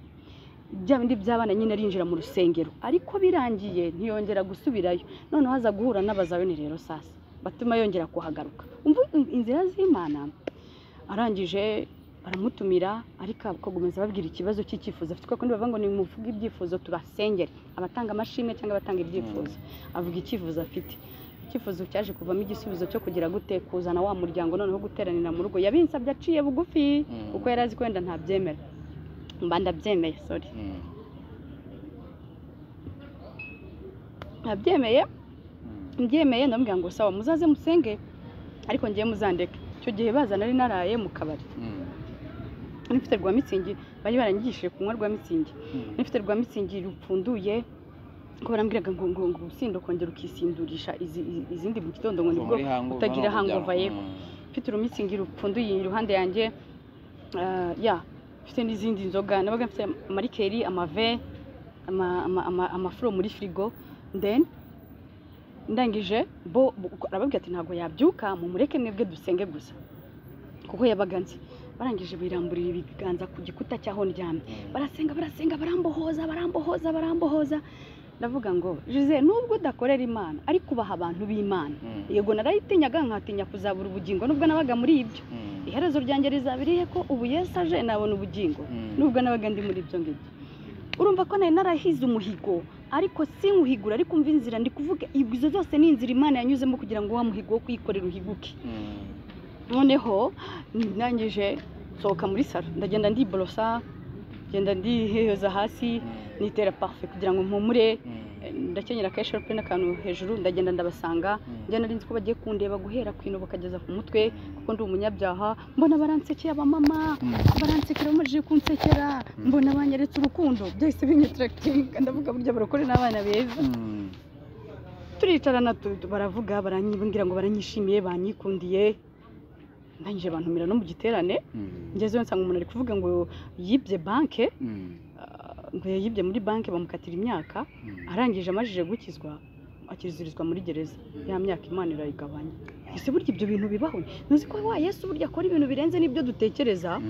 bya bindi by'abana nyine, arinjira mu rusengero, ariko birangiye ntiyongera gusubirayo. Noneho aza guhura n'abazayoni rero sasa batuma yongera kuhagaruka. Umva inzira z'Imana. Arangije baramutumira, ariko akagomeza ababwira ikibazo cy'icyifuzo afite, kuko bavuga ngo nimuvuge ibyifuzo tubasengere, abatanga amashimwe cyangwa abatanga ibyifuzo. Avuga icyifuzo afite, icyifuzo cyaje kuvamo igisubizo cyo kugira gute, kuzana wa muryango noneho guteranira mu rugo. Yabinsabye aciye bugufi, kuko yari azi ko wenda ntabyemera, mba ndabyemeye, sorry, nabyemeye, mbyemeye, ndamubwira ngo sawa muzaze musenge, ariko ngiye muzandeke. Icyo gihe baza nari naraye mu kabari, nifite rwa mitsingi, bari barangishije kunywa rwa mitsingi, nifite rwa mitsingi rupfunduye, ko barambwiraga ngo ngo ngo ubusindo kongera ukisindurisha izindi mu gitondo ngo nibwo utagira hangover. Yego, mfite urumitsingi rupfunduye iruhande yanjye, ya mfite n'izindi nzoga, nabaga mfite amarikeri, amave, amafuro muri frigo. Then ndangije bo arababwira ati ntabwo yabyuka, mumureke mwebwe dusenge gusa, kuko yabaga nzi. Barangije biramburira ibiganza ku gikuta cy'aho ndyamye, barasenga barasenga, barambohoza barambohoza barambohoza. Ndavuga ngo Jose, nubwo udakorera Imana ariko ubaha abantu b'Imana. Yego narayitinyaga, nkatinya kuzabura ubugingo nubwo nabaga muri ibyo, iherezo ryanjye rizaba irihe ko ubu Yesu aje nabona ubugingo, nubwo nabaga ndi muri ibyo ngibyo. Urumva ko nari narahize umuhigo, ariko sinkuhigura, ariko umva inzira ndi kuvuga, izo zose ni inzira Imana yanyuzemo kugira ngo wa muhigo wo kuyikorera uhiguke. Noneho ndangije nsohoka muri salo, ndagenda ndiborosa, ngenda ndiheza hasi, nitera parfum kugira ngo mpumure, ndakenyera akesharupe n'akantu hejuru, ndagenda ndabasanga. Njye nari nzi ko bagiye kundeba guhera ku ino bakageza ku mutwe, kuko ndi umunyabyaha. Mbona baransekeye, abamama baransekera, bamajije kunsekera, mbona banyeretse urukundo, byahise binyitirakitinga, ndavuga burya barokore n'abana beza. Turicarana baravuga, baranyibwira ngo baranyishimiye, banyikundiye. Ndangije bantumira no mu giterane, ngezeyo nsanga umuntu ari kuvuga ngo yibye banke, ngo yibye muri banke bamukatira imyaka, arangije amajije gukizwa akizirizwa muri gereza, ya myaka Imana irayigabanya. Ese burya ibyo bintu bibaho? Ntuzi ko wa Yesu burya akora ibintu birenze n'ibyo dutekereza?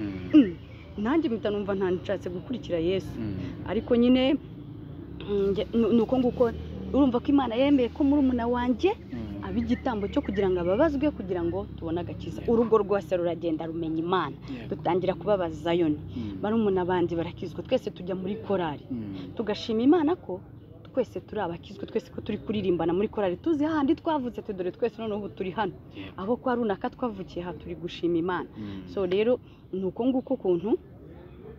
Nanjye mpita numva ntanshatse gukurikira Yesu, ariko nyine nuko nguko urumva ko Imana yemeye ko murumuna wanjye aba igitambo cyo kugira ngo ababazwe, kugira ngo tubone agakiza. Urugo rwose ruragenda rumenya Imana, dutangira kubabaza Zayoni, barumuna bandi barakizwa, twese tujya muri korali, tugashima Imana ko twese turi abakizwa, twese ko turi kuririmbana muri korali, tuzi hahandi twavutse, dore twese noneho ubu turi hano, abo kwa runaka twavukiye aha, turi gushima Imana. So rero nuko nguko ukuntu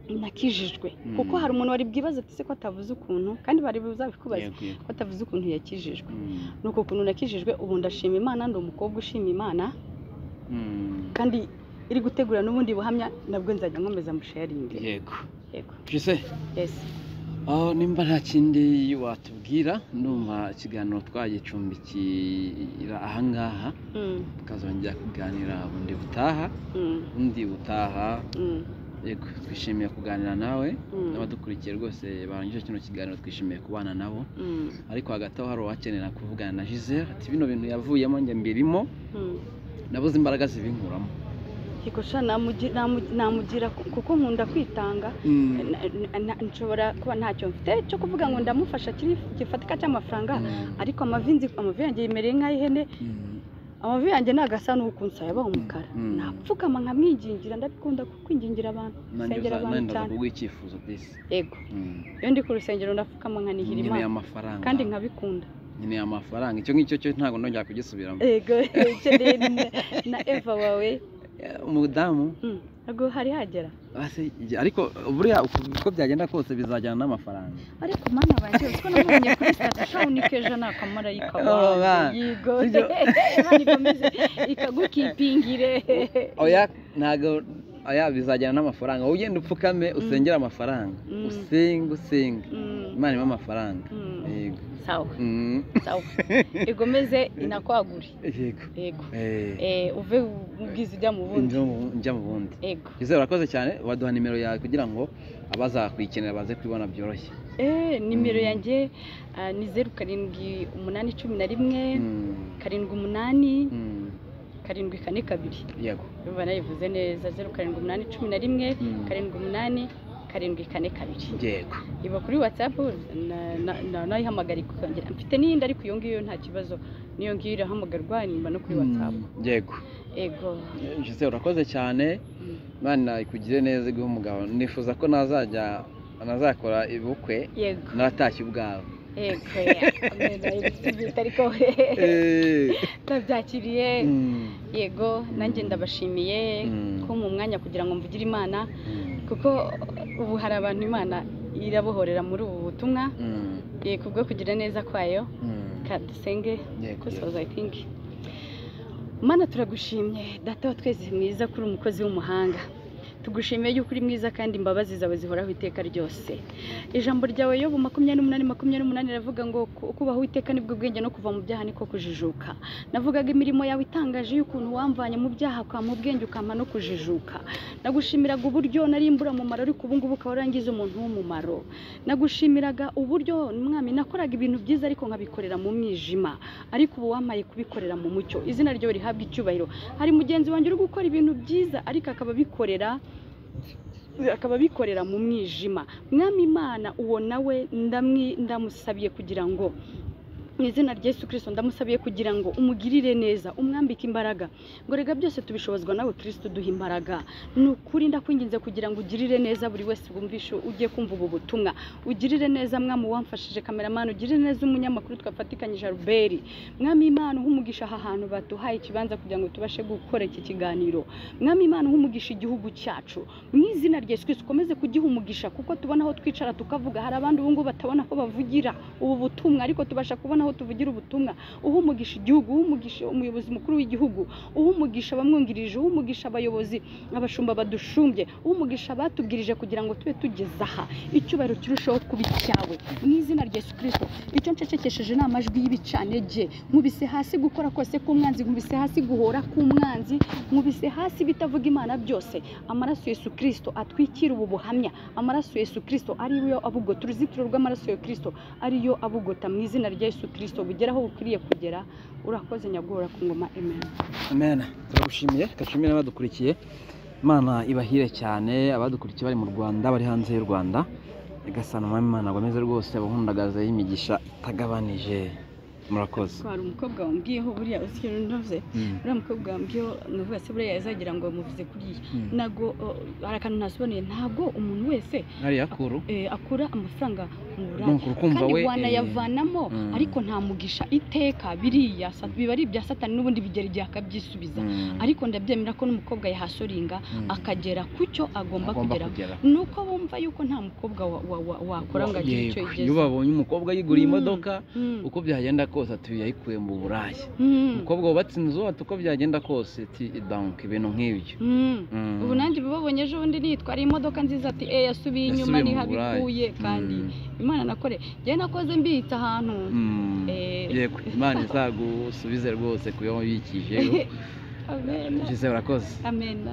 nakijijwe, kuko hari umuntu wari bwibaze ati se ko atavuze ukuntu, kandi bari buzabikubaza ko atavuze ukuntu yakijijwe. Nuko ukuntu nakijijwe, ubu ndashima Imana, ndi umukobwa ushima Imana, kandi iri gutegura n'ubundi buhamya nabwo nzajya nkomeza musharinge. Yego. Yego. Jise. Yes. Nimba nta kindi watubwira, ndumva ikiganiro twagicumbikira ahangaha, tukazongera kuganira bundi butaha, Yego, twishimiye kuganira nawe n'abadukurikiye rwose barangije kino kiganiro, twishimiye kubana nabo. Ariko hagati aho hari uwakenera kuvugana na Gisele ati bino bintu yavuyemo njye mbirimo, nabuze imbaraga zibinkuramo. Yego sha, namugira kuko nkunda kwitanga, nshobora kuba ntacyo mfite cyo kuvuga ngo ndamufasha gifatika cy'amafaranga, ariko amavi yanjye yimereye nk'ay'ihene, amavi yanjye nagasa n'uko nsaba umukara, napfukama nkamwingingira, ndabikunda kwingingira abantu, nsengera abantu cyane. Yego, iyo ndi ku rusengero ndapfukama nkanihira Imana kandi nkabikunda. Nkeneye amafaranga, icyo ngicyo cyo ntabwo ndongera kugisubiramo. Yego, na Eva wawe umudamu ntabwo hari hagera, ariko buriya uko byagenda kose bizajyana n'amafaranga. Ariko mana banjye uko namubonye kuri stade shawunike ejo ni akamarayika wawe. Yego, Imana ikomeze ikagukipingire. Oya ntabwo, oya bizajyana n'amafaranga. Wowe ugenda upfukame usengera amafaranga, usenge usenge, Imana iba amafaranga. Yego. Sawa. Sawa. Igomeze inakwagure. Yego. Yego. Uve mu bwiza ujya mu bundi. Njya mu bundi. Yego. Gisele urakoze cyane, waduha nimero yawe kugira ngo abazakuyikenera baze kubibona byoroshye. Nimero yanjye ni 0 7 8 11 7 8 7 4 2. Yego. Urumva nayivuze neza, 0 7 8 11 7 8 7 4 2. Yego. Iba kuri WhatsApp nayihamagara ikongera. Mfite n'iyindi ariko iyo ngiyo nta kibazo, niyo ngiyo irahamagarwa nimba no kuri WhatsApp. Yego. Yego. Gisele urakoze cyane. Imana ikugire neza iguhe umugabo. Nifuza ko nazajya nazakora ibukwe. Yego. Naratashye ubwawe. Yego. Ariko ndabyakiriye. Yego, nanjye ndabashimiye ko mu mwanya kugira ngo mvugire Imana, kuko ubu hari abantu Imana irabohorera muri ubu butumwa, kubwo kugira neza kwayo. Kadusenge gusoza. I think Mana turagushimye Data wa twese mwiza, kuri umukozi w'umuhanga, tugushimiye yuko uri mwiza kandi imbabazi zawe zihoraho iteka ryose. Ijambo ryawe Yobu 28:28 riravuga ngo kubaho iteka nibwo bwenge no kuva mu byaha niko kujijuka. Navugaga imirimo yawe itangaje y'ukuntu wamvanye mu byaha ukampa ubwenge ukampa no kujijuka. Nagushimiraga uburyo nari imbura mumaro ariko ubu ngubu ukaba warangiza umuntu w'umumaro. Nagushimiraga uburyo Mwami nakoraga ibintu byiza ariko nkabikorera mu mwijima, ariko ubu wampaye kubikorera mu mucyo. Izina ryawe rihabwa icyubahiro. Hari mugenzi wanjye uri gukora ibintu byiza ariko akaba bikorera mu mwijima. Mwami Imana uwo nawe ndamusabiye kugira ngo mu izina rya Yesu Kristo, ndamusabiye kugira ngo umugirire neza, umwambike imbaraga. Ngo rega byose tubishobozwa nawe Kristo duha imbaraga. Ni ukuri ndakwinginze kugira ngo ugirire neza buri wese wumvishe ugiye kumva ubu butumwa. Ugirire neza Mwami wamfashije cameraman, ugirire neza umunyamakuru twafatikanyije Albert. Mwami Imana uhumugisha aha hantu batuhaye ikibanza kugira ngo tubashe gukora iki kiganiro. Mwami Imana uhumugisha igihugu cyacu. Mu izina rya Yesu Kristo ukomeze kugiha umugisha, kuko tubona aho twicara tukavuga. Hari abandi ubu ngubu batabona aho bavugira ubu butumwa, ariko tubasha kubona aho tuvugira ubutumwa, uha umugisha igihugu, uha umugisha umuyobozi mukuru w'igihugu, uha umugisha abamwungirije, uha umugisha abayobozi, abashumba badushumbye, uha umugisha abatubwirije kugira ngo tube tugeze aha. Icyubahiro kirushaho kuba icyawe mu izina rya Yesu Kristo. Icyo ncecekesheje ni amajwi y'ibicantege, nkubise hasi gukora kose k'umwanzi, nkubise hasi guhora k'umwanzi, nkubise hasi bitavuga Imana byose. Amaraso Yesu Kristo atwikira ubu buhamya, amaraso Yesu Kristo ariyo abugota, uruzitiro rw'amaraso ya Kristo ariyo abugota mu izina rya Yesu Kristo, bugera aho bukwiriye kugera. Urakoze nyagora ku ngoma, amen. Amen. Turagushimiye, gashimire n'abadukurikiye. Imana ibahire cyane abadukurikiye bari mu Rwanda, bari hanze y'u Rwanda. Nyagasani Umwami Imana agomeze rwose abahundagaze y'imigisha itagabanije. Murakoze. Hari umukobwa wambwiyeho buriya uzi ikintu navuze, uriya mukobwa wambwiyeho navuga se buriya yazagira ngo muvuze kuriya, ntabwo hari akantu nasobanuye, ntabwo umuntu wese hariya akuru akura amafaranga mu buraya kandi wanayavanamo, ariko nta mugisha iteka. Biriya biba ari ibya Satani n'ubundi bigera igihe akabyisubiza, ariko ndabyemera ko n'umukobwa yahasoringa akagera ku cyo agomba kugeraho. Nuko bumva yuko nta mukobwa wakora ngo agire icyo yigeze. Iyo babonye umukobwa yiguriye imodoka, uko byagenda kose ati yayikuye mu buraya. Umukobwa wubatse inzu ati uko byagenda kose ati donc ibintu nk'ibyo. Ubu nanjye babonye ejo bundi nitwara imodoka nziza ati yasubiye inyuma niho abikuye, kandi Imana nakore njye nakoze mbitse ahantu. Yego, Imana izagusubize rwose kuyo wabikije. Amen. Urakoze. Amen.